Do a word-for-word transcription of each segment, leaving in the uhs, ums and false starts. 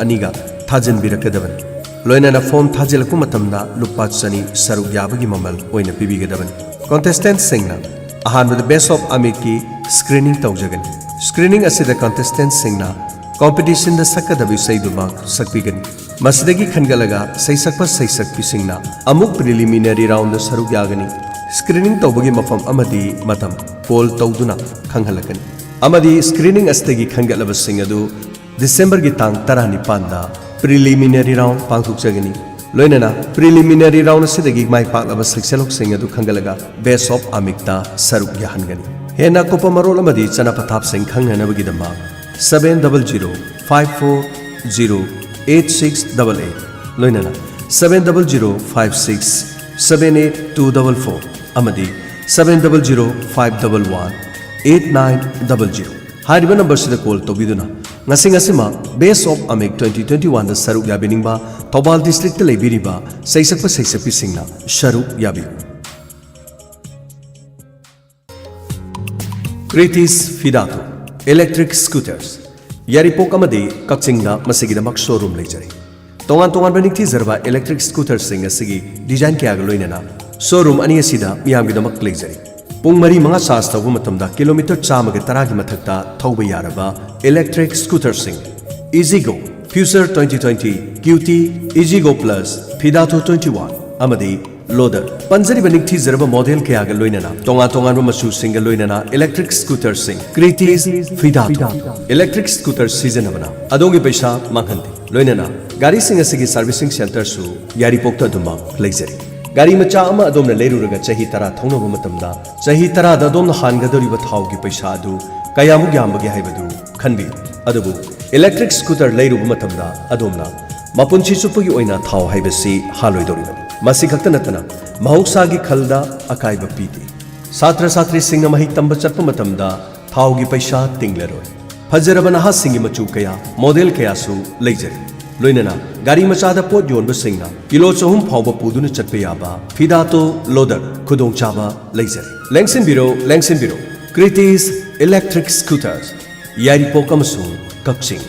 ꯑꯅꯤꯒ ꯊꯥꯖꯤꯟꯕꯤꯔꯛꯀꯗꯕꯅꯤ꯫ ꯂꯣꯏꯅꯅ ꯐꯣꯝ ꯊꯥꯖꯤꯜꯂꯛꯄ ꯃꯇꯝꯗ ꯂꯨꯄꯥ ꯆꯅꯤ ꯁꯔꯨꯛ ꯌꯥꯕꯒꯤ ꯃꯃꯜ ꯑꯣꯏꯅ ꯄꯤꯕꯤꯒꯗꯕꯅꯤ꯫ ꯀꯣꯟꯇꯦꯁꯇꯦꯟꯠꯁꯤꯡꯅ ꯑꯍꯥꯟꯕꯗ ꯕꯦꯁ ꯑꯣꯐ ꯑꯃꯤꯛꯀꯤ ꯁ꯭ꯀ꯭ꯔꯤꯅꯤꯡ ꯇꯧꯖꯒꯅꯤ꯫ ꯁ꯭ꯀ꯭ꯔꯤꯅꯤꯡ ꯑꯁꯤꯗ ꯀꯣꯟꯇꯦꯁꯇꯦꯟꯠꯁꯤꯡꯅ ꯀꯣꯝꯄꯤꯇꯤꯁꯟꯗ ꯁꯛꯀꯗꯕ ꯏꯁꯩꯗꯨꯃꯛ ꯁꯛꯄꯤꯒꯅꯤ꯫ ꯃꯁꯤꯗꯒꯤ ꯈꯟꯒꯠꯂꯒ ꯁꯩꯁꯛꯄ ꯁꯩꯁꯛꯄꯤꯁꯤꯡꯅ ꯑꯃꯨꯛ ꯄ꯭ꯔꯤꯂꯤꯃꯤꯅꯔꯤ ꯔꯥꯎꯟꯗ ꯁꯔꯨꯛ ꯌꯥꯒꯅꯤ꯫ ꯁ꯭ꯀ꯭ꯔꯤꯅꯤꯡ ꯇꯧꯕꯒꯤ ꯃꯐꯝ ꯑꯃꯗꯤ ꯃꯇꯝ ꯄꯣꯜ ꯇꯧꯗꯨꯅ ꯈꯪꯍꯜꯂꯛꯀꯅꯤ꯫ ꯑꯃꯗꯤ ꯁ꯭ꯀ꯭ꯔꯤꯅꯤꯡ ꯑꯁꯤꯗꯒꯤ ꯈꯟꯒꯠꯂꯕꯁꯤꯡ ꯑꯗꯨ ꯗꯤꯁꯦꯝꯕꯔꯒꯤ ꯇꯥꯡ ꯇꯔꯥꯅꯤꯄꯥꯟꯗ ꯄ꯭ꯔꯤꯂꯤꯃꯤꯅꯔꯤ ꯔꯥꯎꯟ ꯄꯥꯡꯊꯣꯛꯆꯒꯅꯤ꯫ ꯂꯣꯏꯅꯅ ꯄ꯭ꯔꯤꯂꯤꯃꯤꯅꯔꯤ ꯔꯥꯎꯟ ꯑꯁꯤꯗꯒꯤ ꯃꯥꯏ ꯄꯥꯛꯂꯕ ꯁꯩꯁꯛꯂꯣꯛꯁꯤꯡ ꯑꯗꯨ ꯈꯟꯒꯠꯂꯒ ꯕꯦꯁ ꯑꯣꯐ ꯑꯃꯤꯛꯇ ꯁꯔꯨꯛ ꯌꯥꯍꯟꯒꯅꯤ꯫ ꯍꯦꯟꯅ ꯑꯀꯨꯞꯄ ꯃꯔꯣꯜ ꯑꯃꯗꯤ ꯆꯠꯅ ꯄꯊꯥꯞꯁꯤꯡ ꯈꯪꯅꯅꯕꯒꯤꯗꯃꯛ seven double zero five four zero eight six double eight, ꯂꯣꯏꯅꯅ seven double zero five six seven eight two double four ꯑꯃꯗꯤ seven double zero five double one eight nine double zero ꯍꯥꯏꯔꯤꯕ ꯅꯝꯕꯔꯁꯤꯗ ꯀꯣꯜ ꯇꯧꯕꯤꯗꯨꯅ ꯉꯁꯤ ꯉꯁꯤꯃꯛ ꯕꯦꯁ of ꯑꯃꯤꯛ twenty twenty oneꯗ ꯁꯔꯨꯛ ꯌꯥꯕꯤꯅꯤꯡꯕ Thoubal district ꯂꯩꯕꯤꯔꯤꯕ ꯁꯩꯁꯛꯄ ꯁꯩꯁꯛꯄꯤꯁꯤꯡꯅ ꯁꯔꯨꯛ ꯌꯥꯕꯤꯌꯨ꯫ ꯀ꯭ꯔꯤꯇꯤꯁ ꯐꯤꯗꯥꯇꯨ ꯏꯂꯦꯛꯇ꯭ꯔꯤꯛ ꯁ꯭ꯀꯨꯇꯔꯁ, ꯌꯥꯏꯔꯤꯄꯣꯛ ꯑꯃꯗꯤ ꯀꯛꯆꯤꯡꯗ ꯃꯁꯤꯒꯤꯗꯃꯛ ꯁꯣꯔꯨꯝ ꯂꯩꯖꯔꯤ꯫ ꯇꯣꯉꯥꯟ ꯇꯣꯉꯥꯟꯕ ꯅꯤꯡꯊꯤꯖꯔꯕ ꯏꯂꯦꯛꯇ꯭ꯔꯤꯛ ꯁ꯭ꯀꯨꯇꯔꯁꯤꯡ ꯑꯁꯤꯒꯤ ꯗꯤꯖꯥꯏꯟ ꯀꯌꯥꯒ ꯂꯣꯏꯅꯅ ꯁꯣꯔꯨꯝ ꯑꯅꯤ ꯑꯁꯤꯗ ꯃꯤꯌꯥꯝꯒꯤꯗꯃꯛ ꯂꯩꯖꯔꯤ꯫ ꯄꯨꯡ ꯃꯔꯤ ꯃꯉꯥ ꯆꯥꯔꯖ ꯇꯧꯕ ꯃꯇꯝꯗ ꯀꯤꯂꯣꯃꯤꯇꯔ ꯆꯥꯝꯃꯒ ꯇꯔꯥꯒꯤ ꯃꯊꯛꯇ ꯊꯧꯕ ꯌꯥꯔꯕ ꯏꯂꯦꯛꯇ꯭ꯔꯤꯛ ꯁ꯭ꯀꯨꯇꯔꯁꯤꯡ, Ezigo, future twenty twenty, cutie, Ezigo plus, Fidato twenty one ꯑꯃꯗꯤ ꯂꯣꯗꯔ꯫ ꯄꯟꯖꯔꯤꯕ ꯅꯤꯡꯊꯤꯖꯔꯕ ꯃꯣꯗꯦꯜ ꯀꯌꯥꯒ ꯂꯣꯏꯅꯅ ꯇꯣꯉꯥꯟ ꯇꯣꯉꯥꯟꯕ ꯃꯆꯨꯁꯤꯡꯒ ꯂꯣꯏꯅꯅ ꯏꯂꯦꯛꯇ꯭ꯔꯤꯛ ꯁ꯭ꯀꯨꯇꯔꯁꯤꯡ, ꯀ꯭ꯔꯤꯇꯤꯁ ꯐꯤꯗꯥꯇꯣ꯫ ꯏꯂꯦꯛꯇ꯭ꯔꯤꯛ ꯁ꯭ꯀꯨꯇꯔ ꯁꯤꯖꯤꯟꯅꯕꯅ ꯑꯗꯣꯝꯒꯤ ꯄꯩꯁꯥ ꯃꯥꯡꯍꯟꯗꯦ꯫ ꯂꯣꯏꯅꯅ ꯒꯥꯔꯤꯁꯤꯡ ꯑꯁꯤꯒꯤ ꯁꯔꯚꯤꯁꯤꯡ ꯁꯦꯟꯇꯔꯁꯨ ꯌꯥꯏꯔꯤꯄꯣꯛꯇ ꯑꯗꯨꯃꯛ ꯂꯩꯖꯔꯤ꯫ ꯒꯥꯔꯤ ꯃꯆꯥ ꯑꯃ ꯑꯗꯣꯝꯅ ꯂꯩꯔꯨꯔꯒ ꯆꯍꯤ ꯇꯔꯥ ꯊꯧꯅꯕ ꯃꯇꯝꯗ ꯆꯍꯤ ꯇꯔꯥꯗ ꯑꯗꯣꯝꯅ ꯍꯥꯟꯒꯗꯧꯔꯤꯕ ꯊꯥꯎꯒꯤ ꯄꯩꯁꯥ ꯑꯗꯨ ꯀꯌꯥꯃꯨꯛ ꯌꯥꯝꯕꯒꯦ ꯍꯥꯏꯕꯗꯨ ꯈꯟꯕꯤꯌꯨ꯫ ꯑꯗꯨꯕꯨ ꯏꯂꯦꯛꯇ꯭ꯔꯤꯛ ꯁ꯭ꯀꯨꯇꯔ ꯂꯩꯔꯨꯕ ꯃꯇꯝꯗ ꯑꯗꯣꯝꯅ ꯃꯄꯨꯟꯁꯤ ꯆꯨꯞꯄꯒꯤ ꯑꯣꯏꯅ ꯊꯥꯎ ꯍꯥꯏꯕꯁꯤ ꯍꯥꯜꯂꯣꯏꯗꯧꯔꯤꯕꯅꯤ꯫ ꯃꯁꯤ ꯈꯛꯇ ꯅꯠꯇꯅ ꯃꯍꯧꯁꯥꯒꯤ ꯈꯜꯗ ꯑꯀꯥꯏꯕ ꯄꯤꯗꯦ꯫ ꯁꯥꯇ꯭ꯔ ꯁꯥꯇ꯭ꯔꯤꯁꯤꯡꯅ ꯃꯍꯩ ꯇꯝꯕ ꯆꯠꯄ ꯃꯇꯝꯗ ꯊꯥꯎꯒꯤ ꯄꯩꯁꯥ ꯇꯤꯡꯂꯔꯣꯏ꯫ ꯐꯖꯔꯕ ꯅꯍꯥꯁꯤꯡꯒꯤ ꯃꯆꯨ ꯀꯌꯥ, ꯃꯣꯗꯦꯜ ꯀꯌꯥꯁꯨ ꯂꯩꯖꯔꯤ꯫ ꯂꯣꯏꯅꯅ ꯒꯥꯔꯤ ꯃꯆꯥꯗ ꯄꯣꯠ ꯌꯣꯟꯕꯁꯤꯡꯅ ꯀꯤꯂꯣ ꯆꯍꯨꯝ ꯐꯥꯎꯕ ꯄꯨꯗꯨꯅ ꯆꯠꯄ ꯌꯥꯕ ꯐꯤꯗꯥꯇꯣ ꯂꯣꯗꯔ ꯈꯨꯗꯣꯡꯆꯥꯕ ꯂꯩꯖꯔꯤ꯫ ꯂꯦꯡꯁꯤꯟꯕꯤꯔꯣ, ꯂꯦꯡꯁꯤꯟꯕꯤꯔꯣ꯫ ꯀ꯭ꯔꯤꯇꯤꯁ ꯏꯂꯦꯛꯇ꯭ꯔꯤꯛ ꯁ꯭ꯀꯨꯇꯔꯁ, ꯌꯥꯏꯔꯤꯄꯣꯛ ꯑꯃꯁꯨꯡ ꯀꯛꯆꯤꯡ꯫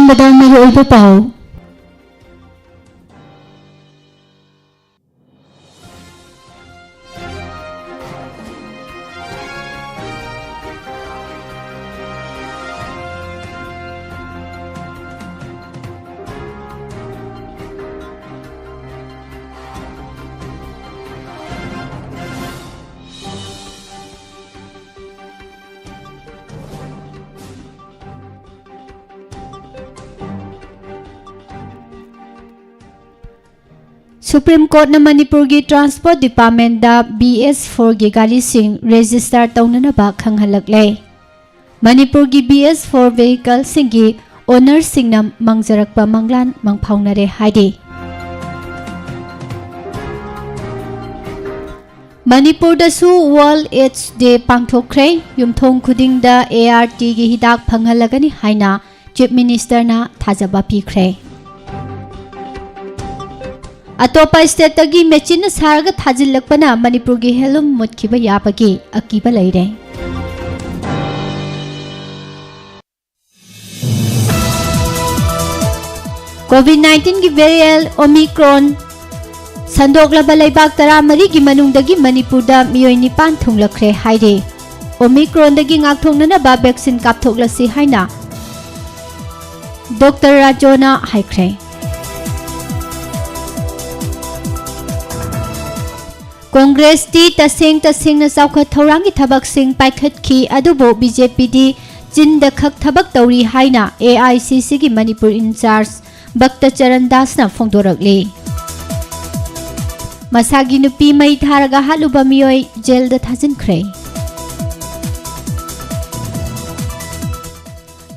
ꯑꯍꯥꯟꯕꯗ ꯃꯔꯨꯑꯣꯏꯕ ꯄꯥꯎ꯫ Supreme Courtꯅ ꯃꯅꯤꯄꯨꯔꯒꯤ Transport Departmentꯇ B S fourꯒꯤ ꯒꯥꯔꯤꯁꯤꯡ register ꯇꯧꯅꯅꯕ ꯈꯪꯍꯜꯂꯛꯂꯦ꯫ ꯃꯅꯤꯄꯨꯔꯒꯤ B S four vehicleꯁꯤꯡꯒꯤ ownerꯁꯤꯡꯅ ꯃꯥꯡꯖꯔꯛꯄ ꯃꯪꯂꯥꯟ ꯃꯪꯐꯥꯎꯅꯔꯦ ꯍꯥꯏꯔꯤ꯫ ꯃꯅꯤꯄꯨꯔꯗꯁꯨ World AIDS Day ꯄꯥꯡꯊꯣꯛꯈ꯭ꯔꯦ꯫ ꯌꯨꯝꯊꯣꯡ ꯈꯨꯗꯤꯡꯗ ARTꯒꯤ ꯍꯤꯗꯥꯛ ꯐꯪꯍꯜꯂꯒꯅꯤ ꯍꯥꯏꯅ Chief Ministerꯅ ꯊꯥꯖꯕ ꯄꯤꯈ꯭ꯔꯦ꯫ ꯑꯇꯣꯞꯄ stateꯇꯒꯤ machineꯅ ꯁꯥꯔꯒ ꯊꯥꯖꯤꯜꯂꯛꯄꯅ ꯃꯅꯤꯄꯨꯔꯒꯤ handloom ꯃꯨꯠꯈꯤꯕ ꯌꯥꯕꯒꯤ ꯑꯀꯤꯕ ꯂꯩꯔꯦ꯫ Covid nineteenꯒꯤ variant Omicron ꯁꯟꯗꯣꯛꯂꯕ ꯂꯩꯕꯥꯛ ꯇꯔꯥꯃꯔꯤꯒꯤ ꯃꯅꯨꯡꯗꯒꯤ ꯃꯅꯤꯄꯨꯔꯗ ꯃꯤꯑꯣꯏ ꯅꯤꯄꯥꯟ ꯊꯨꯡꯂꯛꯈ꯭ꯔꯦ ꯍꯥꯏꯔꯤ꯫ Omicronꯗꯒꯤ ꯉꯥꯛꯊꯣꯛꯅꯅꯕ vaccine ꯀꯥꯞꯊꯣꯛꯂꯁꯤ ꯍꯥꯏꯅ Doctor ꯔꯥꯖꯣꯅ ꯍꯥꯏꯈ꯭ꯔꯦ꯫ ꯀꯣꯡꯒ꯭ꯔꯦꯁꯇꯤ ꯇꯁꯦꯡ ꯇꯁꯦꯡꯅ ꯆꯥꯎꯈꯠ ꯊꯧꯔꯥꯡꯒꯤ ꯊꯕꯛꯁꯤꯡ ꯄꯥꯏꯈꯠꯈꯤ, ꯑꯗꯨꯕꯨ BJPꯗꯤ ꯆꯤꯟꯗ ꯈꯛ ꯊꯕꯛ ꯇꯧꯔꯤ ꯍꯥꯏꯅ AICCꯒꯤ ꯃꯅꯤꯄꯨꯔ in charge ꯚꯛꯇ ꯆꯔꯟ ꯗꯥꯁꯅ ꯐꯣꯡꯗꯣꯔꯛꯂꯤ꯫ ꯃꯁꯥꯒꯤ ꯅꯨꯄꯤ ꯃꯩ ꯊꯥꯔꯒ ꯍꯥꯠꯂꯨꯕ ꯃꯤꯑꯣꯏ ꯖꯦꯜꯗ ꯊꯥꯖꯤꯟꯈ꯭ꯔꯦ꯫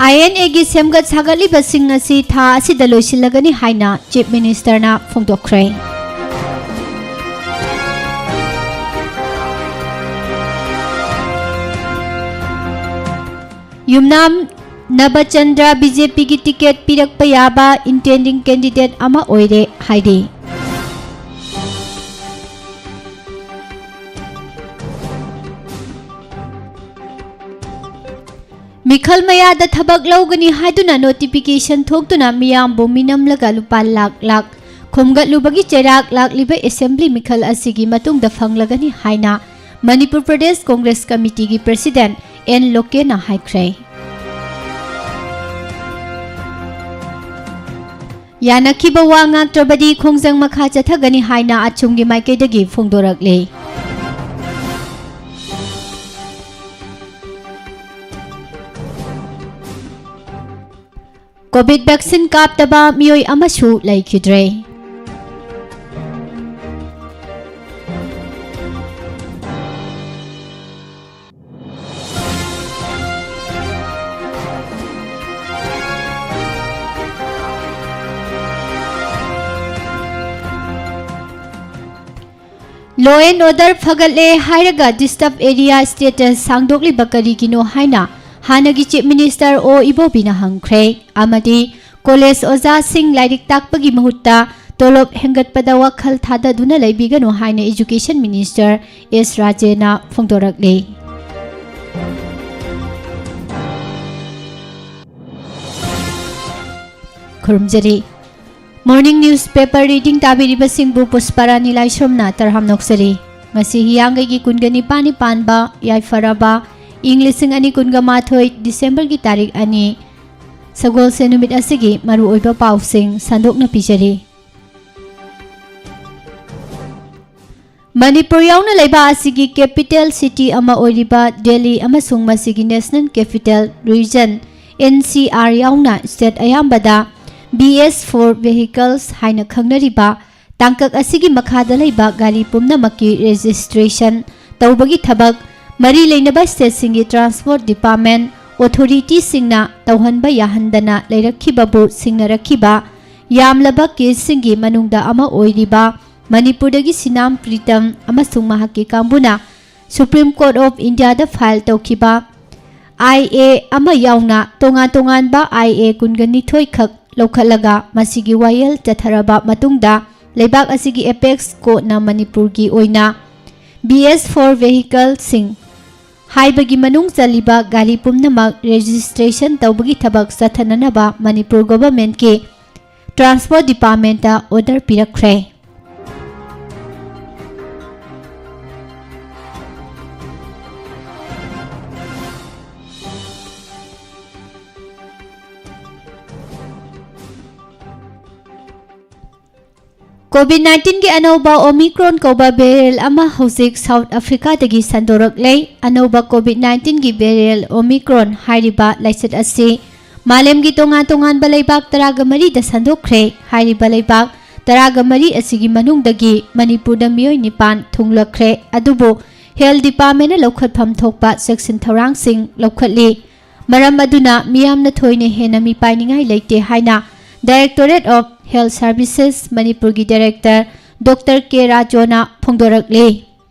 INAꯒꯤ ꯁꯦꯝꯒꯠ ꯁꯥꯒꯠꯂꯤꯕꯁꯤꯡ ꯑꯁꯤ ꯊꯥ ꯑꯁꯤꯗ ꯂꯣꯏꯁꯤꯜꯂꯒꯅꯤ ꯍꯥꯏꯅ Chief Ministerꯅ ꯐꯣꯡꯗꯣꯛꯈ꯭ꯔꯦ꯫ ꯌꯨꯝꯅꯥꯝ ꯅꯕꯆꯟꯗ꯭ꯔ BJPꯒꯤ ticket ꯄꯤꯔꯛꯄ ꯌꯥꯕ intending candidate ꯑꯃ ꯑꯣꯏꯔꯦ ꯍꯥꯏꯔꯤ꯫ ꯃꯤꯈꯜ ꯃꯌꯥꯗ ꯊꯕꯛ ꯂꯧꯒꯅꯤ ꯍꯥꯏꯗꯨꯅ ꯅꯣꯇꯤꯐꯤꯀꯦꯁꯟ ꯊꯣꯛꯇꯨꯅ ꯃꯤꯌꯥꯝꯕꯨ ꯃꯤꯅꯝꯂꯒ ꯂꯨꯄꯥ ꯂꯥꯛ ꯂꯥꯛ ꯈꯣꯝꯒꯠꯂꯨꯕꯒꯤ ꯆꯩꯔꯥꯛ ꯂꯥꯛꯂꯤꯕ ꯑꯦꯁꯦꯝꯕ꯭ꯂꯤ ꯃꯤꯈꯜ ꯑꯁꯤꯒꯤ ꯃꯇꯨꯡꯗ ꯐꯪꯂꯒꯅꯤ ꯍꯥꯏꯅ ꯃꯅꯤꯄꯨꯔ ꯄ꯭ꯔꯗꯦꯁ ꯀꯣꯡꯒ꯭ꯔꯦꯁ ꯀꯃꯤꯇꯤꯒꯤ ꯄ꯭ꯔꯁꯤꯗꯦꯟ ꯑꯦꯟ ꯂꯣꯀꯦꯅ ꯍꯥꯏꯈ꯭ꯔꯦ꯫ ꯌꯥꯅꯈꯤꯕ ꯋꯥ ꯉꯥꯛꯇ꯭ꯔꯕꯗꯤ ꯈꯣꯡꯖꯪ ꯃꯈꯥ ꯆꯠꯊꯒꯅꯤ ꯍꯥꯏꯅ ꯑꯆꯨꯝꯒꯤ ꯃꯥꯏꯀꯩꯗꯒꯤ ꯐꯣꯡꯗꯣꯔꯛꯂꯤ꯫ ꯀꯣꯚꯤꯗ ꯚꯦꯛꯁꯤꯟ ꯀꯥꯞꯇꯕ ꯃꯤꯑꯣꯏ ꯑꯃꯁꯨ ꯂꯩꯈꯤꯗ꯭ꯔꯦ꯫ Law and order ꯐꯒꯠꯂꯦ ꯍꯥꯏꯔꯒ disturb area status ꯁꯥꯡꯗꯣꯛꯂꯤꯕ ꯀꯔꯤꯒꯤꯅꯣ ꯍꯥꯏꯅ ꯍꯥꯟꯅꯒꯤ Chief Minister ꯑꯣ ꯏꯕꯣꯕꯤꯅ ꯍꯪꯈ꯭ꯔꯦ꯫ ꯑꯃꯗꯤ ꯀꯣꯂꯦꯖ ꯑꯣꯖꯥꯁꯤꯡ ꯂꯥꯏꯔꯤꯛ ꯇꯥꯛꯄꯒꯤ ꯃꯍꯨꯠꯇ ꯇꯣꯂꯣꯞ ꯍꯦꯟꯒꯠꯄꯗ ꯋꯥꯈꯜ ꯊꯥꯗꯗꯨꯅ ꯂꯩꯕꯤꯒꯅꯨ ꯍꯥꯏꯅ Education Minister ꯑꯦꯁ ꯔꯥꯖꯦꯅ ꯐꯣꯡꯗꯣꯔꯛꯂꯤ꯫ ꯈꯨꯔꯨꯝꯖꯔꯤ꯫ Morning newspaper reading ꯇꯥꯕꯤꯔꯤꯕꯁꯤꯡꯕꯨ ꯄꯨꯁꯄꯥꯔꯥꯅꯤ ꯂꯥꯏꯁ꯭ꯔꯝꯅ ꯇꯔꯥꯝꯅ ꯑꯣꯛꯆꯔꯤ꯫ ꯉꯁꯤ ꯍꯤꯌꯥꯡꯒꯩꯒꯤ ꯀꯨꯟꯒ ꯅꯤꯄꯥꯟꯅꯤ ꯄꯥꯟꯕ ꯌꯥꯏꯐꯔꯕ ꯏꯪ ꯂꯤꯁꯤꯡ ꯑꯅꯤ ꯀꯨꯟꯒ ꯃꯥꯊꯣꯏ Decemberꯒꯤ ꯇꯥꯔꯤꯛ ꯑꯅꯤ, ꯁꯒꯣꯜꯁꯦꯟ ꯅꯨꯃꯤꯠ ꯑꯁꯤꯒꯤ ꯃꯔꯨꯑꯣꯏꯕ ꯄꯥꯎꯁꯤꯡ ꯁꯟꯗꯣꯛꯅ ꯄꯤꯖꯔꯤ꯫ ꯃꯅꯤꯄꯨꯔ ꯌꯥꯎꯅ ꯂꯩꯕꯥꯛ ꯑꯁꯤꯒꯤ capital city ꯑꯃ ꯑꯣꯏꯔꯤꯕ ꯗꯦꯜꯂꯤ ꯑꯃꯁꯨꯡ ꯃꯁꯤꯒꯤ National Capital Region, N C R ꯌꯥꯎꯅ state ꯑꯌꯥꯝꯕꯗ B S four vehicles ꯍꯥꯏꯅ ꯈꯪꯅꯔꯤꯕ ꯇꯥꯡꯀꯛ ꯑꯁꯤꯒꯤ ꯃꯈꯥꯗ ꯂꯩꯕ ꯒꯥꯔꯤ ꯄꯨꯝꯅꯃꯛꯀꯤ registration ꯇꯧꯕꯒꯤ ꯊꯕꯛ ꯃꯔꯤ ꯂꯩꯅꯕ stateꯁꯤꯡꯒꯤ transport department authorityꯁꯤꯡꯅ ꯇꯧꯍꯟꯕ ꯌꯥꯍꯟꯗꯅ ꯂꯩꯔꯛꯈꯤꯕꯕꯨ ꯁꯤꯡꯅꯔꯛꯈꯤꯕ ꯌꯥꯝꯂꯕ caseꯁꯤꯡꯒꯤ ꯃꯅꯨꯡꯗ ꯑꯃ ꯑꯣꯏꯔꯤꯕ ꯃꯅꯤꯄꯨꯔꯗꯒꯤ ꯁꯤꯅꯥꯝ ꯄ꯭ꯔꯤꯇꯝ ꯑꯃꯁꯨꯡ ꯃꯍꯥꯛꯀꯤ ꯀꯥꯡꯕꯨꯅ Supreme Court of Indiaꯗ file ꯇꯧꯈꯤꯕ I A ꯑꯃ ꯌꯥꯎꯅ ꯇꯣꯉꯥꯟ ꯇꯣꯉꯥꯟꯕ I A ꯀꯨꯟꯒ ꯅꯤꯊꯣꯏ ꯈꯛ ꯂꯧꯈꯠꯂꯒ ꯃꯁꯤꯒꯤ ꯋꯥꯌꯦꯜ ꯆꯠꯊꯔꯕ ꯃꯇꯨꯡꯗ ꯂꯩꯕꯥꯛ ꯑꯁꯤꯒꯤ apex courtꯅ ꯃꯅꯤꯄꯨꯔꯒꯤ ꯑꯣꯏꯅ B S four vehicleꯁꯤꯡ ꯍꯥꯏꯕꯒꯤ ꯃꯅꯨꯡ ꯆꯜꯂꯤꯕ ꯒꯥꯔꯤ ꯄꯨꯝꯅꯃꯛ registration ꯇꯧꯕꯒꯤ ꯊꯕꯛ ꯆꯠꯊꯅꯅꯕ ꯃꯅꯤꯄꯨꯔ governmentꯀꯤ Transport Departmentꯇ order ꯄꯤꯔꯛꯈ꯭ꯔꯦ꯫ COVID nineteenꯒꯤ ꯑꯅꯧꯕ Omicron ꯀꯧꯕ variant ꯑꯃ ꯍꯧꯖꯤꯛ South Africaꯗꯒꯤ ꯁꯟꯗꯣꯔꯛꯂꯦ꯫ ꯑꯅꯧꯕ COVID nineteenꯒꯤ variant Omicron ꯍꯥꯏꯔꯤꯕ ꯂꯥꯏꯆꯠ ꯑꯁꯤ ꯃꯥꯂꯦꯝꯒꯤ ꯇꯣꯉꯥꯟ ꯇꯣꯉꯥꯟꯕ ꯂꯩꯕꯥꯛ ꯇꯔꯥꯒ ꯃꯔꯤꯗ ꯁꯟꯗꯣꯛꯈ꯭ꯔꯦ꯫ ꯍꯥꯏꯔꯤꯕ ꯂꯩꯕꯥꯛ ꯇꯔꯥꯒ ꯃꯔꯤ ꯑꯁꯤꯒꯤ ꯃꯅꯨꯡꯗꯒꯤ ꯃꯅꯤꯄꯨꯔꯗ ꯃꯤꯑꯣꯏ ꯅꯤꯄꯥꯟ ꯊꯨꯡꯂꯛꯈ꯭ꯔꯦ꯫ ꯑꯗꯨꯕꯨ Health Departmentꯅ ꯂꯧꯈꯠꯐꯝ ꯊꯣꯛꯄ ꯆꯦꯛꯁꯤꯟ ꯊꯧꯔꯥꯡꯁꯤꯡ ꯂꯧꯈꯠꯂꯤ꯫ ꯃꯔꯝ ꯑꯗꯨꯅ ꯃꯤꯌꯥꯝꯅ ꯊꯣꯏꯅ ꯍꯦꯟꯅ ꯃꯤꯄꯥꯏꯅꯤꯡꯉꯥꯏ ꯂꯩꯇꯦ ꯍꯥꯏꯅ Directorate of Health Services ꯃꯅꯤꯄꯨꯔꯒꯤ Director Doctor ꯀꯦ ꯔꯥꯖꯣꯅ ꯐꯣꯡꯗꯣꯔꯛꯂꯤ꯫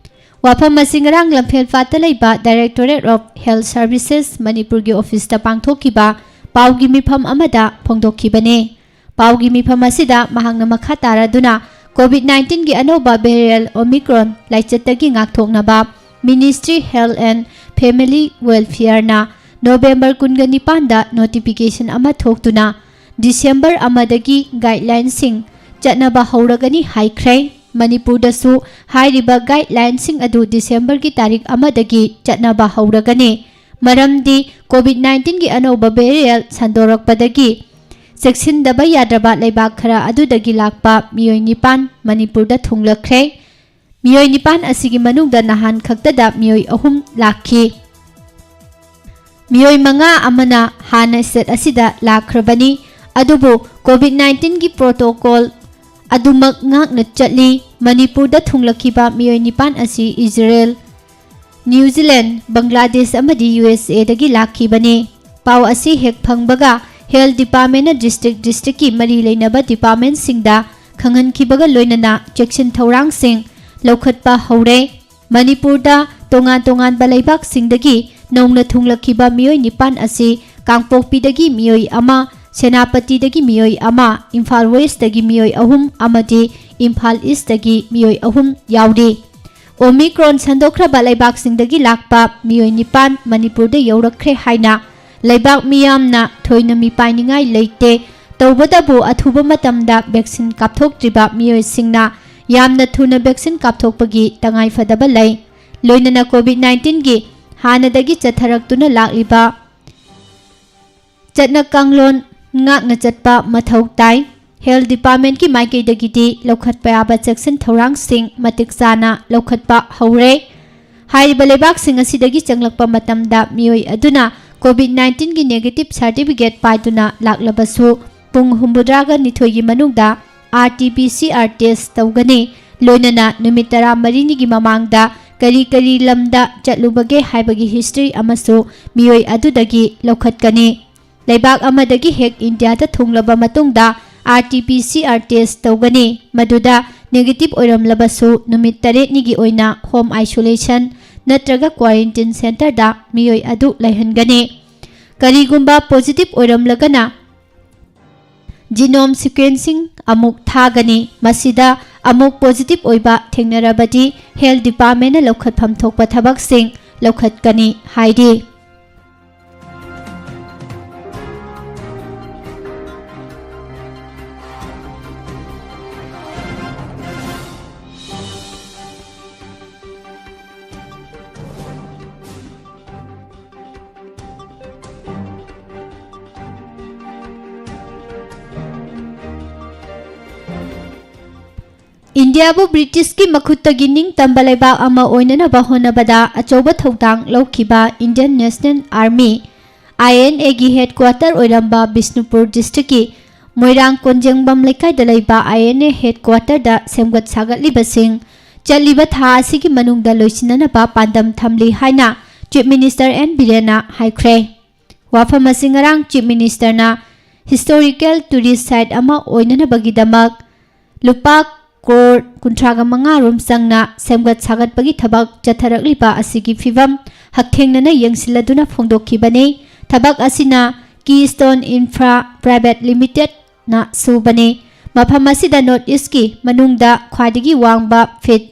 ꯋꯥꯐꯝ ꯑꯁꯤ ꯉꯔꯥꯡ ꯂꯝꯐꯦꯜꯄꯥꯠꯇ ꯂꯩꯕ Directorate of Health Services ꯃꯅꯤꯄꯨꯔꯒꯤ officeꯇ ꯄꯥꯡꯊꯣꯛꯈꯤꯕ ꯄꯥꯎꯒꯤ ꯃꯤꯐꯝ ꯑꯃꯗ ꯐꯣꯡꯗꯣꯛꯈꯤꯕꯅꯤ꯫ ꯄꯥꯎꯒꯤ ꯃꯤꯐꯝ ꯑꯁꯤꯗ ꯃꯍꯥꯛꯅ ꯃꯈꯥ ꯇꯥꯔꯗꯨꯅ COVID nineteenꯒꯤ ꯑꯅꯧꯕ variant Omicron ꯂꯥꯏꯆꯠꯇꯒꯤ ꯉꯥꯛꯊꯣꯛꯅꯕ Ministry Health and Family Welfareꯅ November ꯀꯨꯟꯒ ꯅꯤꯄꯥꯟꯗ notification ꯑꯃ ꯊꯣꯛꯇꯨꯅ December ꯑꯃꯗꯒꯤ guidelineꯁꯤꯡ ꯆꯠꯅꯕ ꯍꯧꯔꯒꯅꯤ ꯍꯥꯏꯈ꯭ꯔꯦ꯫ ꯃꯅꯤꯄꯨꯔꯗꯁꯨ ꯍꯥꯏꯔꯤꯕ guidelineꯁꯤꯡ ꯑꯗꯨ Decemberꯒꯤ ꯇꯥꯔꯤꯛ ꯑꯃꯗꯒꯤ ꯆꯠꯅꯕ ꯍꯧꯔꯒꯅꯤ꯫ ꯃꯔꯝꯗꯤ COVID nineteenꯒꯤ ꯑꯅꯧꯕ variant ꯁꯟꯗꯣꯔꯛꯄꯗꯒꯤ ꯆꯦꯛꯁꯤꯟꯗꯕ ꯌꯥꯗ꯭ꯔꯕ ꯂꯩꯕꯥꯛ ꯈꯔ ꯑꯗꯨꯗꯒꯤ ꯂꯥꯛꯄ ꯃꯤꯑꯣꯏ ꯅꯤꯄꯥꯟ ꯃꯅꯤꯄꯨꯔꯗ ꯊꯨꯡꯂꯛꯈ꯭ꯔꯦ꯫ ꯃꯤꯑꯣꯏ ꯅꯤꯄꯥꯟ ꯑꯁꯤꯒꯤ ꯃꯅꯨꯡꯗ ꯅꯍꯥꯟ ꯈꯛꯇꯗ ꯃꯤꯑꯣꯏ ꯑꯍꯨꯝ ꯂꯥꯛꯈꯤ꯫ ꯃꯤꯑꯣꯏ ꯃꯉꯥ ꯑꯃꯅ ꯍꯥꯟꯅ state ꯑꯁꯤꯗ ꯂꯥꯛꯈ꯭ꯔꯕꯅꯤ꯫ ꯑꯗꯨꯕꯨ COVID nineteenꯒꯤ protocol ꯑꯗꯨꯃꯛ ꯉꯥꯛꯅ ꯆꯠꯂꯤ꯫ ꯃꯅꯤꯄꯨꯔꯗ ꯊꯨꯡꯂꯛꯈꯤꯕ ꯃꯤꯑꯣꯏ ꯅꯤꯄꯥꯟ ꯑꯁꯤ ꯏꯖꯔꯦꯜ, New Zealand, ꯕꯪꯒ꯭ꯂꯥꯗꯦꯁ ꯑꯃꯗꯤ USAꯗꯒꯤ ꯂꯥꯛꯈꯤꯕꯅꯤ꯫ ꯄꯥꯎ ꯑꯁꯤ ꯍꯦꯛ ꯐꯪꯕꯒ Health Departmentꯅ district districtꯀꯤ ꯃꯔꯤ ꯂꯩꯅꯕ departmentꯁꯤꯡꯗ ꯈꯪꯍꯟꯈꯤꯕꯒ ꯂꯣꯏꯅꯅ ꯆꯦꯛꯁꯤꯟ ꯊꯧꯔꯥꯡꯁꯤꯡ ꯂꯧꯈꯠꯄ ꯍꯧꯔꯦ꯫ ꯃꯅꯤꯄꯨꯔꯗ ꯇꯣꯉꯥꯟ ꯇꯣꯉꯥꯟꯕ ꯂꯩꯕꯥꯛꯁꯤꯡꯗꯒꯤ ꯅꯧꯅ ꯊꯨꯡꯂꯛꯈꯤꯕ ꯃꯤꯑꯣꯏ ꯅꯤꯄꯥꯟ ꯑꯁꯤ ꯀꯥꯡꯄꯣꯛꯄꯤꯗꯒꯤ ꯃꯤꯑꯣꯏ ꯑꯃ, ꯁꯦꯅꯥꯄꯇꯤꯗꯒꯤ ꯃꯤꯑꯣꯏ ꯑꯃ, ꯏꯝꯐꯥꯜ Westꯇꯒꯤ ꯃꯤꯑꯣꯏ ꯑꯍꯨꯝ ꯑꯃꯗꯤ ꯏꯝꯐꯥꯜ Eastꯇꯒꯤ ꯃꯤꯑꯣꯏ ꯑꯍꯨꯝ ꯌꯥꯎꯔꯤ꯫ ꯑꯣꯃꯤꯀ꯭ꯔꯣꯟ ꯁꯟꯗꯣꯛꯈ꯭ꯔꯕ ꯂꯩꯕꯥꯛꯁꯤꯡꯗꯒꯤ ꯂꯥꯛꯄ ꯃꯤꯑꯣꯏ ꯅꯤꯄꯥꯟ ꯃꯅꯤꯄꯨꯔꯗ ꯌꯧꯔꯛꯈ꯭ꯔꯦ ꯍꯥꯏꯅ ꯂꯩꯕꯥꯛ ꯃꯤꯌꯥꯝꯅ ꯊꯣꯏꯅ ꯃꯤꯄꯥꯏꯅꯤꯡꯉꯥꯏ ꯂꯩꯇꯦ꯫ ꯇꯧꯕꯇꯕꯨ ꯑꯊꯨꯕ ꯃꯇꯝꯗ vaccine ꯀꯥꯞꯊꯣꯛꯇ꯭ꯔꯤꯕ ꯃꯤꯑꯣꯏꯁꯤꯡꯅ ꯌꯥꯝꯅ ꯊꯨꯅ vaccine ꯀꯥꯞꯊꯣꯛꯄꯒꯤ ꯇꯉꯥꯏꯐꯗꯕ ꯂꯩ꯫ ꯂꯣꯏꯅꯅ COVID nineteenꯒꯤ ꯍꯥꯟꯅꯗꯒꯤ ꯆꯠꯊꯔꯛꯇꯨꯅ ꯂꯥꯛꯂꯤꯕ ꯆꯠꯅ ꯀꯥꯡꯂꯣꯟ ꯉꯥꯛꯅ ꯆꯠꯄ ꯃꯊꯧ ꯇꯥꯏ꯫ Health Departmentꯀꯤ ꯃꯥꯏꯀꯩꯗꯒꯤꯗꯤ ꯂꯧꯈꯠꯄ ꯌꯥꯕ ꯆꯦꯛꯁꯤꯟ ꯊꯧꯔꯥꯡꯁꯤꯡ ꯃꯇꯤꯛ ꯆꯥꯅ ꯂꯧꯈꯠꯄ ꯍꯧꯔꯦ꯫ ꯍꯥꯏꯔꯤꯕ ꯂꯩꯕꯥꯛꯁꯤꯡ ꯑꯁꯤꯗꯒꯤ ꯆꯪꯂꯛꯄ ꯃꯇꯝꯗ ꯃꯤꯑꯣꯏ ꯑꯗꯨꯅ COVID nineteenꯒꯤ negative certificate ꯄꯥꯏꯗꯨꯅ ꯂꯥꯛꯂꯕꯁꯨ, ꯄꯨꯡ ꯍꯨꯝꯐꯨꯇꯔꯥꯒ ꯅꯤꯊꯣꯏꯒꯤ ꯃꯅꯨꯡꯗ RT-PCR test ꯇꯧꯒꯅꯤ꯫ ꯂꯣꯏꯅꯅ ꯅꯨꯃꯤꯠ ꯇꯔꯥꯃꯔꯤꯅꯤꯒꯤ ꯃꯃꯥꯡꯗ ꯀꯔꯤ ꯀꯔꯤ ꯂꯝꯗ ꯆꯠꯂꯨꯕꯒꯦ ꯍꯥꯏꯕꯒꯤ history ꯑꯃꯁꯨ ꯃꯤꯑꯣꯏ ꯑꯗꯨꯗꯒꯤ ꯂꯧꯈꯠꯀꯅꯤ꯫ ꯂꯩꯕꯥꯛ ꯑꯃꯗꯒꯤ ꯍꯦꯛ ꯏꯟꯗꯤꯌꯥꯗ ꯊꯨꯡꯂꯕ ꯃꯇꯨꯡꯗ RT-PCR test ꯇꯧꯒꯅꯤ꯫ ꯃꯗꯨꯗ negative ꯑꯣꯏꯔꯝꯂꯕꯁꯨ ꯅꯨꯃꯤꯠ ꯇꯔꯦꯠꯅꯤꯒꯤ ꯑꯣꯏꯅ home isolation ꯅꯠꯇ꯭ꯔꯒ quarantine centreꯗ ꯃꯤꯑꯣꯏ ꯑꯗꯨ ꯂꯩꯍꯟꯒꯅꯤ꯫ ꯀꯔꯤꯒꯨꯝꯕ positive ꯑꯣꯏꯔꯝꯂꯒꯅ genome sequencing ꯑꯃꯨꯛ ꯊꯥꯒꯅꯤ꯫ ꯃꯁꯤꯗ ꯑꯃꯨꯛ positive ꯑꯣꯏꯕ ꯊꯦꯡꯅꯔꯕꯗꯤ Health Departmentꯅ ꯂꯧꯈꯠꯐꯝ ꯊꯣꯛꯄ ꯊꯕꯛꯁꯤꯡ ꯂꯧꯈꯠꯀꯅꯤ ꯍꯥꯏꯔꯤ꯫ ꯏꯟꯗꯤꯌꯥꯕꯨ ꯕ꯭ꯔꯤꯇꯤꯁꯀꯤ ꯃꯈꯨꯠꯇꯒꯤ ꯅꯤꯡꯇꯝꯕ ꯂꯩꯕꯥꯛ ꯑꯃ ꯑꯣꯏꯅꯅꯕ ꯍꯣꯠꯅꯕꯗ ꯑꯆꯧꯕ ꯊꯧꯗꯥꯡ ꯂꯧꯈꯤꯕ Indian National Army, INAꯒꯤ headquarter ꯑꯣꯏꯔꯝꯕ ꯕꯤꯁꯅꯨꯄꯨꯔ districtꯀꯤ ꯃꯣꯏꯔꯥꯡ ꯀꯣꯟꯖꯦꯡꯕꯝ ꯂꯩꯀꯥꯏꯗ ꯂꯩꯕ INA headquarterꯗ ꯁꯦꯝꯒꯠ ꯁꯥꯒꯠꯂꯤꯕꯁꯤꯡ ꯆꯠꯂꯤꯕ ꯊꯥ ꯑꯁꯤꯒꯤ ꯃꯅꯨꯡꯗ ꯂꯣꯏꯁꯤꯟꯅꯅꯕ ꯄꯥꯟꯗꯝ ꯊꯝꯂꯤ ꯍꯥꯏꯅ Chief Minister N ꯕꯤꯔꯦꯟꯅ ꯍꯥꯏꯈ꯭ꯔꯦ꯫ ꯋꯥꯐꯝ ꯑꯁꯤ ꯉꯔꯥꯡ Chief Ministerꯅ historical tourist site ꯑꯃ ꯑꯣꯏꯅꯅꯕꯒꯤꯗꯃꯛ ꯂꯨꯄꯥ ꯀ꯭ꯔꯣꯔ ꯀꯨꯟꯊ꯭ꯔꯥꯒ ꯃꯉꯥ ꯔꯣꯝ ꯆꯪꯅ ꯁꯦꯝꯒꯠ ꯁꯥꯒꯠꯄꯒꯤ ꯊꯕꯛ ꯆꯠꯊꯔꯛꯂꯤꯕ ꯑꯁꯤꯒꯤ ꯐꯤꯚꯝ ꯍꯛꯊꯦꯡꯅꯅ ꯌꯦꯡꯁꯤꯜꯂꯗꯨꯅ ꯐꯣꯡꯗꯣꯛꯈꯤꯕꯅꯤ꯫ ꯊꯕꯛ ꯑꯁꯤꯅ Keystone Infra Private Limitedꯅ ꯁꯨꯕꯅꯤ꯫ ꯃꯐꯝ ꯑꯁꯤꯗ North Eastꯀꯤ ꯃꯅꯨꯡꯗ ꯈ꯭ꯋꯥꯏꯗꯒꯤ ꯋꯥꯡꯕ feet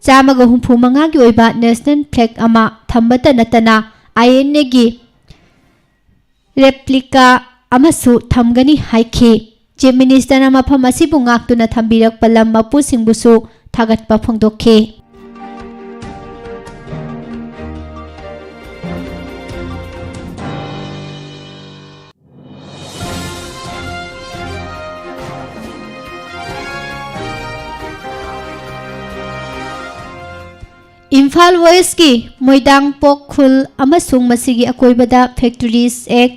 ꯆꯥꯝꯃꯒ ꯍꯨꯝꯐꯨ ꯃꯉꯥꯒꯤ ꯑꯣꯏꯕ ꯅꯦꯁꯅꯦꯜ ꯐ꯭ꯂꯦꯒ ꯑꯃ ꯊꯝꯕꯇ ꯅꯠꯇꯅ ꯑꯥꯏ ꯑꯦꯟ ꯑꯦꯒꯤ ꯔꯦꯄ꯭ꯂꯤꯀꯥ ꯑꯃꯁꯨ ꯊꯝꯒꯅꯤ ꯍꯥꯏꯈꯤ꯫ ꯆꯤꯐ ꯃꯤꯅꯤꯁꯇꯔꯅ ꯃꯐꯝ ꯑꯁꯤꯕꯨ ꯉꯥꯛꯇꯨꯅ ꯊꯝꯕꯤꯔꯛꯄ ꯂꯝ ꯃꯄꯨꯁꯤꯡꯕꯨꯁꯨ ꯊꯥꯒꯠꯄ ꯐꯣꯡꯗꯣꯛꯈꯤ꯫ ꯏꯝꯐꯥꯜ ꯋꯦꯁꯀꯤ ꯃꯣꯏꯗꯥꯡꯄꯣꯛ ꯈꯨꯜ ꯑꯃꯁꯨꯡ ꯃꯁꯤꯒꯤ ꯑꯀꯣꯏꯕꯗ ꯐꯦꯛꯇꯔꯤꯁ ꯑꯦꯛ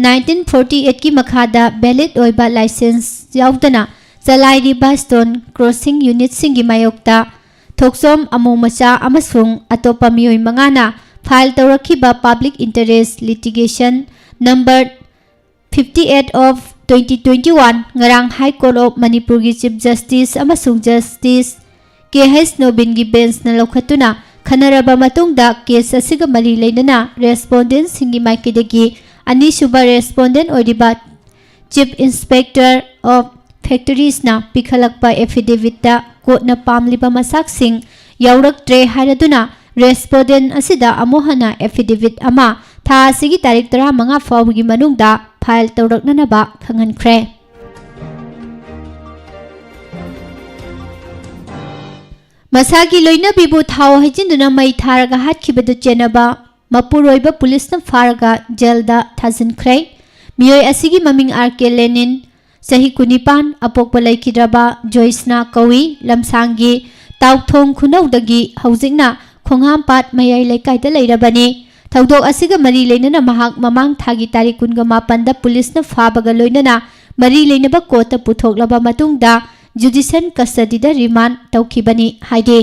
ꯅꯥꯏꯟꯇꯤꯟ ꯐꯣꯔꯇꯤ ꯑꯩꯠꯀꯤ ꯃꯈꯥꯗ ꯚꯦꯂꯤꯗ ꯑꯣꯏꯕ ꯂꯥꯏꯁꯦꯟꯁ ꯌꯥꯎꯗꯅ ꯆꯂꯥꯏꯔꯤꯕ ꯁ꯭ꯇꯣꯟ ꯀ꯭ꯔꯣꯁꯤꯡ ꯌꯨꯅꯤꯠꯁꯤꯡꯒꯤ ꯃꯥꯌꯣꯛꯇ ꯊꯣꯛꯆꯣꯝ ꯑꯃꯨ ꯃꯆꯥ ꯑꯃꯁꯨꯡ ꯑꯇꯣꯞꯄ ꯃꯤꯑꯣꯏ ꯃꯉꯥꯅ ꯐꯥꯏꯜ ꯇꯧꯔꯛꯈꯤꯕ public interest litigation number fifty eight of twenty twenty one ꯉꯔꯥꯡ ꯍꯥꯏ ꯀꯣꯔꯠ ꯑꯣꯐ ꯃꯅꯤꯄꯨꯔꯒꯤ ꯆꯤꯐ ꯖꯁꯇꯤꯁ ꯑꯃꯁꯨꯡ ꯖꯁꯇꯤꯁ ꯀꯦ ꯍꯩꯆ ꯅꯣꯕꯤꯟꯒꯤ ꯕꯦꯟꯁꯅ ꯂꯧꯈꯠꯇꯨꯅ ꯈꯟꯅꯔꯕ ꯃꯇꯨꯡꯗ ꯀꯦꯁ ꯑꯁꯤꯒ ꯃꯔꯤ ꯂꯩꯅꯅ ꯔꯦꯁꯄꯣꯟꯗꯦꯟꯁꯤꯡꯒꯤ ꯃꯥꯏꯀꯩꯗꯒꯤ ꯑꯅꯤꯁꯨꯕ ꯔꯦꯁꯄꯣꯟꯗꯦꯟ ꯑꯣꯏꯔꯤꯕ ꯆꯤꯐ ꯏꯟꯁꯄꯦꯛꯇꯔ ꯑꯣꯐ ꯐꯦꯛꯇꯔꯤꯁꯅ ꯄꯤꯈꯠꯂꯛꯄ ꯑꯦꯐꯤꯗꯦꯚꯤꯠꯇ ꯀꯣꯔꯠꯅ ꯄꯥꯝꯂꯤꯕ ꯃꯁꯥꯛꯁꯤꯡ ꯌꯥꯎꯔꯛꯇ꯭ꯔꯦ ꯍꯥꯏꯔꯗꯨꯅ ꯔꯦꯁꯄꯣꯟꯗꯦꯟ ꯑꯁꯤꯗ ꯑꯃꯨꯛ ꯍꯟꯅ ꯑꯦꯐꯤꯗꯦꯚꯤꯠ ꯑꯃ ꯊꯥ ꯑꯁꯤꯒꯤ ꯇꯥꯔꯤꯛ ꯇꯔꯥꯃꯉꯥ ꯐꯥꯎꯕꯒꯤ ꯃꯅꯨꯡꯗ ꯐꯥꯏꯜ ꯇꯧꯔꯛꯅꯅꯕ ꯈꯪꯍꯟꯈ꯭ꯔꯦ꯫ ꯃꯁꯥꯒꯤ ꯂꯣꯏꯅꯕꯤꯕꯨ ꯊꯥꯎ ꯍꯩꯖꯤꯟꯗꯨꯅ ꯃꯩ ꯊꯥꯔꯒ ꯍꯥꯠꯈꯤꯕꯗꯨ ꯆꯦꯟꯅꯕ ꯃꯄꯨꯔꯣꯏꯕ ꯄꯨꯂꯤꯁꯅ ꯐꯥꯔꯒ ꯖꯦꯜꯗ ꯊꯥꯖꯤꯟꯈ꯭ꯔꯦ꯫ ꯃꯤꯑꯣꯏ ꯑꯁꯤꯒꯤ ꯃꯃꯤꯡ ꯑꯥꯔ ꯀꯦ ꯂꯦꯅꯤꯟ, ꯆꯍꯤ ꯀꯨꯟꯅꯤꯄꯥꯟ, ꯑꯄꯣꯛꯄ ꯂꯩꯈꯤꯗ꯭ꯔꯕ ꯖꯣꯏꯁꯅꯥ ꯀꯧꯏ, ꯂꯝꯁꯥꯡꯒꯤ ꯇꯥꯎꯊꯣꯡ ꯈꯨꯅꯧꯗꯒꯤ, ꯍꯧꯖꯤꯛꯅ ꯈꯣꯡꯍꯥꯝꯄꯥꯠ ꯃꯌꯥꯏ ꯂꯩꯀꯥꯏꯗ ꯂꯩꯔꯕꯅꯤ꯫ ꯊꯧꯗꯣꯛ ꯑꯁꯤꯒ ꯃꯔꯤ ꯂꯩꯅꯅ ꯃꯍꯥꯛ ꯃꯃꯥꯡ ꯊꯥꯒꯤ ꯇꯥꯔꯤꯛ ꯀꯨꯟꯒ ꯃꯥꯄꯟꯗ ꯄꯨꯂꯤꯁꯅ ꯐꯥꯕꯒ ꯂꯣꯏꯅꯅ ꯃꯔꯤ ꯂꯩꯅꯕ ꯀꯣꯔꯠꯇ ꯄꯨꯊꯣꯛꯂꯕ ꯃꯇꯨꯡꯗ ꯖꯨꯗꯤꯁꯤꯌꯦꯜ ꯀꯁꯇꯗꯤꯗ ꯔꯤꯃꯥꯟ ꯇꯧꯈꯤꯕꯅꯤ ꯍꯥꯏꯔꯤ꯫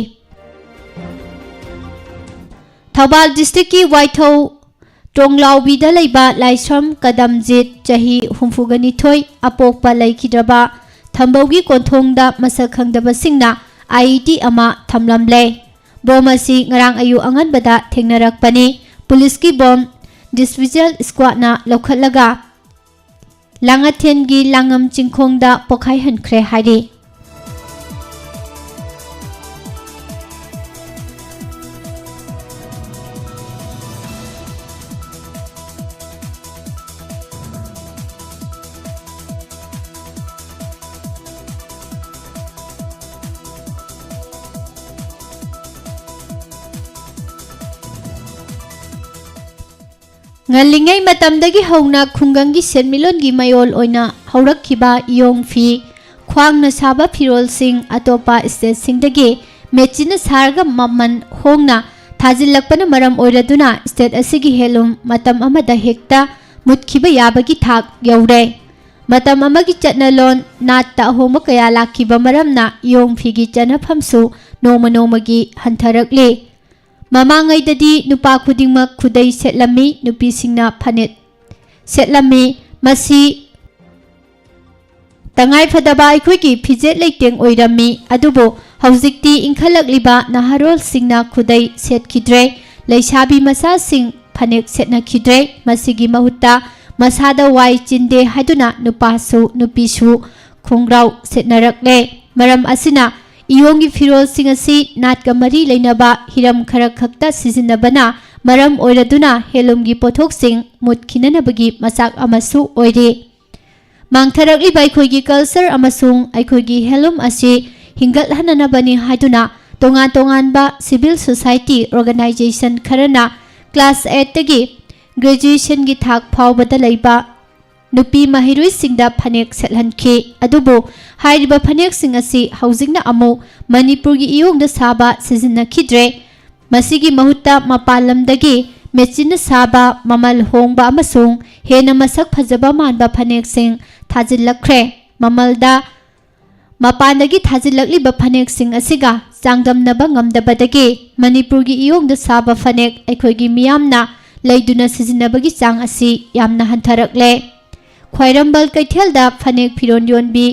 ꯊꯧꯕꯥꯜ ꯗꯤꯁꯇ꯭ꯔꯤꯛꯀꯤ ꯋꯥꯏꯊꯧ ꯇꯣꯡꯂꯥꯎꯕꯤꯗ ꯂꯩꯕ ꯂꯥꯏꯁ꯭ꯔꯝ ꯀꯗꯝꯖꯤꯠ, ꯆꯍꯤ ꯍꯨꯝꯐꯨꯒ ꯅꯤꯊꯣꯏ, ꯑꯄꯣꯛꯄ ꯂꯩꯈꯤꯗ꯭ꯔꯕ ꯊꯝꯕꯧꯒꯤ ꯀꯣꯟꯊꯣꯡꯗ ꯃꯁꯛ ꯈꯪꯗꯕꯁꯤꯡꯅ ꯑꯥꯏ ꯏ ꯗꯤ ꯑꯃ ꯊꯝꯂꯝꯂꯦ꯫ ꯕꯣꯝ ꯑꯁꯤ ꯉꯔꯥꯡ ꯑꯌꯨꯛ ꯑꯉꯟꯕꯗ ꯊꯦꯡꯅꯔꯛꯄꯅꯤ꯫ ꯄꯨꯂꯤꯁꯀꯤ ꯕꯣꯝ ꯗꯤꯁꯄꯤꯖꯦꯜ ꯁ꯭ꯀ꯭ꯋꯥꯗꯅ ꯂꯧꯈꯠꯂꯒ ꯂꯥꯡꯉꯊꯦꯟꯒꯤ ꯂꯥꯡꯉꯝ ꯆꯤꯡꯈꯣꯡꯗ ꯄꯣꯈꯥꯏꯍꯟꯈ꯭ꯔꯦ ꯍꯥꯏꯔꯤ꯫ ꯉꯜꯂꯤꯉꯩ ꯃꯇꯝꯗꯒꯤ ꯍꯧꯅ ꯈꯨꯡꯒꯪꯒꯤ ꯁꯦꯟꯃꯤꯠꯂꯣꯟꯒꯤ ꯃꯌꯣꯜ ꯑꯣꯏꯅ ꯍꯧꯔꯛꯈꯤꯕ ꯏꯌꯣꯡ ꯐꯤ, ꯈ꯭ꯋꯥꯡꯅ ꯁꯥꯕ ꯐꯤꯔꯣꯜꯁꯤꯡ ꯑꯇꯣꯞꯄ ꯁ꯭ꯇꯦꯠꯁꯤꯡꯗꯒꯤ ꯃꯦꯆꯤꯟꯅ ꯁꯥꯔꯒ ꯃꯃꯜ ꯍꯣꯡꯅ ꯊꯥꯖꯤꯜꯂꯛꯄꯅ ꯃꯔꯝ ꯑꯣꯏꯔꯗꯨꯅ ꯁ꯭ꯇꯦꯠ ꯑꯁꯤꯒꯤ ꯍꯦꯟꯂꯨꯝ ꯃꯇꯝ ꯑꯃꯗ ꯍꯦꯛꯇ ꯃꯨꯠꯈꯤꯕ ꯌꯥꯕꯒꯤ ꯊꯥꯛ ꯌꯧꯔꯦ꯫ ꯃꯇꯝ ꯑꯃꯒꯤ ꯆꯠꯅꯂꯣꯟ ꯅꯥꯠꯇ ꯑꯍꯣꯡꯕ ꯀꯌꯥ ꯂꯥꯛꯈꯤꯕ ꯃꯔꯝꯅ ꯏꯌꯣꯡ ꯐꯤꯒꯤ ꯆꯠꯅꯐꯝꯁꯨ ꯅꯣꯡꯃ ꯅꯣꯡꯃꯒꯤ ꯍꯟꯊꯔꯛꯂꯤ꯫ ꯃꯃꯥꯡꯉꯩꯗꯗꯤ ꯅꯨꯄꯥ ꯈꯨꯗꯤꯡꯃꯛ ꯈꯨꯗꯩ ꯁꯦꯠꯂꯝꯃꯤ, ꯅꯨꯄꯤꯁꯤꯡꯅ ꯐꯅꯦꯛ ꯁꯦꯠꯂꯝꯃꯤ꯫ ꯃꯁꯤ ꯇꯉꯥꯏꯐꯗꯕ ꯑꯩꯈꯣꯏꯒꯤ ꯐꯤꯖꯦꯠ ꯂꯩꯇꯦꯡ ꯑꯣꯏꯔꯝꯃꯤ꯫ ꯑꯗꯨꯕꯨ ꯍꯧꯖꯤꯛꯇꯤ ꯏꯟꯈꯠꯂꯛꯂꯤꯕ ꯅꯍꯥꯔꯣꯜꯁꯤꯡꯅ ꯈꯨꯗꯩ ꯁꯦꯠꯈꯤꯗ꯭ꯔꯦ, ꯂꯩꯁꯥꯕꯤ ꯃꯆꯥꯁꯤꯡ ꯐꯅꯦꯛ ꯁꯦꯠꯅꯈꯤꯗ꯭ꯔꯦ꯫ ꯃꯁꯤꯒꯤ ꯃꯍꯨꯠꯇ ꯃꯁꯥꯗ ꯋꯥꯏ ꯆꯤꯟꯗꯦ ꯍꯥꯏꯗꯨꯅ ꯅꯨꯄꯥꯁꯨ ꯅꯨꯄꯤꯁꯨ ꯈꯣꯡꯒ꯭ꯔꯥꯎ ꯁꯦꯠꯅꯔꯛꯂꯦ꯫ ꯃꯔꯝ ꯑꯁꯤꯅ ꯏꯌꯣꯡꯒꯤ ꯐꯤꯔꯣꯜꯁꯤꯡ ꯑꯁꯤ ꯅꯥꯠꯀ ꯃꯔꯤ ꯂꯩꯅꯕ ꯍꯤꯔꯝ ꯈꯔ ꯈꯛꯇ ꯁꯤꯖꯤꯟꯅꯕꯅ ꯃꯔꯝ ꯑꯣꯏꯔꯗꯨꯅ ꯍꯦꯟꯂꯨꯝꯒꯤ ꯄꯣꯠꯊꯣꯛꯁꯤꯡ ꯃꯨꯠꯈꯤꯅꯅꯕꯒꯤ ꯃꯆꯥꯛ ꯑꯃꯁꯨ ꯑꯣꯏꯔꯤ꯫ ꯃꯥꯡꯊꯔꯛꯂꯤꯕ ꯑꯩꯈꯣꯏꯒꯤ ꯀꯜꯆꯔ ꯑꯃꯁꯨꯡ ꯑꯩꯈꯣꯏꯒꯤ ꯍꯦꯟꯂꯨꯝ ꯑꯁꯤ ꯍꯤꯡꯒꯠꯍꯟꯅꯅꯕꯅꯤ ꯍꯥꯏꯗꯨꯅ ꯇꯣꯉꯥꯟ ꯇꯣꯉꯥꯟꯕ ꯁꯤꯚꯤꯜ ꯁꯣꯁꯥꯏꯇꯤ ꯑꯣꯔꯒꯅꯥꯏꯖꯦꯁꯟ ꯈꯔꯅ ꯀ꯭ꯂꯥꯁ ꯑꯩꯠꯇꯒꯤ ꯒ꯭ꯔꯦꯖꯨꯑꯦꯁꯟꯒꯤ ꯊꯥꯛ ꯐꯥꯎꯕꯗ ꯂꯩꯕ ꯅꯨꯄꯤ ꯃꯍꯩꯔꯣꯏꯁꯤꯡꯗ ꯐꯅꯦꯛ ꯁꯦꯠꯍꯟꯈꯤ꯫ ꯑꯗꯨꯕꯨ ꯍꯥꯏꯔꯤꯕ ꯐꯅꯦꯛꯁꯤꯡ ꯑꯁꯤ ꯍꯧꯖꯤꯛꯅ ꯑꯃꯨꯛ ꯃꯅꯤꯄꯨꯔꯒꯤ ꯏꯌꯣꯡꯗ ꯁꯥꯕ ꯁꯤꯖꯤꯟꯅꯈꯤꯗ꯭ꯔꯦ꯫ ꯃꯁꯤꯒꯤ ꯃꯍꯨꯠꯇ ꯃꯄꯥꯟ ꯂꯝꯗꯒꯤ ꯃꯦꯆꯤꯟꯅ ꯁꯥꯕ ꯃꯃꯜ ꯍꯣꯡꯕ ꯑꯃꯁꯨꯡ ꯍꯦꯟꯅ ꯃꯁꯛ ꯐꯖꯕ ꯃꯥꯟꯕ ꯐꯅꯦꯛꯁꯤꯡ ꯊꯥꯖꯤꯜꯂꯛꯈ꯭ꯔꯦ꯫ ꯃꯃꯜꯗ ꯃꯄꯥꯟꯗꯒꯤ ꯊꯥꯖꯤꯜꯂꯛꯂꯤꯕ ꯐꯅꯦꯛꯁꯤꯡ ꯑꯁꯤꯒ ꯆꯥꯡꯗꯝꯅꯕ ꯉꯝꯗꯕꯗꯒꯤ ꯃꯅꯤꯄꯨꯔꯒꯤ ꯏꯌꯣꯡꯗ ꯁꯥꯕ ꯐꯅꯦꯛ ꯑꯩꯈꯣꯏꯒꯤ ꯃꯤꯌꯥꯝꯅ ꯂꯩꯗꯨꯅ ꯁꯤꯖꯤꯟꯅꯕꯒꯤ ꯆꯥꯡ ꯑꯁꯤ ꯌꯥꯝꯅ ꯍꯟꯊꯔꯛꯂꯦ꯫ ꯈ꯭ꯋꯥꯏꯔꯝꯕꯟ ꯀꯩꯊꯦꯜꯗ ꯐꯅꯦꯛ ꯐꯤꯔꯣꯜ ꯌꯣꯟꯕꯤ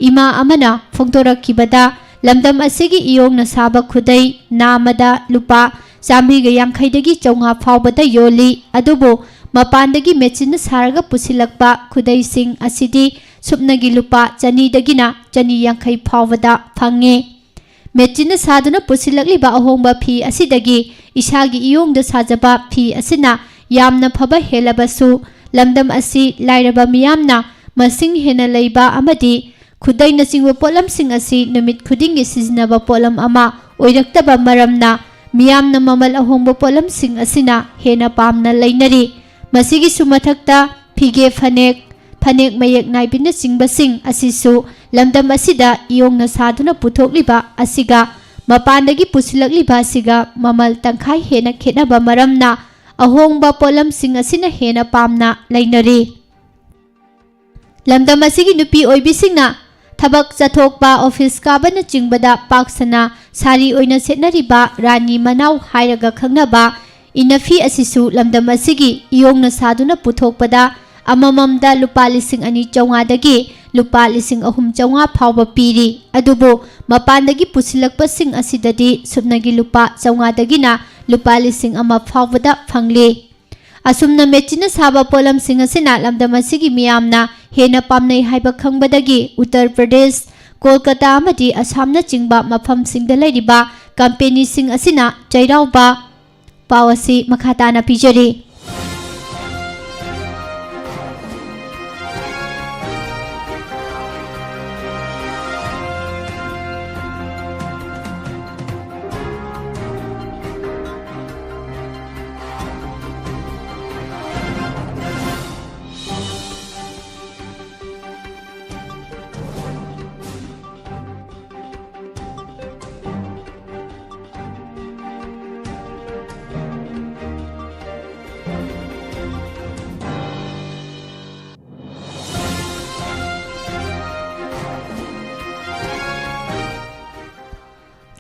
ꯏꯃꯥ ꯑꯃꯅ ꯐꯣꯡꯗꯣꯔꯛꯈꯤꯕꯗ, ꯂꯝꯗꯝ ꯑꯁꯤꯒꯤ ꯏꯌꯣꯡꯅ ꯁꯥꯕ ꯈꯨꯗꯩ ꯅꯥꯃꯗ ꯂꯨꯄꯥ ꯆꯥꯃꯔꯤꯒ ꯌꯥꯡꯈꯩꯗꯒꯤ ꯆꯥꯝꯃꯉꯥ ꯐꯥꯎꯕꯗ ꯌꯣꯜꯂꯤ꯫ ꯑꯗꯨꯕꯨ ꯃꯄꯥꯟꯗꯒꯤ ꯃꯦꯆꯤꯟꯅ ꯁꯥꯔꯒ ꯄꯨꯁꯤꯜꯂꯛꯄ ꯈꯨꯗꯩꯁꯤꯡ ꯑꯁꯤꯗꯤ ꯁꯨꯞꯅꯒꯤ ꯂꯨꯄꯥ ꯆꯅꯤꯗꯒꯤꯅ ꯆꯅꯤ ꯌꯥꯡꯈꯩ ꯐꯥꯎꯕꯗ ꯐꯪꯉꯤ꯫ ꯃꯦꯆꯤꯟꯅ ꯁꯥꯗꯨꯅ ꯄꯨꯁꯤꯜꯂꯛꯂꯤꯕ ꯑꯍꯣꯡꯕ ꯐꯤ ꯑꯁꯤꯗꯒꯤ ꯏꯁꯥꯒꯤ ꯏꯌꯣꯡꯗ ꯁꯥꯖꯕ ꯐꯤ ꯑꯁꯤꯅ ꯌꯥꯝꯅ ꯐꯕ ꯍꯦꯜꯂꯕꯁꯨ, ꯂꯝꯗꯝ ꯑꯁꯤ ꯂꯥꯏꯔꯕ ꯃꯤꯌꯥꯝꯅ ꯃꯁꯤꯡ ꯍꯦꯟꯅ ꯂꯩꯕ ꯑꯃꯗꯤ ꯈꯨꯗꯩꯅꯆꯤꯡꯕ ꯄꯣꯠꯂꯝꯁꯤꯡ ꯑꯁꯤ ꯅꯨꯃꯤꯠ ꯈꯨꯗꯤꯡꯒꯤ ꯁꯤꯖꯤꯟꯅꯕ ꯄꯣꯠꯂꯝ ꯑꯃ ꯑꯣꯏꯔꯛꯇꯕ ꯃꯔꯝꯅ, ꯃꯤꯌꯥꯝꯅ ꯃꯃꯜ ꯑꯍꯣꯡꯕ ꯄꯣꯠꯂꯝꯁꯤꯡ ꯑꯁꯤꯅ ꯍꯦꯟꯅ ꯄꯥꯝꯅ ꯂꯩꯅꯔꯤ꯫ ꯃꯁꯤꯒꯤꯁꯨ ꯃꯊꯛꯇ ꯐꯤꯒꯦ ꯐꯅꯦꯛ, ꯐꯅꯦꯛ ꯃꯌꯦꯛ ꯅꯥꯏꯕꯤꯅꯆꯤꯡꯕꯁꯤꯡ ꯑꯁꯤꯁꯨ ꯂꯝꯗꯝ ꯑꯁꯤꯗ ꯏꯌꯣꯡꯅ ꯁꯥꯗꯨꯅ ꯄꯨꯊꯣꯛꯂꯤꯕ ꯑꯁꯤꯒ ꯃꯄꯥꯟꯗꯒꯤ ꯄꯨꯁꯤꯜꯂꯛꯂꯤꯕ ꯑꯁꯤꯒ ꯃꯃꯜ ꯇꯪꯈꯥꯏ ꯍꯦꯟꯅ ꯈꯦꯠꯅꯕ ꯃꯔꯝꯅ ꯑꯍꯣꯡꯕ ꯄꯣꯠꯂꯝꯁꯤꯡ ꯑꯁꯤꯅ ꯍꯦꯟꯅ ꯄꯥꯝꯅ ꯂꯩꯅꯔꯤ꯫ ꯂꯝꯗꯝ ꯑꯁꯤꯒꯤ ꯅꯨꯄꯤ ꯑꯣꯏꯕꯤꯁꯤꯡꯅ ꯊꯕꯛ ꯆꯠꯊꯣꯛꯄ, ꯑꯣꯐꯤꯁ ꯀꯥꯕꯅꯆꯤꯡꯕꯗ ꯄꯥꯛ ꯁꯟꯅ ꯁꯥꯔꯤ ꯑꯣꯏꯅ ꯁꯦꯠꯅꯔꯤꯕ ꯔꯥꯅꯤ ꯃꯅꯥꯎ ꯍꯥꯏꯔꯒ ꯈꯪꯅꯕ ꯏꯅꯐꯤ ꯑꯁꯤꯁꯨ ꯂꯝꯗꯝ ꯑꯁꯤꯒꯤ ꯏꯌꯣꯡꯅ ꯁꯥꯗꯨꯅ ꯄꯨꯊꯣꯛꯄꯗ ꯑꯃꯃꯝꯗ ꯂꯨꯄꯥ ꯂꯤꯁꯤꯡ ꯑꯅꯤ ꯆꯥꯝꯃꯉꯥꯗꯒꯤ ꯂꯨꯄꯥ ꯂꯤꯁꯤꯡ ꯑꯍꯨꯝ ꯆꯥꯝꯃꯉꯥ ꯐꯥꯎꯕ ꯄꯤꯔꯤ꯫ ꯑꯗꯨꯕꯨ ꯃꯄꯥꯟꯗꯒꯤ ꯄꯨꯁꯤꯜꯂꯛꯄꯁꯤꯡ ꯑꯁꯤꯗꯗꯤ ꯁꯨꯞꯅꯒꯤ ꯂꯨꯄꯥ ꯆꯥꯝꯃꯉꯥꯗꯒꯤꯅ ꯂꯨꯄꯥ ꯂꯤꯁꯤꯡ ꯑꯃ ꯐꯥꯎꯕꯗ ꯐꯪꯂꯤ꯫ ꯑꯁꯨꯝꯅ ꯃꯦꯆꯤꯟꯅ ꯁꯥꯕ ꯄꯣꯠꯂꯝꯁꯤꯡ ꯑꯁꯤꯅ ꯂꯝꯗꯝ ꯑꯁꯤꯒꯤ ꯃꯤꯌꯥꯝꯅ ꯍꯦꯟꯅ ꯄꯥꯝꯅꯩ ꯍꯥꯏꯕ ꯈꯪꯕꯗꯒꯤ ꯎꯠꯇꯔ ꯄ꯭ꯔꯗꯦꯁ, ꯀꯣꯜꯀꯇꯥ ꯑꯃꯗꯤ ꯑꯁꯥꯝꯅꯆꯤꯡꯕ ꯃꯐꯝꯁꯤꯡꯗ ꯂꯩꯔꯤꯕ ꯀꯝꯄꯦꯅꯤꯁꯤꯡ ꯑꯁꯤꯅ ꯆꯩꯔꯥꯎꯕ ꯄꯥꯎ ꯑꯁꯤ ꯃꯈꯥ ꯇꯥꯅ ꯄꯤꯖꯔꯤ꯫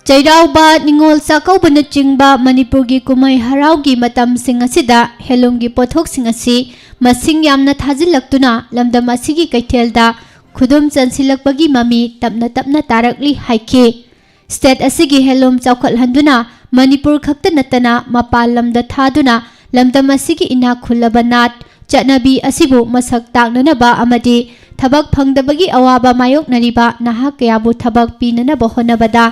ꯆꯩꯔꯥꯎꯕ, ꯅꯤꯉꯣꯜ ꯆꯥꯛꯀꯧꯕꯅꯆꯤꯡꯕ ꯃꯅꯤꯄꯨꯔꯒꯤ ꯀꯨꯝꯍꯩ ꯍꯔꯥꯎꯒꯤ ꯃꯇꯝꯁꯤꯡ ꯑꯁꯤꯗ ꯍꯦꯟꯂꯨꯝꯒꯤ ꯄꯣꯠꯊꯣꯛꯁꯤꯡ ꯑꯁꯤ ꯃꯁꯤꯡ ꯌꯥꯝꯅ ꯊꯥꯖꯤꯜꯂꯛꯇꯨꯅ ꯂꯝꯗꯝ ꯑꯁꯤꯒꯤ ꯀꯩꯊꯦꯜꯗ ꯈꯨꯗꯨꯝ ꯆꯟꯁꯤꯜꯂꯛꯄꯒꯤ ꯃꯃꯤ ꯇꯞꯅ ꯇꯞꯅ ꯇꯥꯔꯛꯂꯤ ꯍꯥꯏꯈꯤ꯫ ꯁ꯭ꯇꯦꯠ ꯑꯁꯤꯒꯤ ꯍꯦꯟꯂꯨꯝ ꯆꯥꯎꯈꯠꯍꯟꯗꯨꯅ ꯃꯅꯤꯄꯨꯔ ꯈꯛꯇ ꯅꯠꯇꯅ ꯃꯄꯥꯟ ꯂꯝꯗ ꯊꯥꯗꯨꯅ ꯂꯝꯗꯝ ꯑꯁꯤꯒꯤ ꯏꯅꯥꯛ ꯈꯨꯜꯂꯕ ꯅꯥꯠ, ꯆꯠꯅꯕꯤ ꯑꯁꯤꯕꯨ ꯃꯁꯛ ꯇꯥꯛꯅꯅꯕ ꯑꯃꯗꯤ ꯊꯕꯛ ꯐꯪꯗꯕꯒꯤ ꯑꯋꯥꯕ ꯃꯥꯌꯣꯛꯅꯔꯤꯕ ꯅꯍꯥ ꯀꯌꯥꯕꯨ ꯊꯕꯛ ꯄꯤꯅꯅꯕ ꯍꯣꯠꯅꯕꯗ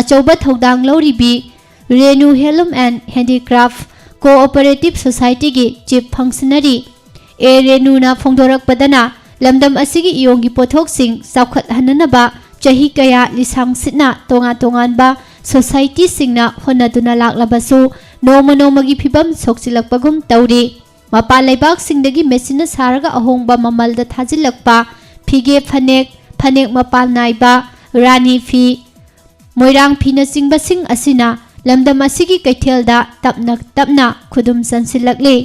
ꯑꯆꯧꯕ ꯊꯧꯗꯥꯡ ꯂꯧꯔꯤꯕꯤ Renu Handloom and Handicraft Cooperative Society ꯒꯤ Chief Functionary ꯑꯦ ꯔꯦꯅꯨꯅ ꯐꯣꯡꯗꯣꯔꯛꯄꯗꯅ, ꯂꯝꯗꯝ ꯑꯁꯤꯒꯤ ꯏꯌꯣꯡꯒꯤ ꯄꯣꯠꯊꯣꯛꯁꯤꯡ ꯆꯥꯎꯈꯠꯍꯟꯅꯅꯕ ꯆꯍꯤ ꯀꯌꯥ ꯂꯤꯁꯥꯡ ꯁꯤꯠꯅ ꯇꯣꯉꯥꯟ ꯇꯣꯉꯥꯟꯕ ꯁꯣꯁꯥꯏꯇꯤꯁꯤꯡꯅ ꯍꯣꯠꯅꯗꯨꯅ ꯂꯥꯛꯂꯕꯁꯨ, ꯅꯣꯡꯃ ꯅꯣꯡꯃꯒꯤ ꯐꯤꯕꯝ ꯁꯣꯛꯆꯤꯜꯂꯛꯄꯒꯨꯝ ꯇꯧꯔꯤ꯫ ꯃꯄꯥꯟ ꯂꯩꯕꯥꯛꯁꯤꯡꯗꯒꯤ ꯃꯦꯆꯤꯟꯅ ꯁꯥꯔꯒ ꯑꯍꯣꯡꯕ ꯃꯃꯜꯗ ꯊꯥꯖꯤꯜꯂꯛꯄ ꯐꯤꯒꯦ ꯐꯅꯦꯛ, ꯐꯅꯦꯛ ꯃꯄꯥꯟ ꯅꯥꯏꯕ, ꯔꯥꯅꯤ ꯐꯤ, ꯃꯣꯏꯔꯥꯡ ꯐꯤꯅꯆꯤꯡꯕꯁꯤꯡ ꯑꯁꯤꯅ ꯂꯝꯗꯝ ꯑꯁꯤꯒꯤ ꯀꯩꯊꯦꯜꯗ ꯇꯞꯅ ꯇꯞꯅ ꯈꯨꯗꯨꯝ ꯆꯟꯁꯤꯜꯂꯛꯂꯤ꯫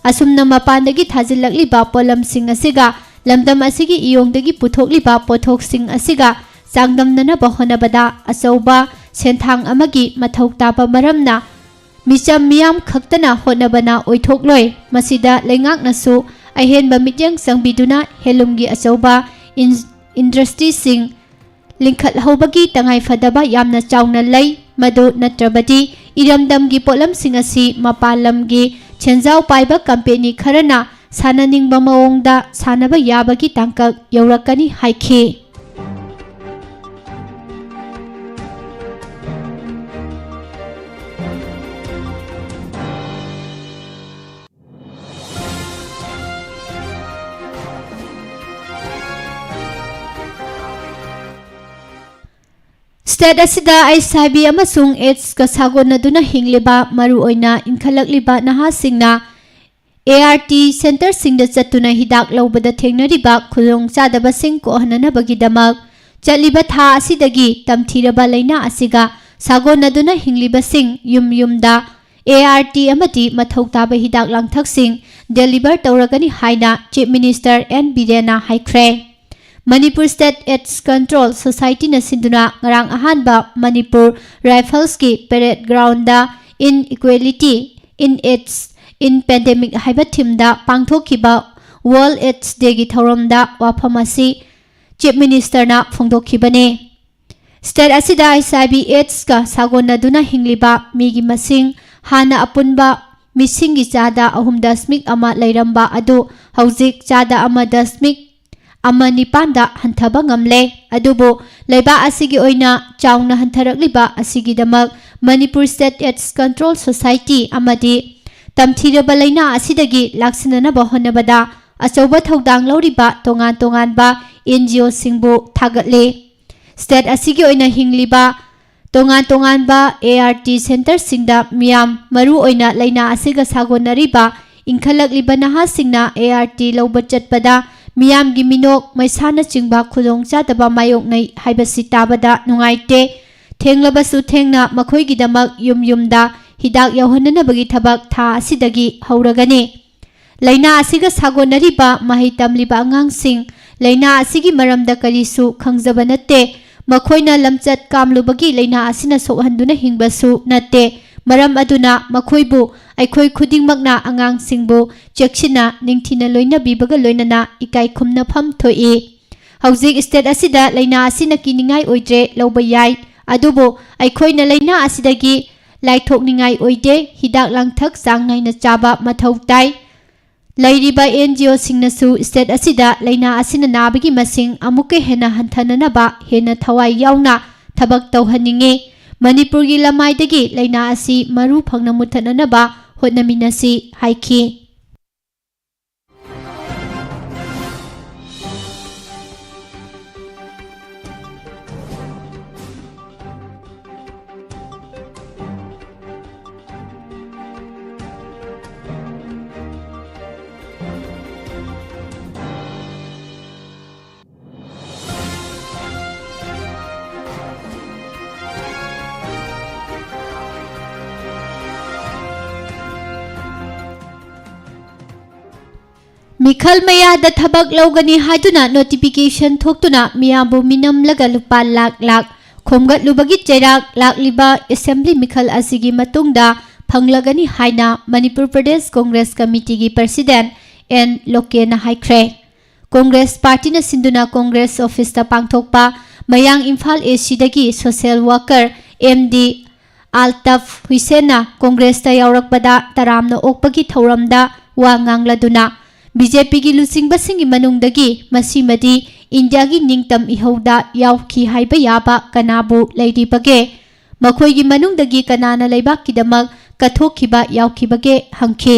ꯑꯁꯨꯝꯅ ꯃꯄꯥꯟꯗꯒꯤ ꯊꯥꯖꯤꯜꯂꯛꯂꯤꯕ ꯄꯣꯠꯂꯝꯁꯤꯡ ꯑꯁꯤꯒ ꯂꯝꯗꯝ ꯑꯁꯤꯒꯤ ꯏꯌꯣꯡꯗꯒꯤ ꯄꯨꯊꯣꯛꯂꯤꯕ ꯄꯣꯠꯊꯣꯛꯁꯤꯡ ꯑꯁꯤꯒ ꯆꯥꯡꯗꯝꯅꯅꯕ ꯍꯣꯠꯅꯕꯗ ꯑꯆꯧꯕ ꯁꯦꯟꯊꯥꯡ ꯑꯃꯒꯤ ꯃꯊꯧ ꯇꯥꯕ ꯃꯔꯝꯅ ꯃꯤꯆꯝ ꯃꯤꯌꯥꯝ ꯈꯛꯇꯅ ꯍꯣꯠꯅꯕꯅ ꯑꯣꯏꯊꯣꯛꯂꯣꯏ꯫ ꯃꯁꯤꯗ ꯂꯩꯉꯥꯛꯅꯁꯨ ꯑꯍꯦꯟꯕ ꯃꯤꯠꯌꯦꯡ ꯆꯪꯕꯤꯗꯨꯅ ꯍꯦꯟꯂꯨꯝꯒꯤ ꯑꯆꯧꯕ ꯏꯟ-, ꯏꯟꯗꯁꯇ꯭ꯔꯤꯁꯤꯡ ꯂꯤꯡꯈꯠꯍꯧꯕꯒꯤ ꯇꯉꯥꯏꯐꯗꯕ ꯌꯥꯝꯅ ꯆꯥꯎꯅ ꯂꯩ꯫ ꯃꯗꯨ ꯅꯠꯇ꯭ꯔꯕꯗꯤ ꯏꯔꯝꯗꯝꯒꯤ ꯄꯣꯠꯂꯝꯁꯤꯡ ꯑꯁꯤ ꯃꯄꯥꯟ ꯂꯝꯒꯤ ꯁꯦꯟꯖꯥꯎ ꯄꯥꯏꯕ ꯀꯝꯄꯦꯅꯤ ꯈꯔꯅ ꯁꯥꯟꯅꯅꯤꯡꯕ ꯃꯑꯣꯡꯗ ꯁꯥꯟꯅꯕ ꯌꯥꯕꯒꯤ ꯇꯥꯡꯀꯛ ꯌꯧꯔꯛꯀꯅꯤ ꯍꯥꯏꯈꯤ꯫ ꯁ꯭ꯇꯦꯠ ꯑꯁꯤꯗ ꯑꯩꯆ ꯑꯥꯏ ꯚꯤ ꯑꯃꯁꯨꯡ ꯑꯦꯗꯁꯀ ꯁꯥꯒꯣꯟꯅꯗꯨꯅ ꯍꯤꯡꯂꯤꯕ, ꯃꯔꯨꯑꯣꯏꯅ ꯏꯟꯈꯠꯂꯛꯂꯤꯕ ꯅꯍꯥꯁꯤꯡꯅ ꯑꯦ ꯑꯥꯔ ꯇꯤ ꯁꯦꯟꯇꯔꯁꯤꯡꯗ ꯆꯠꯇꯨꯅ ꯍꯤꯗꯥꯛ ꯂꯧꯕꯗ ꯊꯦꯡꯅꯔꯤꯕ ꯈꯨꯗꯣꯡꯆꯥꯗꯕꯁꯤꯡ ꯀꯣꯛꯍꯟꯅꯅꯕꯒꯤꯗꯃꯛ ꯆꯠꯂꯤꯕ ꯊꯥ ꯑꯁꯤꯗꯒꯤ ꯇꯝꯊꯤꯔꯕ ꯂꯩꯅꯥ ꯑꯁꯤꯒ ꯁꯥꯒꯣꯟꯅꯗꯨꯅ ꯍꯤꯡꯂꯤꯕꯁꯤꯡ ꯌꯨꯝ ꯌꯨꯝꯗ ꯑꯦ ꯑꯥꯔ ꯇꯤ ꯑꯃꯗꯤ ꯃꯊꯧ ꯇꯥꯕ ꯍꯤꯗꯥꯛ ꯂꯥꯡꯊꯛꯁꯤꯡ ꯗꯦꯂꯤꯚꯔ ꯇꯧꯔꯒꯅꯤ ꯍꯥꯏꯅ ꯆꯤꯐ ꯃꯤꯅꯤꯁꯇꯔ ꯑꯦꯟ ꯕꯤꯔꯦꯟꯅ ꯍꯥꯏꯈ꯭ꯔꯦ꯫ ꯃꯅꯤꯄꯨꯔ ꯁ꯭ꯇꯦꯠ ꯑꯦꯗꯁ ꯀꯟꯇ꯭ꯔꯣꯜ ꯁꯣꯁꯥꯏꯇꯤꯅ ꯁꯤꯟꯗꯨꯅ ꯉꯔꯥꯡ ꯑꯍꯥꯟꯕ ꯃꯅꯤꯄꯨꯔ ꯔꯥꯏꯐꯜꯁꯀꯤ ꯄꯦꯔꯦꯗ ꯒ꯭ꯔꯥꯎꯟꯗ "ꯏꯟ ꯏꯀ꯭ꯋꯦꯂꯤꯇꯤ, ꯏꯟ ꯑꯦꯗꯁ, ꯏꯟ ꯄꯦꯟꯗꯦꯃꯤꯛ" ꯍꯥꯏꯕ ꯊꯤꯝꯗ ꯄꯥꯡꯊꯣꯛꯈꯤꯕ ꯋꯥꯔꯜꯗ ꯑꯦꯗꯁ ꯗꯦꯒꯤ ꯊꯧꯔꯝꯗ ꯋꯥꯐꯝ ꯑꯁꯤ ꯆꯤꯐ ꯃꯤꯅꯤꯁꯇꯔꯅ ꯐꯣꯡꯗꯣꯛꯈꯤꯕꯅꯤ꯫ ꯁ꯭ꯇꯦꯠ ꯑꯁꯤꯗ ꯑꯩꯆ ꯑꯥꯏ ꯚꯤ ꯑꯦꯗꯁꯀ ꯁꯥꯒꯣꯟꯅꯗꯨꯅ ꯍꯤꯡꯂꯤꯕ ꯃꯤꯒꯤ ꯃꯁꯤꯡ ꯍꯥꯟꯅ ꯑꯄꯨꯟꯕ ꯃꯤꯁꯤꯡꯒꯤ ꯆꯥꯗ ꯑꯍꯨꯝ ꯗꯁꯃꯤꯛ ꯑꯃ ꯂꯩꯔꯝꯕ ꯑꯗꯨ ꯍꯧꯖꯤꯛ ꯆꯥꯗ ꯑꯃ ꯗꯁꯃꯤꯛ ꯑꯃ ꯅꯤꯄꯥꯟꯗ ꯍꯟꯊꯕ ꯉꯝꯂꯦ꯫ ꯑꯗꯨꯕꯨ ꯂꯩꯕꯥꯛ ꯑꯁꯤꯒꯤ ꯑꯣꯏꯅ ꯆꯥꯎꯅ ꯍꯟꯊꯔꯛꯂꯤꯕ ꯑꯁꯤꯒꯤꯗꯃꯛ Manipur state ads control society ꯑꯃꯗꯤ ꯇꯝꯊꯤꯔꯕ ꯂꯩꯅꯥ ꯑꯁꯤꯗꯒꯤ ꯂꯥꯛꯁꯤꯟꯅꯅꯕ ꯍꯣꯠꯅꯕꯗ ꯑꯆꯧꯕ ꯊꯧꯗꯥꯡ ꯂꯧꯔꯤꯕ ꯇꯣꯉꯥꯟ ꯇꯣꯉꯥꯟꯕ ꯑꯦꯟ ꯖꯤ ꯑꯣꯁꯤꯡꯕꯨ ꯊꯥꯒꯠꯂꯤ꯫ ꯁ꯭ꯇꯦꯠ ꯑꯁꯤꯒꯤ ꯑꯣꯏꯅ ꯍꯤꯡꯂꯤꯕ ꯇꯣꯉꯥꯟ ꯇꯣꯉꯥꯟꯕ ꯑꯦ ꯑꯥꯔ ꯇꯤ ꯁꯦꯟꯇꯔꯁꯤꯡꯗ ꯃꯤꯌꯥꯝ, ꯃꯔꯨꯑꯣꯏꯅ ꯂꯩꯅꯥ ꯑꯁꯤꯒ ꯁꯥꯒꯣꯟꯅꯔꯤꯕ ꯏꯟꯈꯠꯂꯛꯂꯤꯕ ꯅꯍꯥꯁꯤꯡꯅ ꯑꯦ ꯑꯥꯔ ꯇꯤ ꯂꯧꯕ ꯆꯠꯄꯗ ꯃꯤꯌꯥꯝꯒꯤ ꯃꯤꯅꯣꯛ ꯃꯩꯁꯥꯅꯆꯤꯡꯕ ꯈꯨꯗꯣꯡꯆꯥꯗꯕ ꯃꯥꯌꯣꯛꯅꯩ ꯍꯥꯏꯕꯁꯤ ꯇꯥꯕꯗ ꯅꯨꯡꯉꯥꯏꯇꯦ꯫ ꯊꯦꯡꯂꯕꯁꯨ ꯊꯦꯡꯅ ꯃꯈꯣꯏꯒꯤꯗꯃꯛ ꯌꯨꯝ ꯌꯨꯝꯗ ꯍꯤꯗꯥꯛ ꯌꯧꯍꯟꯅꯅꯕꯒꯤ ꯊꯕꯛ ꯊꯥ ꯑꯁꯤꯗꯒꯤ ꯍꯧꯔꯒꯅꯤ꯫ ꯂꯥꯏꯅꯥ ꯑꯁꯤꯒ ꯁꯥꯒꯣꯟꯅꯔꯤꯕ ꯃꯍꯩ ꯇꯝꯂꯤꯕ ꯑꯉꯥꯡꯁꯤꯡ, ꯂꯥꯏꯅꯥ ꯑꯁꯤꯒꯤ ꯃꯔꯝꯗ ꯀꯔꯤꯁꯨ ꯈꯪꯖꯕ ꯅꯠꯇꯦ꯫ ꯃꯈꯣꯏꯅ ꯂꯝꯆꯠ ꯀꯥꯝꯂꯨꯕꯒꯤ ꯂꯥꯏꯅꯥ ꯑꯁꯤꯅ ꯁꯣꯛꯍꯟꯗꯨꯅ ꯍꯤꯡꯕꯁꯨ ꯅꯠꯇꯦ꯫ ꯃꯔꯝ ꯑꯗꯨꯅ ꯃꯈꯣꯏꯕꯨ ꯑꯩꯈꯣꯏ ꯈꯨꯗꯤꯡꯃꯛꯅ ꯑꯉꯥꯡꯁꯤꯡꯕꯨ ꯆꯦꯛꯁꯤꯟꯅ ꯅꯤꯡꯊꯤꯅ ꯂꯣꯏꯅꯕꯤꯕꯒ ꯂꯣꯏꯅꯅ ꯏꯀꯥꯏ ꯈꯨꯝꯅꯐꯝ ꯊꯣꯛꯏ꯫ ꯍꯧꯖꯤꯛ state ꯑꯁꯤꯗ ꯂꯥꯏꯅꯥ ꯑꯁꯤꯅ ꯀꯤꯅꯤꯡꯉꯥꯏ ꯑꯣꯏꯗ꯭ꯔꯦ ꯂꯧꯕ ꯌꯥꯏ, ꯑꯗꯨꯕꯨ ꯑꯩꯈꯣꯏꯅ ꯂꯥꯏꯅꯥ ꯑꯁꯤꯗꯒꯤ ꯂꯥꯏꯊꯣꯛꯅꯤꯡꯉꯥꯏ ꯑꯣꯏꯗꯦ꯫ ꯍꯤꯗꯥꯛ ꯂꯥꯡꯊꯛ ꯆꯥꯡ ꯅꯥꯏꯅ ꯆꯥꯕ ꯃꯊꯧ ꯇꯥꯏ꯫ ꯂꯩꯔꯤꯕ ꯑꯦꯟ ꯖꯤ ꯑꯣꯁꯤꯡꯅꯁꯨ state ꯑꯁꯤꯗ ꯂꯥꯏꯅꯥ ꯑꯁꯤꯅ ꯅꯥꯕꯒꯤ ꯃꯁꯤꯡ ꯑꯃꯨꯛꯀ ꯍꯦꯟꯅ ꯍꯟꯊꯅꯅꯕ ꯍꯦꯟꯅ ꯊꯋꯥꯏ ꯌꯥꯎꯅ ꯊꯕꯛ ꯇꯧꯍꯟꯅꯤꯡꯏ꯫ ꯃꯅꯤꯄꯨꯔꯒꯤ ꯂꯃꯥꯏꯗꯒꯤ ꯂꯥꯏꯅꯥ ꯑꯁꯤ ꯃꯔꯨ ꯐꯪꯅ ꯃꯨꯠꯊꯠꯅꯅꯕ ꯍꯣꯠꯅꯃꯤꯟꯅꯁꯤ ꯍꯥꯏꯈꯤ꯫ ꯃꯤꯈꯜ ꯃꯌꯥꯗ ꯊꯕꯛ ꯂꯧꯒꯅꯤ ꯍꯥꯏꯗꯨꯅ notification ꯊꯣꯛꯇꯨꯅ ꯃꯤꯌꯥꯝꯕꯨ ꯃꯤꯅꯝꯂꯒ ꯂꯨꯄꯥ ꯂꯥꯛ ꯂꯥꯛ ꯈꯣꯝꯒꯠꯂꯨꯕꯒꯤ ꯆꯩꯔꯥꯛ ꯂꯥꯛꯂꯤꯕ assembly ꯃꯤꯈꯜ ꯑꯁꯤꯒꯤ ꯃꯇꯨꯡꯗ ꯐꯪꯂꯒꯅꯤ ꯍꯥꯏꯅ ꯃꯅꯤꯄꯨꯔ ꯄ꯭ꯔꯗꯦꯁ ꯀꯣꯡꯒ꯭ꯔꯦꯁ ꯀꯃꯤꯇꯤꯒꯤ president ꯑꯦꯟ ꯂꯣꯀꯦꯅ ꯍꯥꯏꯈ꯭ꯔꯦ꯫ ꯀꯣꯡꯒ꯭ꯔꯦꯁ ꯄꯥꯔꯇꯤꯅ ꯁꯤꯟꯗꯨꯅ ꯀꯣꯡꯒ꯭ꯔꯦꯁ ꯑꯣꯐꯤꯁꯇ ꯄꯥꯡꯊꯣꯛꯄ ꯃꯌꯥꯡ ꯏꯝꯐꯥꯜ ꯑꯦ ꯁꯤꯗꯒꯤ social worker ꯑꯦꯝ ꯗꯤ ꯑꯜꯇꯐ ꯍꯨꯏꯁꯦꯟꯅ ꯀꯣꯡꯒ꯭ꯔꯦꯁꯇ ꯌꯥꯎꯔꯛꯄꯗ ꯇꯔꯥꯝꯅ ꯑꯣꯛꯄꯒꯤ ꯊꯧꯔꯝꯗ ꯋꯥ ꯉꯥꯡꯂꯗꯨꯅ, ꯕꯤ ꯖꯦ ꯄꯤꯒꯤ ꯂꯨꯆꯤꯡꯕꯁꯤꯡꯒꯤ ꯃꯅꯨꯡꯗꯒꯤ ꯃꯁꯤꯃꯗꯤ ꯏꯟꯗꯤꯌꯥꯒꯤ ꯅꯤꯡꯇꯝ ꯏꯍꯧꯗ ꯌꯥꯎꯈꯤ ꯍꯥꯏꯕ ꯌꯥꯕ ꯀꯅꯥꯕꯨ ꯂꯩꯔꯤꯕꯒꯦ? ꯃꯈꯣꯏꯒꯤ ꯃꯅꯨꯡꯗꯒꯤ ꯀꯅꯥꯅ ꯂꯩꯕꯥꯛꯀꯤꯗꯃꯛ ꯀꯠꯊꯣꯛꯈꯤꯕ ꯌꯥꯎꯈꯤꯕꯒꯦ ꯍꯪꯈꯤ꯫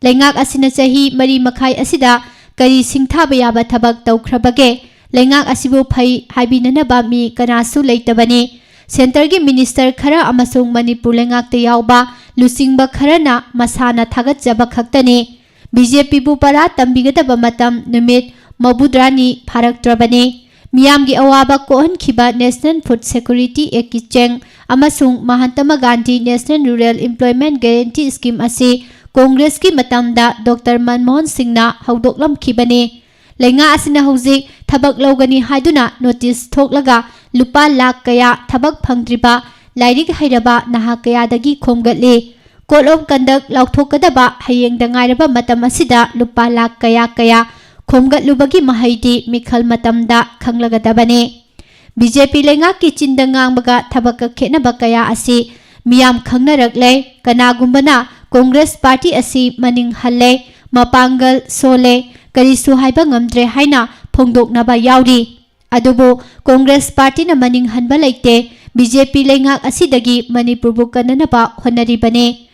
ꯂꯩꯉꯥꯛ ꯑꯁꯤꯅ ꯆꯍꯤ ꯃꯔꯤ ꯃꯈꯥꯏ ꯑꯁꯤꯗ ꯀꯔꯤ ꯁꯤꯡꯊꯥꯕ ꯌꯥꯕ ꯊꯕꯛ ꯇꯧꯈ꯭ꯔꯕꯒꯦ? ꯂꯩꯉꯥꯛ ꯑꯁꯤꯕꯨ ꯐꯩ ꯍꯥꯏꯕꯤꯅꯅꯕ ꯃꯤ ꯀꯅꯥꯁꯨ ꯂꯩꯇꯕꯅꯤ꯫ ꯁꯦꯟꯇꯔꯒꯤ ꯃꯤꯅꯤꯁꯇꯔ ꯈꯔ ꯑꯃꯁꯨꯡ ꯃꯅꯤꯄꯨꯔ ꯂꯩꯉꯥꯛꯇ ꯌꯥꯎꯕ ꯂꯨꯆꯤꯡꯕ ꯈꯔꯅ ꯃꯁꯥꯅ ꯊꯥꯒꯠꯆꯕ ꯈꯛꯇꯅꯤ꯫ ꯕꯤ ꯖꯦ ꯄꯤꯕꯨ ꯄꯔꯥ ꯇꯝꯕꯤꯒꯗꯕ ꯃꯇꯝ ꯅꯨꯃꯤꯠ ꯃꯧꯗ꯭ꯔꯥꯅꯤ ꯐꯥꯔꯛꯇ꯭ꯔꯕꯅꯤ꯫ ꯃꯤꯌꯥꯝꯒꯤ ꯑꯋꯥꯕ ꯀꯣꯛꯍꯟꯈꯤꯕ National Food Security Act ꯀꯤ ꯆꯦꯡ ꯑꯃꯁꯨꯡ Mahatma Gandhi National Rural Employment Guarantee Scheme ꯑꯁꯤ ꯀꯣꯡꯒ꯭ꯔꯦꯁꯀꯤ ꯃꯇꯝꯗ ꯗꯣꯛꯇꯔ ꯃꯟꯃꯣꯍꯟ ꯁꯤꯡꯅ ꯍꯧꯗꯣꯛꯂꯝꯈꯤꯕꯅꯤ꯫ ꯂꯩꯉꯥꯛ ꯑꯁꯤꯅ ꯍꯧꯖꯤꯛ ꯊꯕꯛ ꯂꯧꯒꯅꯤ ꯍꯥꯏꯗꯨꯅ ꯅꯣꯇꯤꯁ ꯊꯣꯛꯂꯒ ꯂꯨꯄꯥ ꯂꯥꯈ ꯀꯌꯥ ꯊꯕꯛ ꯐꯪꯗ꯭ꯔꯤꯕ ꯂꯥꯏꯔꯤꯛ ꯍꯩꯔꯕ ꯅꯍꯥ ꯀꯌꯥꯗꯒꯤ ꯈꯣꯝꯒꯠꯂꯤ꯫ Code of Conduct ꯂꯥꯎꯊꯣꯛꯀꯗꯕ ꯍꯌꯦꯡꯗ ꯉꯥꯏꯔꯕ ꯃꯇꯝ ꯑꯁꯤꯗ ꯂꯨꯄꯥ ꯂꯥꯈ ꯀꯌꯥ ꯀꯌꯥ ꯈꯣꯝꯒꯠꯂꯨꯕꯒꯤ ꯃꯍꯩꯗꯤ ꯃꯤꯈꯜ ꯃꯇꯝꯗ ꯈꯪꯂꯒꯗꯕꯅꯤ꯫ ꯕꯤ ꯖꯦ ꯄꯤ ꯂꯩꯉꯥꯛꯀꯤ ꯆꯤꯟꯗ ꯉꯥꯡꯕꯒ ꯊꯕꯛꯀ ꯈꯦꯠꯅꯕ ꯀꯌꯥ ꯑꯁꯤ ꯃꯤꯌꯥꯝ ꯈꯪꯅꯔꯛꯂꯦ꯫ ꯀꯅꯥꯒꯨꯝꯕꯅ ꯀꯣꯡꯒ꯭ꯔꯦꯁ ꯄꯥꯔꯇꯤ ꯑꯁꯤ ꯃꯅꯤꯡ ꯍꯜꯂꯦ, ꯃꯄꯥꯡꯒꯜ ꯁꯣꯜꯂꯦ, ꯀꯔꯤꯁꯨ ꯍꯥꯏꯕ ꯉꯝꯗ꯭ꯔꯦ ꯍꯥꯏꯅ ꯐꯣꯡꯗꯣꯛꯅꯕ ꯌꯥꯎꯔꯤ꯫ ꯑꯗꯨꯕꯨ ꯀꯣꯡꯒ꯭ꯔꯦꯁ ꯄꯥꯔꯇꯤꯅ ꯃꯅꯤꯡ ꯍꯟꯕ ꯂꯩꯇꯦ꯫ ꯕꯤ ꯖꯦ ꯄꯤ ꯂꯩꯉꯥꯛ ꯑꯁꯤꯗꯒꯤ ꯃꯅꯤꯄꯨꯔꯕꯨ ꯀꯟꯅꯅꯕ ꯍꯣꯠꯅꯔꯤꯕꯅꯤ꯫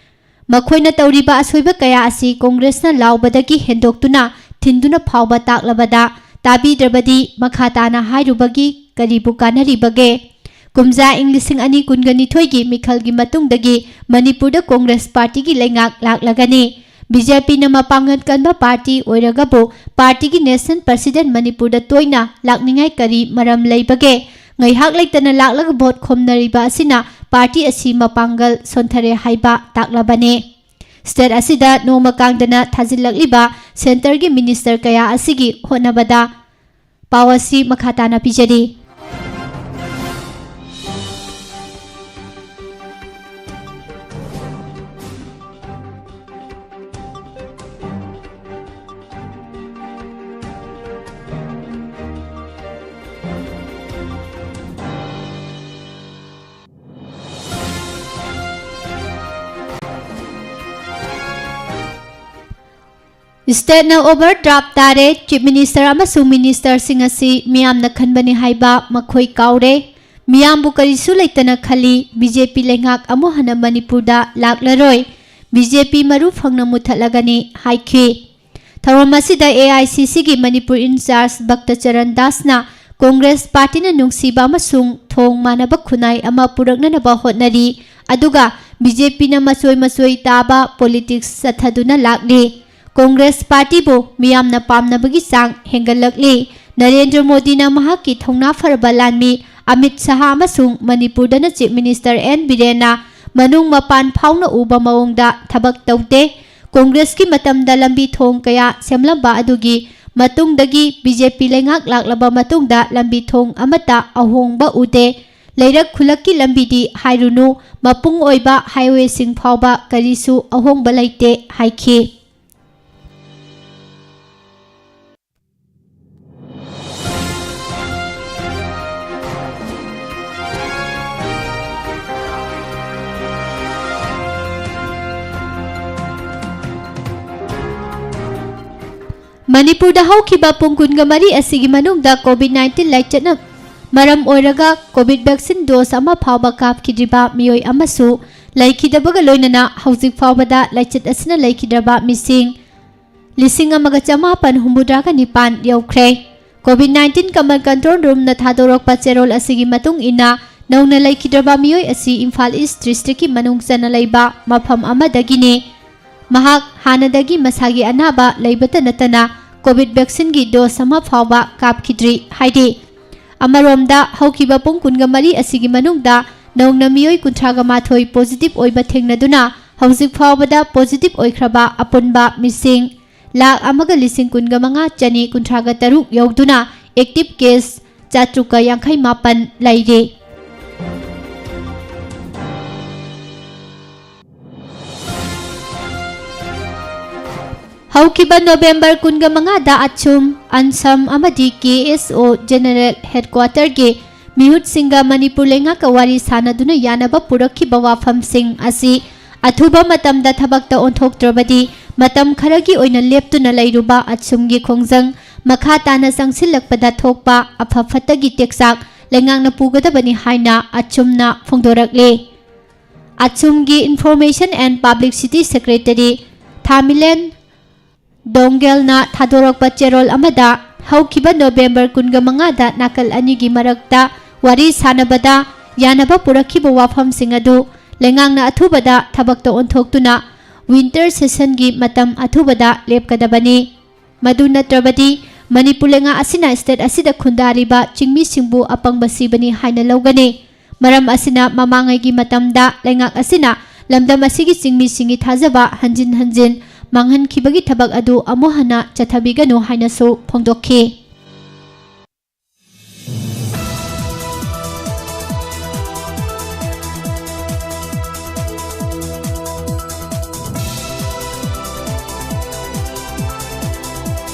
ꯃꯈꯣꯏꯅ ꯇꯧꯔꯤꯕ ꯑꯁꯣꯏꯕ ꯀꯌꯥ ꯑꯁꯤ ꯀꯣꯡꯒ꯭ꯔꯦꯁꯅ ꯂꯥꯎꯕꯗꯒꯤ ꯍꯦꯟꯗꯣꯛꯇꯨꯅ ꯊꯤꯟꯗꯨꯅ ꯐꯥꯎꯕ ꯇꯥꯛꯂꯕꯗ ꯇꯥꯕꯤꯗ꯭ꯔꯕꯗꯤ ꯃꯈꯥ ꯇꯥꯅ ꯍꯥꯏꯔꯨꯕꯒꯤ ꯀꯔꯤꯕꯨ ꯀꯥꯟꯅꯔꯤꯕꯒꯦ? ꯀꯨꯝꯖꯥ ꯏꯪ ꯂꯤꯁꯤꯡ ꯑꯅꯤ ꯀꯨꯟꯒ ꯅꯤꯊꯣꯏꯒꯤ ꯃꯤꯈꯜꯒꯤ ꯃꯇꯨꯡꯗꯒꯤ ꯃꯅꯤꯄꯨꯔꯗ ꯀꯣꯡꯒ꯭ꯔꯦꯁ ꯄꯥꯔꯇꯤꯒꯤ ꯂꯩꯉꯥꯛ ꯂꯥꯛꯂꯒꯅꯤ꯫ ꯕꯤ ꯖꯦ ꯄꯤꯅ ꯃꯄꯥꯡꯒꯜ ꯀꯟꯕ ꯄꯥꯔꯇꯤ ꯑꯣꯏꯔꯒꯕꯨ ꯄꯥꯔꯇꯤꯒꯤ ꯅꯦꯁꯅꯦꯜ ꯄ꯭ꯔꯁꯤꯗꯦꯟ ꯃꯅꯤꯄꯨꯔꯗ ꯇꯣꯏꯅ ꯂꯥꯛꯅꯤꯡꯉꯥꯏ ꯀꯔꯤ ꯃꯔꯝ ꯂꯩꯕꯒꯦ? ꯉꯥꯏꯍꯥꯛ ꯂꯩꯇꯅ ꯂꯥꯛꯂꯒ ꯚꯣꯠ ꯈꯣꯝꯅꯔꯤꯕ ꯑꯁꯤꯅ ꯄꯥꯔꯇꯤ ꯑꯁꯤ ꯃꯄꯥꯡꯒꯜ ꯁꯣꯟꯊꯔꯦ ꯍꯥꯏꯕ ꯇꯥꯛꯂꯕꯅꯤ꯫ ꯁ꯭ꯇꯦꯠ ꯑꯁꯤꯗ ꯅꯣꯡꯃ ꯀꯥꯡꯗꯅ ꯊꯥꯖꯤꯜꯂꯛꯂꯤꯕ ꯁꯦꯟꯇꯔꯒꯤ ꯃꯤꯅꯤꯁꯇꯔ ꯀꯌꯥ ꯑꯁꯤꯒꯤ ꯍꯣꯠꯅꯕꯗ ꯄꯥꯎ ꯑꯁꯤ ꯃꯈꯥ ꯇꯥꯅ ꯄꯤꯖꯔꯤ꯫ ꯁ꯭ꯇꯦꯠꯅ ꯑꯣꯚꯔ ꯗ꯭ꯔꯥꯐ ꯇꯥꯔꯦ꯫ ꯆꯤꯐ ꯃꯤꯅꯤꯁꯇꯔ ꯑꯃꯁꯨꯡ ꯃꯤꯅꯤꯁꯇꯔꯁꯤꯡ ꯑꯁꯤ ꯃꯤꯌꯥꯝꯅ ꯈꯟꯕꯅꯤ ꯍꯥꯏꯕ ꯃꯈꯣꯏ ꯀꯥꯎꯔꯦ꯫ ꯃꯤꯌꯥꯝꯕꯨ ꯀꯔꯤꯁꯨ ꯂꯩꯇꯅ ꯈꯜꯂꯤ꯫ ꯕꯤ ꯖꯦ ꯄꯤ ꯂꯩꯉꯥꯛ ꯑꯃꯨꯛ ꯍꯟꯅ ꯃꯅꯤꯄꯨꯔꯗ ꯂꯥꯛꯂꯔꯣꯏ꯫ ꯕꯤ ꯖꯦ ꯄꯤ ꯃꯔꯨ ꯐꯪꯅ ꯃꯨꯊꯠꯂꯒꯅꯤ ꯍꯥꯏꯈꯤ꯫ ꯊꯧꯔꯝ ꯑꯁꯤꯗ ꯑꯦ ꯑꯥꯏ ꯁꯤ ꯁꯤꯒꯤ ꯃꯅꯤꯄꯨꯔ ꯏꯟꯆꯥꯔꯖ ꯚꯛꯇꯆꯔꯟ ꯗꯥꯁꯅ ꯀꯣꯡꯒ꯭ꯔꯦꯁ ꯄꯥꯔꯇꯤꯅ ꯅꯨꯡꯁꯤꯕ ꯑꯃꯁꯨꯡ ꯊꯣꯡ ꯃꯥꯟꯅꯕ ꯈꯨꯟꯅꯥꯏ ꯑꯃ ꯄꯨꯔꯛꯅꯅꯕ ꯍꯣꯠꯅꯔꯤ, ꯑꯗꯨꯒ ꯕꯤ ꯖꯦ ꯄꯤꯅ ꯃꯆꯣꯏ ꯃꯆꯣꯏ ꯇꯥꯕ ꯄꯣꯂꯤꯇꯤꯛꯁ ꯆꯠꯊꯗꯨꯅ ꯂꯥꯛꯂꯤ꯫ ꯀꯣꯡꯒ꯭ꯔꯦꯁ ꯄꯥꯔꯇꯤꯕꯨ ꯃꯤꯌꯥꯝꯅ ꯄꯥꯝꯅꯕꯒꯤ ꯆꯥꯡ ꯍꯦꯟꯒꯠꯂꯛꯂꯤ꯫ ꯅꯔꯦꯟꯗ꯭ꯔ ꯃꯣꯗꯤꯅ ꯃꯍꯥꯛꯀꯤ ꯊꯧꯅꯥ ꯐꯔꯕ ꯂꯥꯟꯃꯤ ꯑꯃꯤꯠ ꯁꯍꯥ ꯑꯃꯁꯨꯡ ꯃꯅꯤꯄꯨꯔꯗꯅ ꯆꯤꯐ ꯃꯤꯅꯤꯁꯇꯔ ꯑꯦꯟ ꯕꯤꯔꯦꯟꯅ ꯃꯅꯨꯡ ꯃꯄꯥꯟ ꯐꯥꯎꯅ ꯎꯕ ꯃꯑꯣꯡꯗ ꯊꯕꯛ ꯇꯧꯗꯦ꯫ ꯀꯣꯡꯒ꯭ꯔꯦꯁꯀꯤ ꯃꯇꯝꯗ ꯂꯝꯕꯤ ꯊꯣꯡ ꯀꯌꯥ ꯁꯦꯝꯂꯝꯕ ꯑꯗꯨꯒꯤ ꯃꯇꯨꯡꯗꯒꯤ ꯕꯤ ꯖꯦ ꯄꯤ ꯂꯩꯉꯥꯛ ꯂꯥꯛꯂꯕ ꯃꯇꯨꯡꯗ ꯂꯝꯕꯤ ꯊꯣꯡ ꯑꯃꯠꯇ ꯑꯍꯣꯡꯕ ꯎꯗꯦ꯫ ꯂꯩꯔꯛ ꯈꯨꯜꯂꯛꯀꯤ ꯂꯝꯕꯤꯗꯤ ꯍꯥꯏꯔꯨꯅꯨ, ꯃꯄꯨꯡ ꯑꯣꯏꯕ ꯍꯥꯏꯋꯦꯁꯤꯡ ꯐꯥꯎꯕ ꯀꯔꯤꯁꯨ ꯑꯍꯣꯡꯕ ꯂꯩꯇꯦ ꯍꯥꯏꯈꯤ꯫ ꯃꯅꯤꯄꯨꯔꯗ ꯍꯧꯈꯤꯕ ꯄꯨꯡ ꯀꯨꯟꯒ ꯃꯔꯤ ꯑꯁꯤꯒꯤ ꯃꯅꯨꯡꯗ ꯀꯣꯚꯤꯗ ꯅꯥꯏꯟꯇꯤꯟ ꯂꯥꯏꯆꯠꯅ ꯃꯔꯝ ꯑꯣꯏꯔꯒ ꯀꯣꯚꯤꯗ ꯚꯦꯛꯁꯤꯟ ꯗꯣꯁ ꯑꯃ ꯐꯥꯎꯕ ꯀꯥꯞꯈꯤꯗ꯭ꯔꯤꯕ ꯃꯤꯑꯣꯏ ꯑꯃꯁꯨ ꯂꯩꯈꯤꯗꯕꯒ ꯂꯣꯏꯅꯅ ꯍꯧꯖꯤꯛ ꯐꯥꯎꯕꯗ ꯂꯥꯏꯆꯠ ꯑꯁꯤꯅ ꯂꯩꯈꯤꯗ꯭ꯔꯕ ꯃꯤꯁꯤꯡ ꯂꯤꯁꯤꯡ ꯑꯃꯒ ꯆꯃꯥꯄꯟ ꯍꯨꯝꯐꯨꯇꯔꯥꯒ ꯅꯤꯄꯥꯟ ꯌꯧꯈ꯭ꯔꯦ꯫ ꯀꯣꯚꯤꯗ ꯅꯥꯏꯟꯇꯤꯟ ꯀꯃꯟ ꯀꯟꯇ꯭ꯔꯣꯜ ꯔꯨꯝꯅ ꯊꯥꯗꯣꯔꯛꯄ ꯆꯦꯔꯣꯜ ꯑꯁꯤꯒꯤ ꯃꯇꯨꯡ ꯏꯟꯅ, ꯅꯧꯅ ꯂꯩꯈꯤꯗ꯭ꯔꯕ ꯃꯤꯑꯣꯏ ꯑꯁꯤ ꯏꯝꯐꯥꯜ ꯏꯁ ꯗꯤꯁꯇ꯭ꯔꯤꯛꯀꯤ ꯃꯅꯨꯡ ꯆꯟꯅ ꯂꯩꯕ ꯃꯐꯝ ꯑꯃꯗꯒꯤꯅꯤ꯫ ꯃꯍꯥꯛ ꯍꯥꯟꯅꯗꯒꯤ ꯃꯁꯥꯒꯤ ꯑꯅꯥꯕ ꯂꯩꯕꯇ ꯅꯠꯇꯅ ꯀꯣꯚꯤꯗ ꯚꯦꯛꯁꯤꯟꯒꯤ ꯗꯣꯁ ꯑꯃ ꯐꯥꯎꯕ ꯀꯥꯞꯈꯤꯗ꯭ꯔꯤ ꯍꯥꯏꯔꯤ꯫ ꯑꯃꯔꯣꯝꯗ, ꯍꯧꯈꯤꯕ ꯄꯨꯡ ꯀꯨꯟꯒ ꯃꯔꯤ ꯑꯁꯤꯒꯤ ꯃꯅꯨꯡꯗ ꯅꯧꯅ ꯃꯤꯑꯣꯏ ꯀꯨꯟꯊ꯭ꯔꯥꯒ ꯃꯥꯊꯣꯏ ꯄꯣꯖꯤꯇꯤꯚ ꯑꯣꯏꯕ ꯊꯦꯡꯅꯗꯨꯅ, ꯍꯧꯖꯤꯛ ꯐꯥꯎꯕꯗ ꯄꯣꯖꯤꯇꯤꯚ ꯑꯣꯏꯈ꯭ꯔꯕ ꯑꯄꯨꯟꯕ ꯃꯤꯁꯤꯡ ꯂꯥꯈ ꯑꯃꯒ ꯂꯤꯁꯤꯡ ꯀꯨꯟꯒ ꯃꯉꯥ ꯆꯅꯤ ꯀꯨꯟꯊ꯭ꯔꯥꯒ ꯇꯔꯨꯛ ꯌꯧꯗꯨꯅ, ꯑꯦꯛꯇꯤꯚ ꯀꯦꯁ ꯆꯥꯇ꯭ꯔꯨꯛꯀ ꯌꯥꯡꯈꯩ ꯃꯥꯄꯟ ꯂꯩꯔꯦ꯫ ꯍꯧꯈꯤꯕ ꯅꯣꯕꯦꯝꯕꯔ ꯀꯨꯟꯒ ꯃꯉꯥꯗ ꯑꯆꯨꯝ, ꯑꯟꯁꯝ ꯑꯃꯗꯤ ꯀꯦ ꯑꯦꯁ ꯑꯣ ꯖꯦꯅꯔꯦꯜ ꯍꯦꯗꯀ꯭ꯋꯥꯇꯔꯒꯤ ꯃꯤꯍꯨꯠꯁꯤꯡꯒ ꯃꯅꯤꯄꯨꯔ ꯂꯩꯉꯥꯛꯀ ꯋꯥꯔꯤ ꯁꯥꯅꯗꯨꯅ ꯌꯥꯅꯕ ꯄꯨꯔꯛꯈꯤꯕ ꯋꯥꯐꯝꯁꯤꯡ ꯑꯁꯤ ꯑꯊꯨꯕ ꯃꯇꯝꯗ ꯊꯕꯛꯇ ꯑꯣꯟꯊꯣꯛꯇ꯭ꯔꯕꯗꯤ ꯃꯇꯝ ꯈꯔꯒꯤ ꯑꯣꯏꯅ ꯂꯦꯞꯇꯨꯅ ꯂꯩꯔꯨꯕ ꯑꯆꯨꯝꯒꯤ ꯈꯣꯡꯖꯪ ꯃꯈꯥ ꯇꯥꯅ ꯆꯪꯁꯤꯜꯂꯛꯄꯗ ꯊꯣꯛꯄ ꯑꯐ ꯐꯠꯇꯒꯤ ꯇꯦꯛꯆꯥꯛ ꯂꯩꯉꯥꯛꯅ ꯄꯨꯒꯗꯕꯅꯤ ꯍꯥꯏꯅ ꯑꯆꯨꯝꯅ ꯐꯣꯡꯗꯣꯔꯛꯂꯤ꯫ ꯑꯆꯨꯝꯒꯤ Information and Publicity Secretary ꯊꯥꯃꯤꯂꯦꯟ ꯗꯣꯡꯒꯦꯜꯅ ꯊꯥꯗꯣꯔꯛꯄ ꯆꯦꯔꯣꯜ ꯑꯃꯗ ꯍꯧꯈꯤꯕ ꯅꯣꯕꯦꯝꯕꯔ ꯀꯨꯟꯒ ꯃꯉꯥꯗ ꯅꯥꯀꯜ ꯑꯅꯤꯒꯤ ꯃꯔꯛꯇ ꯋꯥꯔꯤ ꯁꯥꯅꯕꯗ ꯌꯥꯅꯕ ꯄꯨꯔꯛꯈꯤꯕ ꯋꯥꯐꯝꯁꯤꯡ ꯑꯗꯨ ꯂꯩꯉꯥꯛꯅ ꯑꯊꯨꯕꯗ ꯊꯕꯛꯇ ꯑꯣꯟꯊꯣꯛꯇꯨꯅ ꯋꯤꯟꯇꯔ ꯁꯦꯁꯟꯒꯤ ꯃꯇꯝ ꯑꯊꯨꯕꯗ ꯂꯦꯞꯀꯗꯕꯅꯤ꯫ ꯃꯗꯨ ꯅꯠꯇ꯭ꯔꯕꯗꯤ ꯃꯅꯤꯄꯨꯔ ꯂꯩꯉꯥꯛ ꯑꯁꯤꯅ ꯁ꯭ꯇꯦꯠ ꯑꯁꯤꯗ ꯈꯨꯟꯗꯥꯔꯤꯕ ꯆꯤꯡꯃꯤꯁꯤꯡꯕꯨ ꯑꯄꯪꯕ ꯁꯤꯕꯅꯤ ꯍꯥꯏꯅ ꯂꯧꯒꯅꯤ꯫ ꯃꯔꯝ ꯑꯁꯤꯅ ꯃꯃꯥꯡꯉꯩꯒꯤ ꯃꯇꯝꯗ ꯂꯩꯉꯥꯛ ꯑꯁꯤꯅ ꯂꯝꯗꯝ ꯑꯁꯤꯒꯤ ꯆꯤꯡꯃꯤꯁꯤꯡꯒꯤ ꯊꯥꯖꯕ ꯍꯟꯖꯤꯟ ꯍꯟꯖꯤꯟ ꯃꯥꯡꯍꯟꯈꯤꯕꯒꯤ ꯊꯕꯛ ꯑꯗꯨ ꯑꯃꯨꯛ ꯍꯟꯅ ꯆꯠꯊꯕꯤꯒꯅꯨ ꯍꯥꯏꯅꯁꯨ ꯐꯣꯡꯗꯣꯛꯈꯤ꯫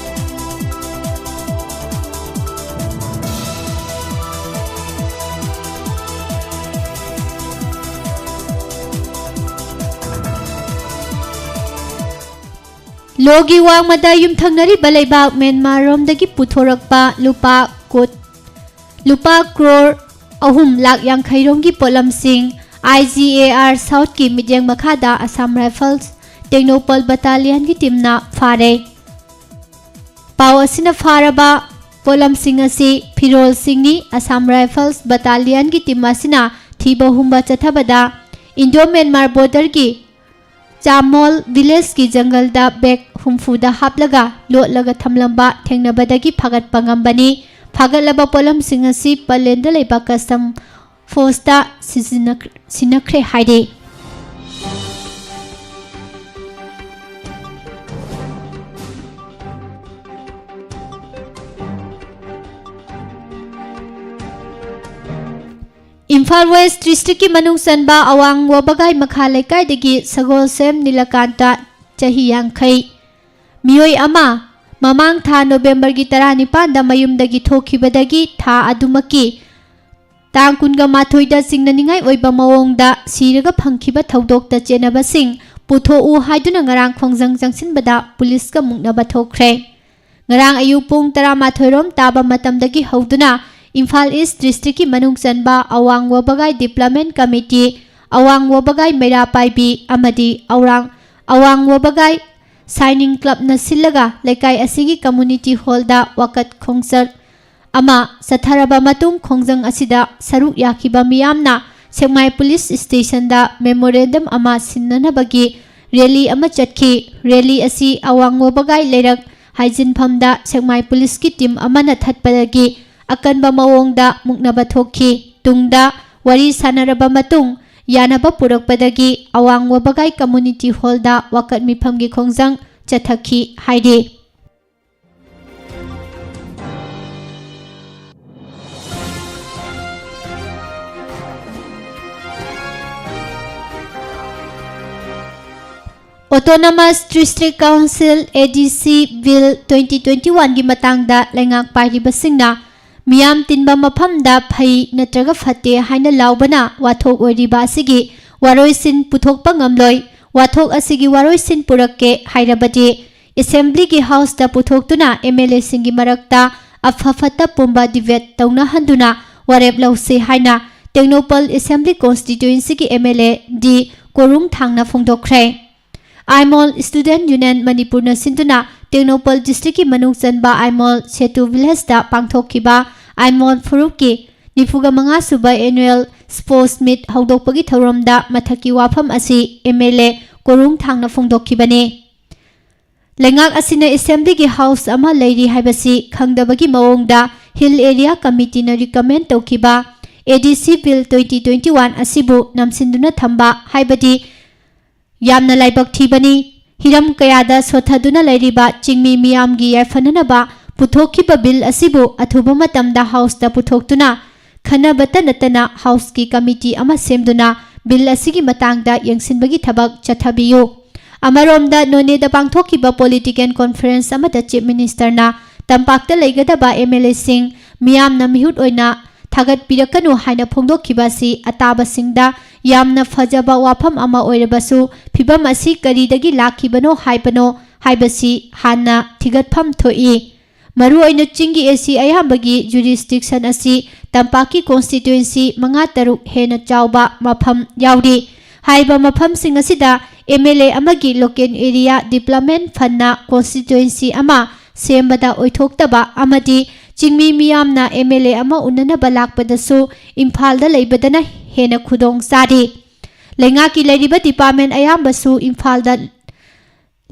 ꯂꯣꯒꯤ ꯋꯥꯡꯃꯗ ꯌꯨꯝꯊꯪꯅꯔꯤꯕ ꯂꯩꯕꯥꯛ ꯃ꯭ꯌꯥꯟꯃꯥꯔꯔꯣꯝꯗꯒꯤ ꯄꯨꯊꯣꯔꯛꯄ ꯂꯨꯄꯥ ꯀꯣꯠ-, ꯂꯨꯄꯥ ꯀ꯭ꯔꯣꯔ ꯑꯍꯨꯝ ꯂꯥꯛ ꯌꯥꯡꯈꯩ ꯔꯣꯝꯒꯤ ꯄꯣꯠꯂꯝꯁꯤꯡ IGAR South ꯀꯤ ꯃꯤꯠꯌꯦꯡ ꯃꯈꯥꯗ Assam Rifles ꯇꯦꯡꯅꯧꯄꯜ Battalion ꯒꯤ team ꯅ ꯐꯥꯔꯦ꯫ ꯄꯥꯎ ꯑꯁꯤꯅ ꯐꯥꯔꯕ ꯄꯣꯠꯂꯝꯁꯤꯡ ꯑꯁꯤ ꯐꯤꯔꯣꯜꯁꯤꯡꯅꯤ꯫ Assam Rifles Battalion ꯒꯤ team ꯑꯁꯤꯅ ꯊꯤꯕ ꯍꯨꯝꯕ ꯆꯠꯊꯕꯗ Indo Myanmar border ꯒꯤ ꯆꯥꯃꯣꯜ village ꯀꯤ ꯖꯪꯒꯜꯗ bag ꯍꯨꯝꯐꯨꯗ ꯍꯥꯞꯂꯒ ꯂꯣꯠꯂꯒ ꯊꯝꯂꯝꯕ ꯊꯦꯡꯅꯕꯗꯒꯤ ꯐꯥꯒꯠꯄ ꯉꯝꯕꯅꯤ꯫ ꯐꯥꯒꯠꯂꯕ ꯄꯣꯠꯂꯝꯁꯤꯡ ꯑꯁꯤ ꯄꯂꯦꯟꯗ ꯂꯩꯕ custom force ꯇ ꯁꯤꯖꯤꯟꯅꯈ꯭ꯔꯦ, ꯁꯤꯟꯅꯈ꯭ꯔꯦ ꯍꯥꯏꯔꯤ꯫ ꯏꯝꯐꯥꯜ West district ꯀꯤ ꯃꯅꯨꯡ ꯆꯟꯕ ꯑꯋꯥꯡ ꯋꯥꯕꯒꯥꯏ ꯃꯈꯥ ꯂꯩꯀꯥꯏꯗꯒꯤ ꯁꯒꯣꯜꯁꯦꯝ ꯅꯤꯂꯀꯥꯟꯇ, ꯆꯍꯤ ꯌꯥꯡꯈꯩ, ꯃꯤꯑꯣꯏ ꯑꯃ ꯃꯃꯥꯡ ꯊꯥ November ꯒꯤ ꯇꯔꯥꯅꯤꯄꯥꯟꯗ ꯃꯌꯨꯝꯗꯒꯤ ꯊꯣꯛꯈꯤꯕꯗꯒꯤ ꯊꯥ ꯑꯗꯨꯃꯛꯀꯤ ꯇꯥꯡ ꯀꯨꯟꯒ ꯃꯥꯊꯣꯏꯗ ꯆꯤꯡꯅꯅꯤꯡꯉꯥꯏ ꯑꯣꯏꯕ ꯃꯑꯣꯡꯗ ꯁꯤꯔꯒ ꯐꯪꯈꯤꯕ ꯊꯧꯗꯣꯛꯇ ꯆꯦꯟꯅꯕꯁꯤꯡ ꯄꯨꯊꯣꯛꯎ ꯍꯥꯏꯗꯨꯅ ꯉꯔꯥꯡ ꯈꯣꯡꯖꯪ ꯆꯪꯁꯤꯟꯕꯗ ꯄꯨꯂꯤꯁꯀ ꯃꯨꯛꯅꯕ ꯊꯣꯛꯈ꯭ꯔꯦ꯫ ꯉꯔꯥꯡ ꯑꯌꯨꯛ ꯄꯨꯡ ꯇꯔꯥꯃꯥꯊꯣꯏ ꯔꯣꯝ ꯇꯥꯕ ꯃꯇꯝꯗꯒꯤ ꯍꯧꯗꯨꯅ ꯏꯝꯐꯥꯜ East district ꯀꯤ ꯃꯅꯨꯡ ꯆꯟꯕ ꯑꯋꯥꯡ ꯋꯥꯕꯒꯥꯏ Development Committee, ꯑꯋꯥꯡ ꯋꯥꯕꯒꯥꯏ ꯃꯩꯔꯥ ꯄꯥꯏꯕꯤ ꯑꯃꯗꯤ ꯑꯋꯥꯡ, ꯑꯋꯥꯡ ꯋꯥꯕꯒꯥꯏ Saining Clubꯅ ꯁꯤꯜꯂꯒ ꯂꯩꯀꯥꯏ ꯑꯁꯤꯒꯤ community hallꯗ ꯋꯥꯀꯠ ꯈꯣꯡꯆꯠ ꯑꯃ ꯆꯠꯊꯔꯕ ꯃꯇꯨꯡ, ꯈꯣꯡꯖꯪ ꯑꯁꯤꯗ ꯁꯔꯨꯛ ꯌꯥꯈꯤꯕ ꯃꯤꯌꯥꯝꯅ ꯁꯦꯛꯃꯥꯏ police stationꯗ memorandum ꯑꯃ ꯁꯤꯟꯅꯅꯕꯒꯤ rally ꯑꯃ ꯆꯠꯈꯤ꯫ Rally ꯑꯁꯤ ꯑꯋꯥꯡ ꯋꯥꯕꯒꯥꯏ ꯂꯩꯔꯛ ꯍꯥꯏꯖꯤꯟꯐꯝꯗ ꯁꯦꯛꯃꯥꯏ policeꯀꯤ team ꯑꯃꯅ ꯊꯠꯄꯗꯒꯤ ꯑꯀꯟꯕ ꯃꯑꯣꯡꯗ ꯃꯨꯛꯅꯕ ꯊꯣꯛꯈꯤ꯫ ꯇꯨꯡꯗ ꯋꯥꯔꯤ ꯁꯥꯟꯅꯔꯕ ꯃꯇꯨꯡ, ꯌꯥꯅꯕ ꯄꯨꯔꯛꯄꯗꯒꯤ ꯑꯋꯥꯡ ꯋꯥꯕꯒꯥꯏ community hallꯗ ꯋꯥꯀꯠ ꯃꯤꯐꯝꯒꯤ ꯈꯣꯡꯖꯪ ꯆꯠꯊꯈꯤ ꯍꯥꯏꯔꯤ꯫ Autonomous District Council, ADC Bill twenty twenty-oneꯒꯤ ꯃꯇꯥꯡꯗ ꯂꯩꯉꯥꯛ ꯄꯥꯏꯔꯤꯕꯁꯤꯡꯅ ꯃꯤꯌꯥꯝ ꯇꯤꯟꯕ ꯃꯐꯝꯗ ꯐꯩ ꯅꯠꯇ꯭ꯔꯒ ꯐꯠꯇꯦ ꯍꯥꯏꯅ ꯂꯥꯎꯕꯅ ꯋꯥꯊꯣꯛ ꯑꯣꯏꯔꯤꯕ ꯑꯁꯤꯒꯤ ꯋꯥꯔꯣꯏꯁꯤꯟ ꯄꯨꯊꯣꯛꯄ ꯉꯝꯂꯣꯏ꯫ ꯋꯥꯊꯣꯛ ꯑꯁꯤꯒꯤ ꯋꯥꯔꯣꯏꯁꯤꯟ ꯄꯨꯔꯛꯀꯦ ꯍꯥꯏꯔꯕꯗꯤ Assemblyꯒꯤ Houseꯇ ꯄꯨꯊꯣꯛꯇꯨꯅ MLAꯁꯤꯡꯒꯤ ꯃꯔꯛꯇ ꯑꯐ ꯐꯠꯇ ꯄꯨꯝꯕ debate ꯇꯧꯅꯍꯟꯗꯨꯅ ꯋꯥꯔꯦꯞ ꯂꯧꯁꯤ ꯍꯥꯏꯅ ꯇꯦꯡꯅꯧꯄꯜ Assembly Constituencyꯒꯤ MLA ꯗꯤ ꯀꯣꯔꯨꯡ ꯊꯥꯡꯅ ꯐꯣꯡꯗꯣꯛꯈ꯭ꯔꯦ꯫ ꯑꯥꯏꯃꯣꯜ Student Union ꯃꯅꯤꯄꯨꯔꯅ ꯁꯤꯟꯗꯨꯅ ꯇꯦꯡꯅꯧꯄꯜ districtꯀꯤ ꯃꯅꯨꯡ ꯆꯟꯕ ꯑꯥꯏꯃꯣꯜ ꯁꯦꯇꯨ villageꯇ ꯄꯥꯡꯊꯣꯛꯈꯤꯕ ꯑꯥꯏꯃꯣꯜ ꯐꯨꯔꯨꯞꯀꯤ ꯅꯤꯐꯨꯒ ꯃꯉꯥ ꯁꯨꯕ annual sports meet ꯍꯧꯗꯣꯛꯄꯒꯤ ꯊꯧꯔꯝꯗ ꯃꯊꯛꯀꯤ ꯋꯥꯐꯝ ꯑꯁꯤ MLA ꯀꯣꯔꯨꯡ ꯊꯥꯡꯅ ꯐꯣꯡꯗꯣꯛꯈꯤꯕꯅꯤ꯫ ꯂꯩꯉꯥꯛ ꯑꯁꯤꯅ Assemblyꯒꯤ House ꯑꯃ ꯂꯩꯔꯤ ꯍꯥꯏꯕꯁꯤ ꯈꯪꯗꯕꯒꯤ ꯃꯑꯣꯡꯗ Hill Area Committeeꯅ recommend ꯇꯧꯈꯤꯕ ADC Bill twenty twenty-one ꯑꯁꯤꯕꯨ ꯅꯝꯁꯤꯟꯗꯨꯅ ꯊꯝꯕ ꯍꯥꯏꯕꯗꯤ ꯌꯥꯝꯅ ꯂꯥꯏꯕꯛ ꯊꯤꯕꯅꯤ꯫ ꯍꯤꯔꯝ ꯀꯌꯥꯗ ꯁꯣꯊꯗꯨꯅ ꯂꯩꯔꯤꯕ ꯆꯤꯡꯃꯤ ꯃꯤꯌꯥꯝꯒꯤ ꯌꯥꯏꯐꯅꯅꯕ ꯄꯨꯊꯣꯛꯈꯤꯕ bill ꯑꯁꯤꯕꯨ ꯑꯊꯨꯕ ꯃꯇꯝꯗ Houseꯇ ꯄꯨꯊꯣꯛꯇꯨꯅ ꯈꯟꯅꯕꯇ ꯅꯠꯇꯅ Houseꯀꯤ committee ꯑꯃ ꯁꯦꯝꯗꯨꯅ bill ꯑꯁꯤꯒꯤ ꯃꯇꯥꯡꯗ ꯌꯦꯡꯁꯤꯟꯕꯒꯤ ꯊꯕꯛ ꯆꯠꯊꯕꯤꯌꯨ꯫ ꯑꯃꯔꯣꯝꯗ ꯅꯣꯅꯦꯗ ꯄꯥꯡꯊꯣꯛꯈꯤꯕ political conference ꯑꯃꯗ Chief Ministerꯅ ꯇꯝꯄꯥꯛꯇ ꯂꯩꯒꯗꯕ MLAꯁꯤꯡ ꯃꯤꯌꯥꯝꯅ ꯃꯤꯍꯨꯠ ꯑꯣꯏꯅ ꯊꯥꯒꯠꯄꯤꯔꯛꯀꯅꯨ ꯍꯥꯏꯅ ꯐꯣꯡꯗꯣꯛꯈꯤꯕ ꯑꯁꯤ ꯑꯇꯥꯕꯁꯤꯡꯗ ꯌꯥꯝꯅ ꯐꯖꯕ ꯋꯥꯐꯝ ꯑꯃ ꯑꯣꯏꯔꯕꯁꯨ, ꯐꯤꯚꯝ ꯑꯁꯤ ꯀꯔꯤꯗꯒꯤ ꯂꯥꯛꯈꯤꯕꯅꯣ ꯍꯥꯏꯕꯅꯣ ꯍꯥꯏꯕꯁꯤ ꯍꯥꯟꯅ ꯊꯤꯒꯠꯐꯝ ꯊꯣꯛꯏ꯫ ꯃꯔꯨꯑꯣꯏꯅ ꯆꯤꯡꯒꯤ AC ꯑꯌꯥꯝꯕꯒꯤ jurisdiction ꯑꯁꯤ ꯇꯝꯄꯥꯛꯀꯤ constituency ꯃꯉꯥ ꯇꯔꯨꯛ ꯍꯦꯟꯅ ꯆꯥꯎꯕ ꯃꯐꯝ ꯌꯥꯎꯔꯤ꯫ ꯍꯥꯏꯔꯤꯕ ꯃꯐꯝꯁꯤꯡ ꯑꯁꯤꯗ ꯑꯦꯝ ꯑꯦꯜ ꯑꯦ ꯑꯃꯒꯤ local area development fundꯅ constituency ꯑꯃ ꯁꯦꯝꯕꯗ ꯑꯣꯏꯊꯣꯛꯇꯕ ꯑꯃꯗꯤ ꯆꯤꯡꯃꯤ ꯃꯤꯌꯥꯝꯅ ꯑꯦꯝ ꯑꯦꯜ ꯑꯦ ꯑꯃ ꯎꯅꯅꯕ ꯂꯥꯛꯄꯗꯁꯨ ꯏꯝꯐꯥꯜꯗ ꯂꯩꯕꯗꯅ ꯍꯦꯟꯅ ꯈꯨꯗꯣꯡ ꯆꯥꯔꯤ꯫ ꯂꯩꯉꯥꯛꯀꯤ ꯂꯩꯔꯤꯕ department ꯑꯌꯥꯝꯕꯁꯨ ꯏꯝꯐꯥꯜꯗ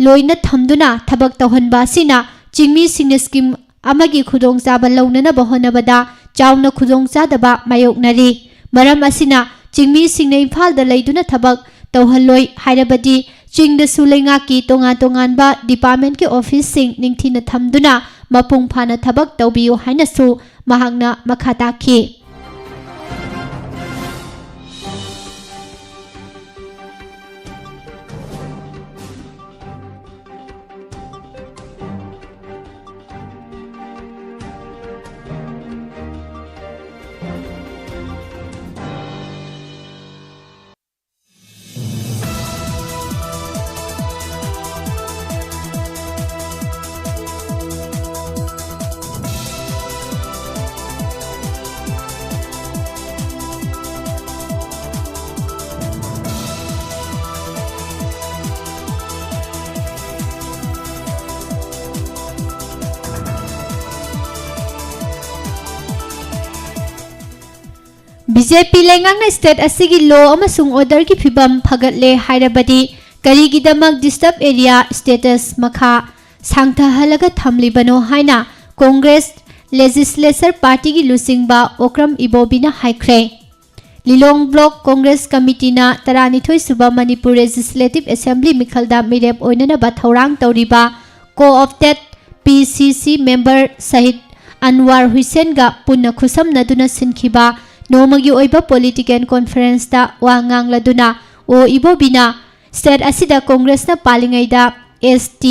ꯂꯣꯏꯅ ꯊꯝꯗꯨꯅ ꯊꯕꯛ ꯇꯧꯍꯟꯕ ꯑꯁꯤꯅ ꯆꯤꯡꯃꯤꯁꯤꯡꯅ scheme ꯑꯃꯒꯤ ꯈꯨꯗꯣꯡꯆꯥꯕ ꯂꯧꯅꯅꯕ ꯍꯣꯠꯅꯕꯗ ꯆꯥꯎꯅ ꯈꯨꯗꯣꯡꯆꯥꯗꯕ ꯃꯥꯌꯣꯛꯅꯔꯤ꯫ ꯃꯔꯝ ꯑꯁꯤꯅ ꯆꯤꯡꯃꯤꯁꯤꯡꯅ ꯏꯝꯐꯥꯜꯗ ꯂꯩꯗꯨꯅ ꯊꯕꯛ ꯇꯧꯍꯜꯂꯣꯏ ꯍꯥꯏꯔꯕꯗꯤ ꯆꯤꯡꯗꯁꯨ ꯂꯩꯉꯥꯛꯀꯤ ꯇꯣꯉꯥꯟ ꯇꯣꯉꯥꯟꯕ departmentꯀꯤ officeꯁꯤꯡ ꯅꯤꯡꯊꯤꯅ ꯊꯝꯗꯨꯅ ꯃꯄꯨꯡ ꯐꯥꯅ ꯊꯕꯛ ꯇꯧꯕꯤꯌꯨ ꯍꯥꯏꯅꯁꯨ ꯃꯍꯥꯛꯅ ꯃꯈꯥ ꯇꯥꯈꯤ꯫ ꯕꯤ ꯖꯦ ꯄꯤ ꯂꯩꯉꯥꯛꯅ state ꯑꯁꯤꯒꯤ law ꯑꯃꯁꯨꯡ orderꯒꯤ ꯐꯤꯕꯝ ꯐꯒꯠꯂꯦ ꯍꯥꯏꯔꯕꯗꯤ ꯀꯔꯤꯒꯤꯗꯃꯛ disturbed area status ꯃꯈꯥ ꯁꯥꯡꯊꯍꯜꯂꯒ ꯊꯝꯂꯤꯕꯅꯣ ꯍꯥꯏꯅ Congress Legislature Partyꯒꯤ ꯂꯨꯆꯤꯡꯕ ꯑꯣꯀ꯭ꯔꯝ ꯏꯕꯣꯕꯤꯅ ꯍꯥꯏꯈ꯭ꯔꯦ꯫ ꯂꯤꯂꯣꯡ Block Congress Committeeꯅ ꯇꯔꯥꯅꯤꯊꯣꯏ ꯁꯨꯕ Manipur Legislative Assembly ꯃꯤꯈꯜꯗ ꯃꯤꯔꯦꯞ ꯑꯣꯏꯅꯅꯕ ꯊꯧꯔꯥꯡ ꯇꯧꯔꯤꯕ co-opted P C C member ꯁꯍꯤꯗ ꯑꯟꯋꯥꯔ ꯍꯨꯏꯁꯦꯟꯒ ꯄꯨꯟꯅ ꯈꯨꯠꯁꯝꯅꯗꯨꯅ ꯁꯤꯟꯈꯤꯕ ꯅꯣꯡꯃꯒꯤ ꯑꯣꯏꯕ political conferenceꯇ ꯋꯥ ꯉꯥꯡꯂꯗꯨꯅ ꯑꯣ ꯏꯕꯣꯕꯤꯅ state ꯑꯁꯤꯗ Congressꯅ ꯄꯥꯜꯂꯤꯉꯩꯗ S T,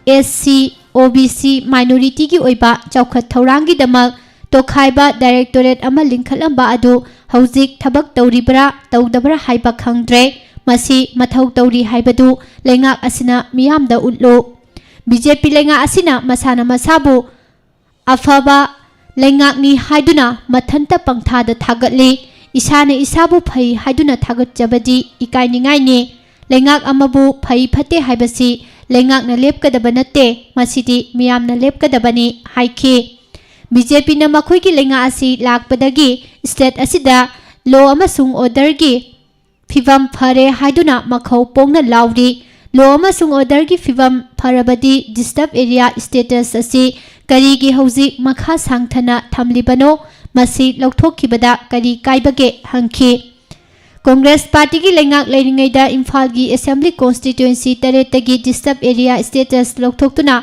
S C, O B C minorityꯒꯤ ꯑꯣꯏꯕ ꯆꯥꯎꯈꯠ ꯊꯧꯔꯥꯡꯒꯤꯗꯃꯛ ꯇꯣꯈꯥꯏꯕ directorate ꯑꯃ ꯂꯤꯡꯈꯠꯂꯝꯕ ꯑꯗꯨ ꯍꯧꯖꯤꯛ ꯊꯕꯛ ꯇꯧꯔꯤꯕ꯭ꯔꯥ ꯇꯧꯗꯕ꯭ꯔꯥ ꯍꯥꯏꯕ ꯈꯪꯗ꯭ꯔꯦ꯫ ꯃꯁꯤ ꯃꯊꯧ ꯇꯧꯔꯤ ꯍꯥꯏꯕꯗꯨ ꯂꯩꯉꯥꯛ ꯑꯁꯤꯅ ꯃꯤꯌꯥꯝꯗ ꯎꯠꯂꯨ꯫ ꯕꯤ ꯖꯦ ꯄꯤ ꯂꯩꯉꯥꯛ ꯑꯁꯤꯅ ꯃꯁꯥꯅ ꯃꯁꯥꯕꯨ ꯑꯐꯕ ꯂꯩꯉꯥꯛꯅꯤ ꯍꯥꯏꯗꯨꯅ ꯃꯊꯟꯇ ꯄꯪꯊꯥꯗ ꯊꯥꯒꯠꯂꯤ꯫ ꯏꯁꯥꯅ ꯏꯁꯥꯕꯨ ꯐꯩ ꯍꯥꯏꯗꯨꯅ ꯊꯥꯒꯠꯆꯕꯗꯤ ꯏꯀꯥꯏꯅꯤꯡꯉꯥꯏꯅꯤ꯫ ꯂꯩꯉꯥꯛ ꯑꯃꯕꯨ ꯐꯩ ꯐꯠꯇꯦ ꯍꯥꯏꯕꯁꯤ ꯂꯩꯉꯥꯛꯅ ꯂꯦꯞꯀꯗꯕ ꯅꯠꯇꯦ, ꯃꯁꯤꯗꯤ ꯃꯤꯌꯥꯝꯅ ꯂꯦꯞꯀꯗꯕꯅꯤ ꯍꯥꯏꯈꯤ꯫ ꯕꯤ ꯖꯦ ꯄꯤꯅ ꯃꯈꯣꯏꯒꯤ ꯂꯩꯉꯥꯛ ꯑꯁꯤ ꯂꯥꯛꯄꯗꯒꯤ state ꯑꯁꯤꯗ law ꯑꯃꯁꯨꯡ orderꯒꯤ ꯐꯤꯚꯝ ꯐꯔꯦ ꯍꯥꯏꯗꯨꯅ ꯃꯈꯧ ꯄꯣꯡꯅ ꯂꯥꯎꯔꯤ꯫ Law ꯑꯃꯁꯨꯡ orderꯒꯤ ꯐꯤꯚꯝ ꯐꯔꯕꯗꯤ disturb area status ꯑꯁꯤ ꯀꯔꯤꯒꯤ ꯍꯧꯖꯤꯛ ꯃꯈꯥ ꯁꯥꯡꯊꯅ ꯊꯝꯂꯤꯕꯅꯣ? ꯃꯁꯤ ꯂꯧꯊꯣꯛꯈꯤꯕꯗ ꯀꯔꯤ ꯀꯥꯏꯕꯒꯦ ꯍꯪꯈꯤ꯫ ꯀꯣꯡꯒ꯭ꯔꯦꯁ ꯄꯥꯔꯇꯤꯒꯤ ꯂꯩꯉꯥꯛ ꯂꯩꯔꯤꯉꯩꯗ ꯏꯝꯐꯥꯜꯒꯤ assembly constituency ꯇꯔꯦꯠꯇꯒꯤ disturb area status ꯂꯧꯊꯣꯛꯇꯨꯅ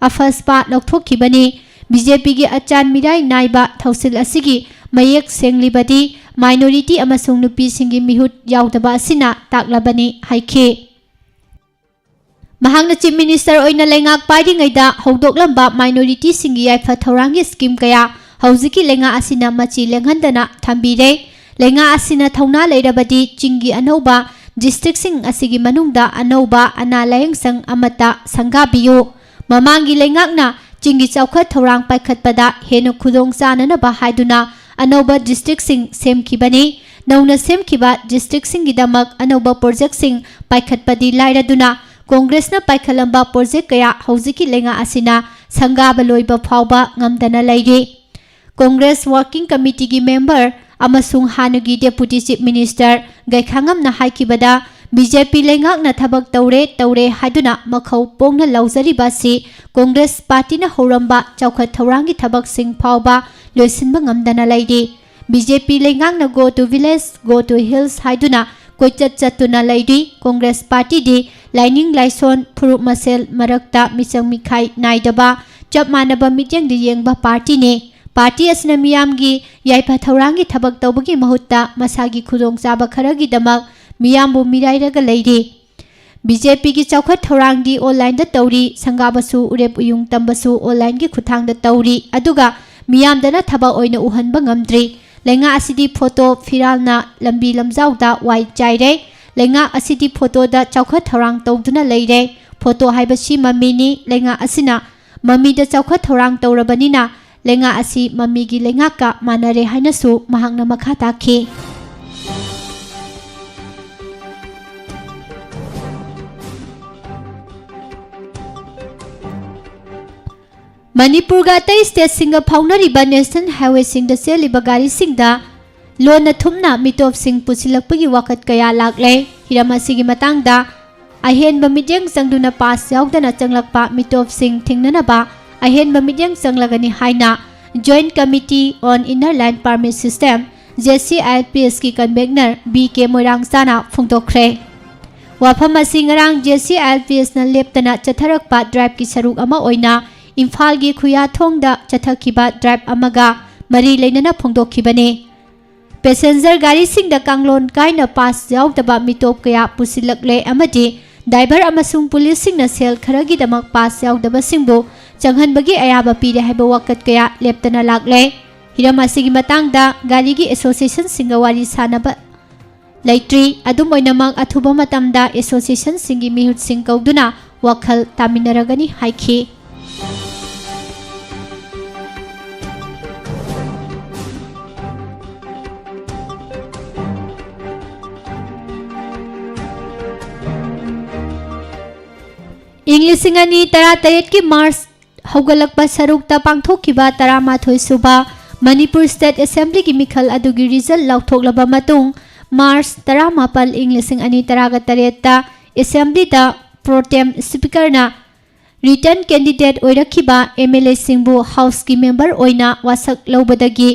ꯑꯐꯁꯄꯥ ꯂꯧꯊꯣꯛꯈꯤꯕꯅꯤ꯫ ꯕꯤ ꯖꯦ ꯄꯤꯒꯤ ꯑꯆꯥꯟ ꯃꯤꯔꯥꯏ ꯅꯥꯏꯕ ꯊꯧꯁꯤꯜ ꯑꯁꯤꯒꯤ ꯃꯌꯦꯛ ꯁꯦꯡꯂꯤꯕꯗꯤ minority ꯑꯃꯁꯨꯡ ꯅꯨꯄꯤꯁꯤꯡꯒꯤ ꯃꯤꯍꯨꯠ ꯌꯥꯎꯗꯕ ꯑꯁꯤꯅ ꯇꯥꯛꯂꯕꯅꯤ ꯍꯥꯏꯈꯤ꯫ ꯃꯍꯥꯛꯅ Chief Minister ꯑꯣꯏꯅ ꯂꯩꯉꯥꯛ ꯄꯥꯏꯔꯤꯉꯩꯗ ꯍꯧꯗꯣꯛꯂꯝꯕ minorityꯁꯤꯡꯒꯤ ꯌꯥꯏꯐ ꯊꯧꯔꯥꯡꯒꯤ scheme ꯀꯌꯥ ꯍꯧꯖꯤꯛꯀꯤ ꯂꯩꯉꯥꯛ ꯑꯁꯤꯅ ꯃꯆꯤ ꯂꯦꯡꯍꯟꯗꯅ ꯊꯝꯕꯤꯔꯦ꯫ ꯂꯩꯉꯥꯛ ꯑꯁꯤꯅ ꯊꯧꯅꯥ ꯂꯩꯔꯕꯗꯤ ꯆꯤꯡꯒꯤ ꯑꯅꯧꯕ districtꯁꯤꯡ ꯑꯁꯤꯒꯤ ꯃꯅꯨꯡꯗ ꯑꯅꯧꯕ ꯑꯅꯥ ꯂꯥꯌꯦꯡꯁꯪ ꯑꯃꯠꯇ ꯁꯪꯒꯥꯕꯤꯌꯨ꯫ ꯃꯃꯥꯡꯒꯤ ꯂꯩꯉꯥꯛꯅ ꯆꯤꯡꯒꯤ ꯆꯥꯎꯈꯠ ꯊꯧꯔꯥꯡ ꯄꯥꯏꯈꯠꯄꯗ ꯍꯦꯟꯅ ꯈꯨꯗꯣꯡ ꯆꯥꯅꯅꯕ ꯍꯥꯏꯗꯨꯅ ꯑꯅꯧꯕ districtꯁꯤꯡ ꯁꯦꯝꯈꯤꯕꯅꯤ꯫ ꯅꯧꯅ ꯁꯦꯝꯈꯤꯕ districtꯁꯤꯡꯒꯤꯗꯃꯛ ꯑꯅꯧꯕ projectꯁꯤꯡ ꯄꯥꯏꯈꯠꯄꯗꯤ ꯂꯥꯏꯔꯗꯨꯅ ꯀꯣꯡꯒ꯭ꯔꯦꯁꯅ ꯄꯥꯏꯈꯠꯂꯝꯕ project ꯀꯌꯥ ꯍꯧꯖꯤꯛꯀꯤ ꯂꯩꯉꯥꯛ ꯑꯁꯤꯅ ꯁꯪꯒꯥꯕ ꯂꯣꯏꯕ ꯐꯥꯎꯕ ꯉꯝꯗꯅ ꯂꯩꯔꯤ꯫ ꯀꯣꯡꯒ꯭ꯔꯦꯁ Working Committeeꯒꯤ member ꯑꯃꯁꯨꯡ ꯍꯥꯟꯅꯒꯤ Deputy Chief Minister ꯒꯩꯈꯥꯉꯝꯅ ꯍꯥꯏꯈꯤꯕꯗ, ꯕꯤ ꯖꯦ ꯄꯤ ꯂꯩꯉꯥꯛꯅ ꯊꯕꯛ ꯇꯧꯔꯦ, ꯇꯧꯔꯦ ꯍꯥꯏꯗꯨꯅ ꯃꯈꯧ ꯄꯣꯡꯅ ꯂꯥꯎꯖꯔꯤꯕ ꯑꯁꯤ ꯀꯣꯡꯒ꯭ꯔꯦꯁ ꯄꯥꯔꯇꯤꯅ ꯍꯧꯔꯝꯕ ꯆꯥꯎꯈꯠ ꯊꯧꯔꯥꯡꯒꯤ ꯊꯕꯛꯁꯤꯡ ꯐꯥꯎꯕ ꯂꯣꯏꯁꯤꯟꯕ ꯉꯝꯗꯅ ꯂꯩꯔꯤ꯫ ꯕꯤ ꯖꯦ ꯄꯤ ꯂꯩꯉꯥꯛꯅ Go to Village, Go to Hills ꯍꯥꯏꯗꯨꯅ ꯀꯣꯏꯆꯠ ꯆꯠꯇꯨꯅ ꯂꯩꯔꯤ꯫ ꯀꯣꯡꯒ꯭ꯔꯦꯁ ꯄꯥꯔꯇꯤꯗꯤ ꯂꯥꯏꯅꯤꯡ ꯂꯥꯏꯁꯣꯟ, ꯐꯨꯔꯨꯞ ꯃꯁꯦꯜ ꯃꯔꯛꯇ ꯃꯤꯆꯪ ꯃꯤꯈꯥꯏ ꯅꯥꯏꯗꯕ, ꯆꯞ ꯃꯥꯟꯅꯕ ꯃꯤꯠꯌꯦꯡꯗ ꯌꯦꯡꯕ ꯄꯥꯔꯇꯤꯅꯤ꯫ ꯄꯥꯔꯇꯤ ꯑꯁꯤꯅ ꯃꯤꯌꯥꯝꯒꯤ ꯌꯥꯏꯐ ꯊꯧꯔꯥꯡꯒꯤ ꯊꯕꯛ ꯇꯧꯕꯒꯤ ꯃꯍꯨꯠꯇ ꯃꯁꯥꯒꯤ ꯈꯨꯗꯣꯡꯆꯥꯕ ꯈꯔꯒꯤꯗꯃꯛ ꯃꯤꯌꯥꯝꯕꯨ ꯃꯤꯔꯥꯏꯔꯒ ꯂꯩꯔꯤ꯫ ꯕꯤ ꯖꯦ ꯄꯤꯒꯤ ꯆꯥꯎꯈꯠ ꯊꯧꯔꯥꯡꯗꯤ onlineꯗ ꯇꯧꯔꯤ, ꯁꯪꯒꯥꯕꯁꯨ, ꯎꯔꯦꯞ ꯎꯌꯨꯡ ꯇꯝꯕꯁꯨ onlineꯒꯤ ꯈꯨꯠꯊꯥꯡꯗ ꯇꯧꯔꯤ, ꯑꯗꯨꯒ ꯃꯤꯌꯥꯝꯗꯅ ꯊꯕꯛ ꯑꯣꯏꯅ ꯎꯍꯟꯕ ꯉꯝꯗ꯭ꯔꯤ꯫ ꯂꯩꯉꯥꯛ ꯑꯁꯤꯗꯤ ꯐꯣꯇꯣ ꯐꯤꯔꯥꯜꯅ ꯂꯝꯕꯤ ꯂꯝꯖꯥꯎꯗ ꯋꯥꯏ ꯆꯥꯏꯔꯦ꯫ ꯂꯩꯉꯥꯛ ꯑꯁꯤꯗꯤ ꯐꯣꯇꯣꯗ ꯆꯥꯎꯈꯠ ꯊꯧꯔꯥꯡ ꯇꯧꯗꯨꯅ ꯂꯩꯔꯦ꯫ ꯐꯣꯇꯣ ꯍꯥꯏꯕꯁꯤ ꯃꯃꯤꯅꯤ꯫ ꯂꯩꯉꯥꯛ ꯑꯁꯤꯅ ꯃꯃꯤꯗ ꯆꯥꯎꯈꯠ ꯊꯧꯔꯥꯡ ꯇꯧꯔꯕꯅꯤꯅ ꯂꯩꯉꯥꯛ ꯑꯁꯤ ꯃꯃꯤꯒꯤ ꯂꯩꯉꯥꯛꯀ ꯃꯥꯟꯅꯔꯦ ꯍꯥꯏꯅꯁꯨ ꯃꯍꯥꯛꯅ ꯃꯈꯥ ꯇꯥꯈꯤ꯫ ꯃꯅꯤꯄꯨꯔꯒ ꯑꯇꯩ ꯁ꯭ꯇꯦꯠꯁꯤꯡꯒ ꯐꯥꯎꯅꯔꯤꯕ ꯅꯦꯁꯅꯦꯜ ꯍꯥꯏꯋꯦꯁꯤꯡꯗ ꯆꯦꯜꯂꯤꯕ ꯒꯥꯔꯤꯁꯤꯡꯗ ꯂꯣꯟꯅ ꯊꯨꯝꯅ ꯃꯤꯇꯣꯞꯁꯤꯡ ꯄꯨꯁꯤꯜꯂꯛꯄꯒꯤ ꯋꯥꯀꯠ ꯀꯌꯥ ꯂꯥꯛꯂꯦ꯫ ꯍꯤꯔꯝ ꯑꯁꯤꯒꯤ ꯃꯇꯥꯡꯗ ꯑꯍꯦꯟꯕ ꯃꯤꯠꯌꯦꯡ ꯆꯪꯗꯨꯅ ꯄꯥꯁ ꯌꯥꯎꯗꯅ ꯆꯪꯂꯛꯄ ꯃꯤꯇꯣꯞꯁꯤꯡ ꯊꯤꯡꯅꯅꯕ ꯑꯍꯦꯟꯕ ꯃꯤꯠꯌꯦꯡ ꯆꯪꯂꯒꯅꯤ ꯍꯥꯏꯅ Joint Committee on Inner Line Permit System, J C I L P S ꯀꯤ convener B K ꯃꯣꯏꯔꯥꯡꯆꯥꯅ ꯐꯣꯡꯗꯣꯛꯈ꯭ꯔꯦ꯫ ꯋꯥꯐꯝ ꯑꯁꯤ ꯉꯔꯥꯡ J C I L P S ꯅ ꯂꯦꯞꯇꯅ ꯆꯠꯊꯔꯛꯄ ꯗ꯭ꯔꯥꯏꯚꯀꯤ ꯁꯔꯨꯛ ꯑꯃ ꯑꯣꯏꯅ ꯏꯝꯐꯥꯜꯒꯤ ꯈꯨꯌꯥꯊꯣꯡꯗ ꯆꯠꯊꯈꯤꯕ ꯗ꯭ꯔꯥꯏꯚ ꯑꯃꯒ ꯃꯔꯤ ꯂꯩꯅꯅ ꯐꯣꯡꯗꯣꯛꯈꯤꯕꯅꯤ꯫ ꯄꯦꯁꯦꯟꯖꯔ ꯒꯥꯔꯤꯁꯤꯡꯗ ꯀꯥꯡꯂꯣꯟ ꯀꯥꯏꯅ ꯄꯥꯁ ꯌꯥꯎꯗꯕ ꯃꯤꯇꯣꯞ ꯀꯌꯥ ꯄꯨꯁꯤꯜꯂꯛꯂꯦ ꯑꯃꯗꯤ ꯗ꯭ꯔꯥꯏꯚꯔ ꯑꯃꯁꯨꯡ ꯄꯨꯂꯤꯁꯁꯤꯡꯅ ꯁꯦꯜ ꯈꯔꯒꯤꯗꯃꯛ ꯄꯥꯁ ꯌꯥꯎꯗꯕꯁꯤꯡꯕꯨ ꯆꯪꯍꯟꯕꯒꯤ ꯑꯌꯥꯕ ꯄꯤꯔꯦ ꯍꯥꯏꯕ ꯋꯥꯀꯠ ꯀꯌꯥ ꯂꯦꯞꯇꯅ ꯂꯥꯛꯂꯦ꯫ ꯍꯤꯔꯝ ꯑꯁꯤꯒꯤ ꯃꯇꯥꯡꯗ ꯒꯥꯔꯤꯒꯤ ꯑꯦꯁꯣꯁꯤꯌꯦꯁꯟꯁꯤꯡꯒ ꯋꯥꯔꯤ ꯁꯥꯅꯕ ꯂꯩꯇ꯭ꯔꯤ꯫ ꯑꯗꯨꯝ ꯑꯣꯏꯅꯃꯛ, ꯑꯊꯨꯕ ꯃꯇꯝꯗ ꯑꯦꯁꯣꯁꯤꯌꯦꯁꯟꯁꯤꯡꯒꯤ ꯃꯤꯍꯨꯠꯁꯤꯡ ꯀꯧꯗꯨꯅ ꯋꯥꯈꯜ ꯇꯥꯃꯤꯟꯅꯔꯒꯅꯤ ꯍꯥꯏꯈꯤ꯫ ꯏꯪ ꯂꯤꯁꯤꯡ ꯑꯅꯤ ꯇꯔꯥꯇꯔꯦꯠꯀꯤ ꯃꯥꯔꯆ ꯍꯧꯒꯠꯂꯛꯄ ꯁꯔꯨꯛꯇ ꯄꯥꯡꯊꯣꯛꯈꯤꯕ ꯇꯔꯥꯃꯥꯊꯣꯏ ꯁꯨꯕ ꯃꯅꯤꯄꯨꯔ ꯁ꯭ꯇꯦꯠ ꯑꯦꯁꯦꯝꯕ꯭ꯂꯤꯒꯤ ꯃꯤꯈꯜ ꯑꯗꯨꯒꯤ ꯔꯤꯖꯜ ꯂꯥꯎꯊꯣꯛꯂꯕ ꯃꯇꯨꯡ, ꯃꯥꯔꯆ ꯇꯔꯥꯃꯥꯄꯜ, ꯏꯪ ꯂꯤꯁꯤꯡ ꯑꯅꯤ ꯇꯔꯥꯒ ꯇꯔꯦꯠꯇ ꯑꯦꯁꯦꯝꯕ꯭ꯂꯤꯗ ꯄ꯭ꯔꯣꯇꯦꯝ ꯁ꯭ꯄꯤꯀꯔꯅ ꯔꯤꯇꯟ ꯀꯦꯟꯗꯤꯗꯦꯠ ꯑꯣꯏꯔꯛꯈꯤꯕ ꯑꯦꯝ ꯑꯦꯜ ꯑꯦꯁꯤꯡꯕꯨ ꯍꯥꯎꯁꯀꯤ ꯃꯦꯝꯕꯔ ꯑꯣꯏꯅ ꯋꯥꯁꯛ ꯂꯧꯕꯗꯒꯤ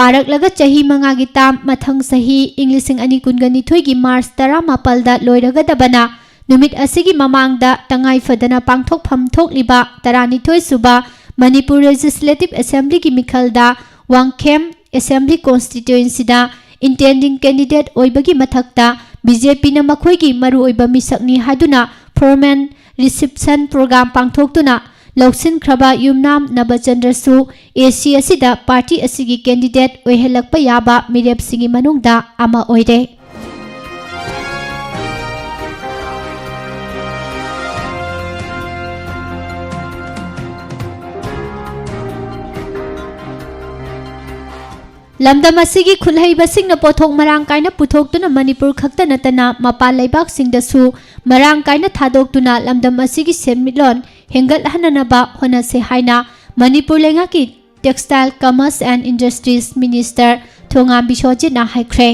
ꯄꯥꯔꯛꯂꯒ ꯆꯍꯤ ꯃꯉꯥꯒꯤ ꯇꯥꯝ ꯃꯊꯪ ꯆꯍꯤ ꯏꯪ ꯂꯤꯁꯤꯡ ꯑꯅꯤ ꯀꯨꯟꯒ ꯅꯤꯊꯣꯏꯒꯤ ꯃꯥꯔꯆ ꯇꯔꯥꯃꯥꯄꯜꯗ ꯂꯣꯏꯔꯒꯗꯕꯅ, ꯅꯨꯃꯤꯠ ꯑꯁꯤꯒꯤ ꯃꯃꯥꯡꯗ ꯇꯉꯥꯏ ꯐꯗꯅ ꯄꯥꯡꯊꯣꯛꯐꯝ ꯊꯣꯛꯂꯤꯕ ꯇꯔꯥꯅꯤꯊꯣꯏ ꯁꯨꯕ ꯃꯅꯤꯄꯨꯔ ꯂꯦꯖꯤꯁꯂꯦꯇꯤꯚ ꯑꯦꯁꯦꯝꯕ꯭ꯂꯤꯒꯤ ꯃꯤꯈꯜꯗ ꯋꯥꯡꯈꯦꯝ ꯑꯦꯁꯦꯝꯕ꯭ꯂꯤ ꯀꯣꯟꯁꯇꯤꯇ꯭ꯋꯦꯟꯁꯤꯗ ꯏꯟꯇꯦꯟꯗꯤꯡ ꯀꯦꯟꯗꯤꯗꯦꯠ ꯑꯣꯏꯕꯒꯤ ꯃꯊꯛꯇ ꯕꯤ ꯖꯦ ꯄꯤꯅ ꯃꯈꯣꯏꯒꯤ ꯃꯔꯨꯑꯣꯏꯕ ꯃꯤꯁꯛꯅꯤ ꯍꯥꯏꯗꯨꯅ ꯐꯣꯔꯃꯦꯜ ꯔꯤꯁꯤꯞꯁꯟ ꯄ꯭ꯔꯣꯒ꯭ꯔꯥꯝ ꯄꯥꯡꯊꯣꯛꯇꯨꯅ ꯂꯧꯁꯤꯟꯈ꯭ꯔꯕ ꯌꯨꯝꯅꯥꯝ ꯅꯕꯆꯟꯗ꯭ꯔꯁꯨ ꯑꯦ ꯁꯤ ꯑꯁꯤꯗ ꯄꯥꯔꯇꯤ ꯑꯁꯤꯒꯤ ꯀꯦꯟꯗꯤꯗꯦꯠ ꯑꯣꯏꯍꯜꯂꯛꯄ ꯌꯥꯕ ꯃꯤꯔꯦꯞꯁꯤꯡꯒꯤ ꯃꯅꯨꯡꯗ ꯑꯃ ꯑꯣꯏꯔꯦ꯫ ꯂꯝꯗꯝ ꯑꯁꯤꯒꯤ ꯈꯨꯠꯍꯩꯕꯁꯤꯡꯅ ꯄꯣꯠꯊꯣꯛ ꯃꯔꯥꯡ ꯀꯥꯏꯅ ꯄꯨꯊꯣꯛꯇꯨꯅ ꯃꯅꯤꯄꯨꯔ ꯈꯛꯇ ꯅꯠꯇꯅ ꯃꯄꯥꯟ ꯂꯩꯕꯥꯛꯁꯤꯡꯗꯁꯨ ꯃꯔꯥꯡ ꯀꯥꯏꯅ ꯊꯥꯗꯣꯛꯇꯨꯅ ꯂꯝꯗꯝ ꯑꯁꯤꯒꯤ ꯁꯦꯟꯃꯤꯠꯂꯣꯟ ꯍꯦꯟꯒꯠꯍꯟꯅꯅꯕ ꯍꯣꯠꯅꯁꯦ ꯍꯥꯏꯅ ꯃꯅꯤꯄꯨꯔ ꯂꯩꯉꯥꯛꯀꯤ Textile, Commerce and Industries Minister ꯊꯣꯉꯥꯝ ꯕꯤꯁ꯭ꯋꯖꯤꯠꯅ ꯍꯥꯏꯈ꯭ꯔꯦ꯫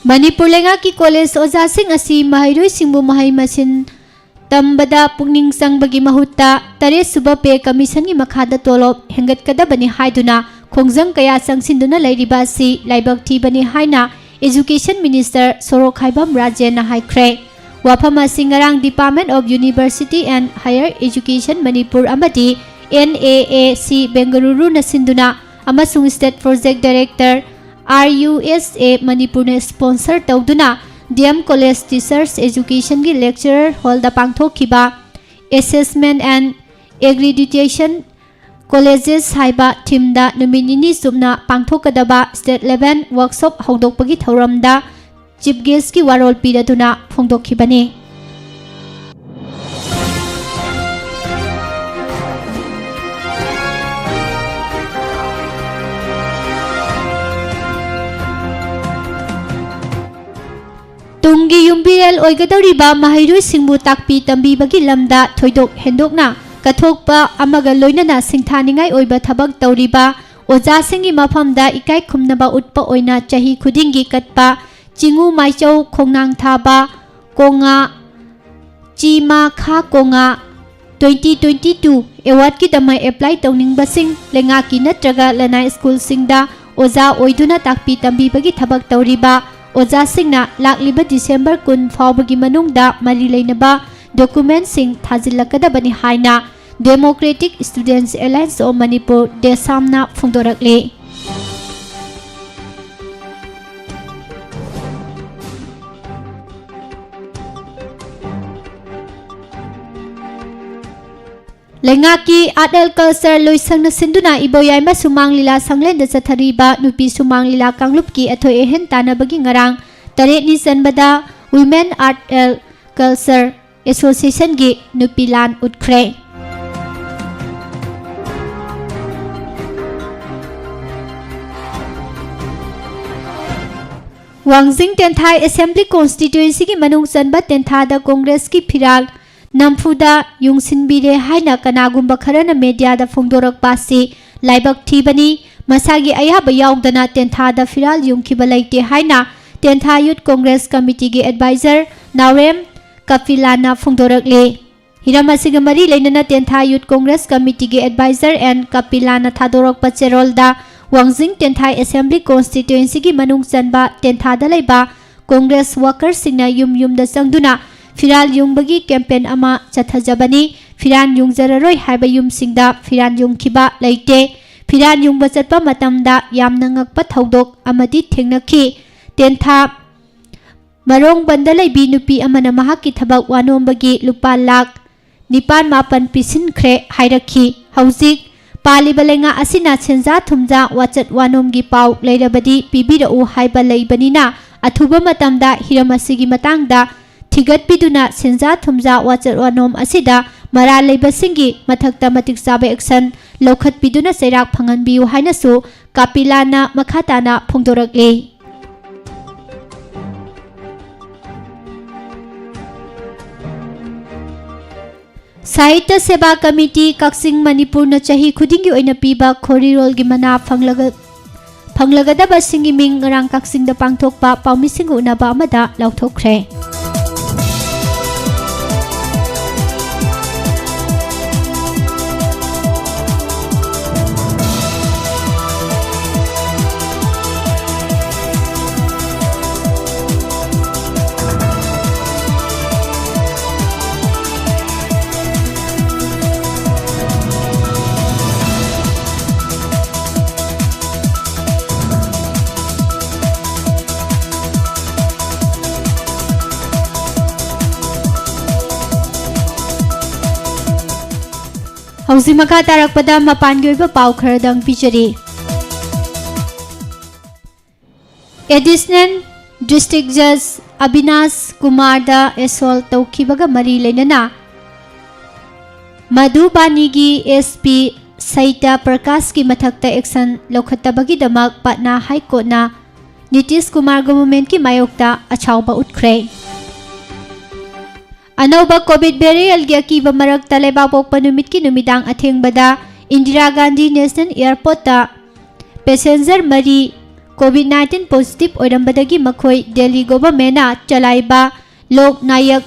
ꯃꯅꯤꯄꯨꯔ ꯂꯩꯉꯥꯛꯀꯤ ꯀꯣꯂꯦꯖ ꯑꯣꯖꯥꯁꯤꯡ ꯑꯁꯤ ꯃꯍꯩꯔꯣꯏꯁꯤꯡꯕꯨ ꯃꯍꯩ ꯃꯁꯤꯡ ꯇꯝꯕꯗ ꯄꯨꯛꯅꯤꯡ ꯆꯪꯕꯒꯤ ꯃꯍꯨꯠꯇ ꯇꯔꯦꯠ ꯁꯨꯕ Pay Commissionꯒꯤ ꯃꯈꯥꯗ ꯇꯣꯂꯣꯞ ꯍꯦꯟꯒꯠꯀꯗꯕꯅꯤ ꯍꯥꯏꯗꯨꯅ ꯈꯣꯡꯖꯪ ꯀꯌꯥ ꯆꯪꯁꯤꯟꯗꯨꯅ ꯂꯩꯔꯤꯕ ꯑꯁꯤ ꯂꯥꯏꯕꯛ ꯊꯤꯕꯅꯤ ꯍꯥꯏꯅ Education Minister ꯁꯣꯔꯣꯛꯈꯥꯏꯕꯝ ꯔꯥꯖꯦꯟꯅ ꯍꯥꯏꯈ꯭ꯔꯦ꯫ ꯋꯥꯐꯝ ꯑꯁꯤ ꯉꯔꯥꯡ Department of University and Higher Education Manipur ꯑꯃꯗꯤ N A A C ꯕꯦꯡꯒꯂꯨꯔꯨꯅ ꯁꯤꯟꯗꯨꯅ ꯑꯃꯁꯨꯡ State Project Director R U S A ꯃꯅꯤꯄꯨꯔꯅ sponsor ꯇꯧꯗꯨꯅ D M College Teachers Educationꯒꯤ Lecturer Hallꯗ ꯄꯥꯡꯊꯣꯛꯈꯤꯕ Assessment and Accreditation Colleges ꯍꯥꯏꯕ themeꯗ ꯅꯨꯃꯤꯠ ꯅꯤꯅꯤ ꯆꯨꯞꯅ ꯄꯥꯡꯊꯣꯛꯀꯗꯕ State Level Workshop ꯍꯧꯗꯣꯛꯄꯒꯤ ꯊꯧꯔꯝꯗ Chief Guestꯀꯤ ꯋꯥꯔꯣꯜ ꯄꯤꯔꯗꯨꯅ ꯐꯣꯡꯗꯣꯛꯈꯤꯕꯅꯤ꯫ ꯇꯨꯡꯒꯤ ꯌꯨꯝꯕꯤꯔꯦꯜ ꯑꯣꯏꯒꯗꯧꯔꯤꯕ ꯃꯍꯩꯔꯣꯏꯁꯤꯡꯕꯨ ꯇꯥꯛꯄꯤ ꯇꯝꯕꯤꯕꯒꯤ ꯂꯝꯗ ꯊꯣꯏꯗꯣꯛ ꯍꯦꯟꯗꯣꯛꯅ ꯀꯠꯊꯣꯛꯄ ꯑꯃꯒ ꯂꯣꯏꯅꯅ ꯁꯤꯡꯊꯥꯅꯤꯡꯉꯥꯏ ꯑꯣꯏꯕ ꯊꯕꯛ ꯇꯧꯔꯤꯕ ꯑꯣꯖꯥꯁꯤꯡꯒꯤ ꯃꯐꯝꯗ ꯏꯀꯥꯏ ꯈꯨꯝꯅꯕ ꯎꯠꯄ ꯑꯣꯏꯅ ꯆꯍꯤ ꯈꯨꯗꯤꯡꯒꯤ ꯀꯠꯄ ꯆꯤꯉꯨ ꯃꯥꯏꯆꯧ ꯈꯣꯡꯅꯥꯡ ꯊꯥꯕ ꯀꯣꯉꯥ ꯆꯤꯃꯥ ꯈꯥ ꯀꯣꯉꯥ twenty twenty-two awardꯀꯤꯗꯃꯛ apply ꯇꯧꯅꯤꯡꯕꯁꯤꯡ ꯂꯩꯉꯥꯛꯀꯤ ꯅꯠꯇ꯭ꯔꯒ ꯂꯅꯥꯏ ꯁ꯭ꯀꯨꯜꯁꯤꯡꯗ ꯑꯣꯖꯥ ꯑꯣꯏꯗꯨꯅ ꯇꯥꯛꯄꯤ ꯇꯝꯕꯤꯕꯒꯤ ꯊꯕꯛ ꯇꯧꯔꯤꯕ ꯑꯣꯖꯥꯁꯤꯡꯅ ꯂꯥꯛꯂꯤꯕ December ꯀꯨꯟ ꯐꯥꯎꯕꯒꯤ ꯃꯅꯨꯡꯗ ꯃꯔꯤ ꯂꯩꯅꯕ documentꯁꯤꯡ ꯊꯥꯖꯤꯜꯂꯛꯀꯗꯕꯅꯤ ꯍꯥꯏꯅ Democratic Students Alliance of Manipur, ꯗꯦꯁꯥꯝꯅ ꯐꯣꯡꯗꯣꯔꯛꯂꯤ꯫ ꯂꯩꯉꯥꯛꯀꯤ Art and Culture ꯂꯣꯏꯁꯪꯅ ꯁꯤꯟꯗꯨꯅ ꯏꯕꯣꯌꯥꯏꯃ ꯁꯨꯃꯥꯡ ꯂꯤꯂꯥ ꯁꯪꯂꯦꯟꯗ ꯆꯠꯊꯔꯤꯕ ꯅꯨꯄꯤ ꯁꯨꯃꯥꯡ ꯂꯤꯂꯥ ꯀꯥꯡꯂꯨꯞꯀꯤ ꯑꯊꯣꯏ ꯑꯍꯦꯟ ꯇꯥꯟꯅꯕꯒꯤ ꯉꯔꯥꯡ ꯇꯔꯦꯠꯅꯤ ꯆꯟꯕꯗ Women Art and Culture Associationꯒꯤ ꯅꯨꯄꯤ ꯂꯥꯟ ꯎꯠꯈ꯭ꯔꯦ꯫ ꯋꯥꯡꯖꯤꯡ ꯇꯦꯟꯊꯥ Assembly Constituencyꯒꯤ ꯃꯅꯨꯡ ꯆꯟꯕ ꯇꯦꯟꯊꯥꯗ ꯀꯣꯡꯒ꯭ꯔꯦꯁꯀꯤ ꯐꯤꯔꯥꯜ ꯅꯝꯐꯨꯗ ꯌꯨꯡꯁꯤꯟꯕꯤꯔꯦ ꯍꯥꯏꯅ ꯀꯅꯥꯒꯨꯝꯕ ꯈꯔꯅ mediaꯗ ꯐꯣꯡꯗꯣꯔꯛꯄ ꯑꯁꯤ ꯂꯥꯏꯕꯛ ꯊꯤꯕꯅꯤ꯫ ꯃꯁꯥꯒꯤ ꯑꯌꯥꯕ ꯌꯥꯎꯗꯅ ꯇꯦꯟꯊꯥꯗ ꯐꯤꯔꯥꯜ ꯌꯨꯡꯈꯤꯕ ꯂꯩꯇꯦ ꯍꯥꯏꯅ ꯇꯦꯟꯊꯥ Youth Congress Committeeꯒꯤ advisor ꯅꯥꯎꯔꯦꯝ ꯀꯄꯤꯂꯥꯅ ꯐꯣꯡꯗꯣꯔꯛꯂꯤ꯫ ꯍꯤꯔꯝ ꯑꯁꯤꯒ ꯃꯔꯤ ꯂꯩꯅꯅ ꯇꯦꯟꯊꯥ Youth Congress Committeeꯒꯤ advisor ꯑꯦꯟ ꯀꯄꯤꯂꯥꯅ ꯊꯥꯗꯣꯔꯛꯄ ꯆꯦꯔꯣꯜꯗ, ꯋꯥꯡꯖꯤꯡ ꯇꯦꯟꯊꯥ Assembly Constituencyꯒꯤ ꯃꯅꯨꯡ ꯆꯟꯕ ꯇꯦꯟꯊꯥꯗ ꯂꯩꯕ ꯀꯣꯡꯒ꯭ꯔꯦꯁ workerꯁꯤꯡꯅ ꯌꯨꯝ ꯌꯨꯝꯗ ꯆꯪꯗꯨꯅ ꯐꯤꯔꯥꯜ ꯌꯨꯡꯕꯒꯤ campaign ꯑꯃ ꯆꯠꯊꯖꯕꯅꯤ꯫ ꯐꯤꯔꯥꯜ ꯌꯨꯡꯖꯔꯔꯣꯏ ꯍꯥꯏꯕ ꯌꯨꯝꯁꯤꯡꯗ ꯐꯤꯔꯥꯜ ꯌꯨꯡꯈꯤꯕ ꯂꯩꯇꯦ꯫ ꯐꯤꯔꯥꯜ ꯌꯨꯡꯕ ꯆꯠꯄ ꯃꯇꯝꯗ ꯌꯥꯝꯅ ꯉꯛꯄ ꯊꯧꯗꯣꯛ ꯑꯃꯗꯤ ꯊꯦꯡꯅꯈꯤ꯫ ꯇꯦꯟꯊꯥ ꯃꯔꯣꯡ ꯕꯟꯗ ꯂꯩꯕꯤ ꯅꯨꯄꯤ ꯑꯃꯅ ꯃꯍꯥꯛꯀꯤ ꯊꯕꯛ ꯋꯥꯅꯣꯝꯕꯒꯤ ꯂꯨꯄꯥ ꯂꯥꯈ ꯅꯤꯄꯥꯟ ꯃꯥꯄꯟ ꯄꯤꯁꯤꯟꯈ꯭ꯔꯦ ꯍꯥꯏꯔꯛꯈꯤ꯫ ꯍꯧꯖꯤꯛ ꯄꯥꯜꯂꯤꯕ ꯂꯩꯉꯥꯛ ꯑꯁꯤꯅ ꯁꯦꯟꯖꯥ ꯊꯨꯝꯖꯥ ꯋꯥꯆꯠ ꯋꯥꯅꯣꯝꯒꯤ ꯄꯥꯎ ꯂꯩꯔꯕꯗꯤ ꯄꯤꯕꯤꯔꯛꯎ ꯍꯥꯏꯕ ꯂꯩꯕꯅꯤꯅ, ꯑꯊꯨꯕ ꯃꯇꯝꯗ ꯍꯤꯔꯝ ꯑꯁꯤꯒꯤ ꯃꯇꯥꯡꯗ ꯊꯤꯒꯠꯄꯤꯗꯨꯅ ꯁꯦꯟꯖꯥ ꯊꯨꯝꯖꯥ ꯋꯥꯆꯠ ꯋꯥꯅꯣꯝ ꯑꯁꯤꯗ ꯃꯔꯥꯜ ꯂꯩꯕꯁꯤꯡꯒꯤ ꯃꯊꯛꯇ ꯃꯇꯤꯛ ꯆꯥꯕ action ꯂꯧꯈꯠꯄꯤꯗꯨꯅ ꯆꯩꯔꯥꯛ ꯐꯪꯍꯟꯕꯤꯌꯨ ꯍꯥꯏꯅꯁꯨ ꯀꯥꯄꯤꯂꯥꯅ ꯃꯈꯥ ꯇꯥꯅ ꯐꯣꯡꯗꯣꯔꯛꯂꯤ꯫ ꯁꯥꯍꯤꯇ꯭ꯌ ꯁꯦꯕꯥ ꯀꯃꯤꯇꯤ ꯀꯛꯆꯤꯡ ꯃꯅꯤꯄꯨꯔꯅ ꯆꯍꯤ ꯈꯨꯗꯤꯡꯒꯤ ꯑꯣꯏꯅ ꯄꯤꯕ ꯈꯣꯔꯤꯔꯣꯜꯒꯤ ꯃꯅꯥ ꯐꯪꯂꯒ-, ꯐꯪꯂꯒꯗꯕꯁꯤꯡꯒꯤ ꯃꯤꯡ ꯉꯔꯥꯡ ꯀꯛꯆꯤꯡꯗ ꯄꯥꯡꯊꯣꯛꯄ ꯄꯥꯎꯃꯤꯁꯤꯡꯒ ꯎꯅꯕ ꯑꯃꯗ ꯂꯥꯎꯊꯣꯛꯈ꯭ꯔꯦ꯫ ꯍꯧꯖꯤꯛ ꯃꯈꯥ ꯇꯥꯔꯛꯄꯗ ꯃꯄꯥꯟꯒꯤ ꯑꯣꯏꯕ ꯄꯥꯎ ꯈꯔꯗꯪ ꯄꯤꯖꯔꯤ꯫ Additional District Judge ꯑꯕꯤꯅꯥꯁ ꯀꯨꯃꯥꯔꯗ ꯑꯦꯁꯣꯜ ꯇꯧꯈꯤꯕꯒ ꯃꯔꯤ ꯂꯩꯅꯅ ꯃꯙꯨꯕꯥꯅꯤꯒꯤ ꯑꯦꯁ ꯄꯤ ꯁꯩꯇ ꯄ꯭ꯔꯀꯥꯁꯀꯤ ꯃꯊꯛꯇ ꯑꯦꯛꯁꯟ ꯂꯧꯈꯠꯇꯕꯒꯤꯗꯃꯛ ꯄꯠꯅꯥ ꯍꯥꯏ ꯀꯣꯔꯠꯅ ꯅꯤꯇꯤꯁ ꯀꯨꯃꯥꯔ ꯒꯣꯚꯔꯟꯃꯦꯟꯠꯀꯤ ꯃꯥꯌꯣꯛꯇ ꯑꯆꯥꯎꯕ ꯎꯠꯈ꯭ꯔꯦ꯫ ꯑꯅꯧꯕ ꯀꯣꯚꯤꯗ ꯚꯦꯔꯤꯑꯦꯟꯠꯀꯤ ꯑꯀꯤꯕ ꯃꯔꯛꯇ ꯂꯩꯕꯥꯛꯄꯣꯛꯄ ꯅꯨꯃꯤꯠꯀꯤ ꯅꯨꯃꯤꯗꯥꯡ ꯑꯊꯦꯡꯕꯗ ꯏꯟꯗꯤꯔꯥ ꯒꯥꯟꯙꯤ ꯅꯦꯁꯅꯦꯜ ꯑꯦꯌꯔꯄꯣꯔꯠꯇ ꯄꯦꯁꯦꯟꯖꯔ ꯃꯔꯤ ꯀꯣꯚꯤꯗ ꯅꯥꯏꯟꯇꯤꯟ ꯄꯣꯖꯤꯇꯤꯚ ꯑꯣꯏꯔꯝꯕꯗꯒꯤ ꯃꯈꯣꯏ ꯗꯦꯜꯂꯤ ꯒꯣꯚꯔꯟꯃꯦꯟꯠꯅ ꯆꯂꯥꯏꯕ ꯂꯣꯛ ꯅꯥꯌꯛ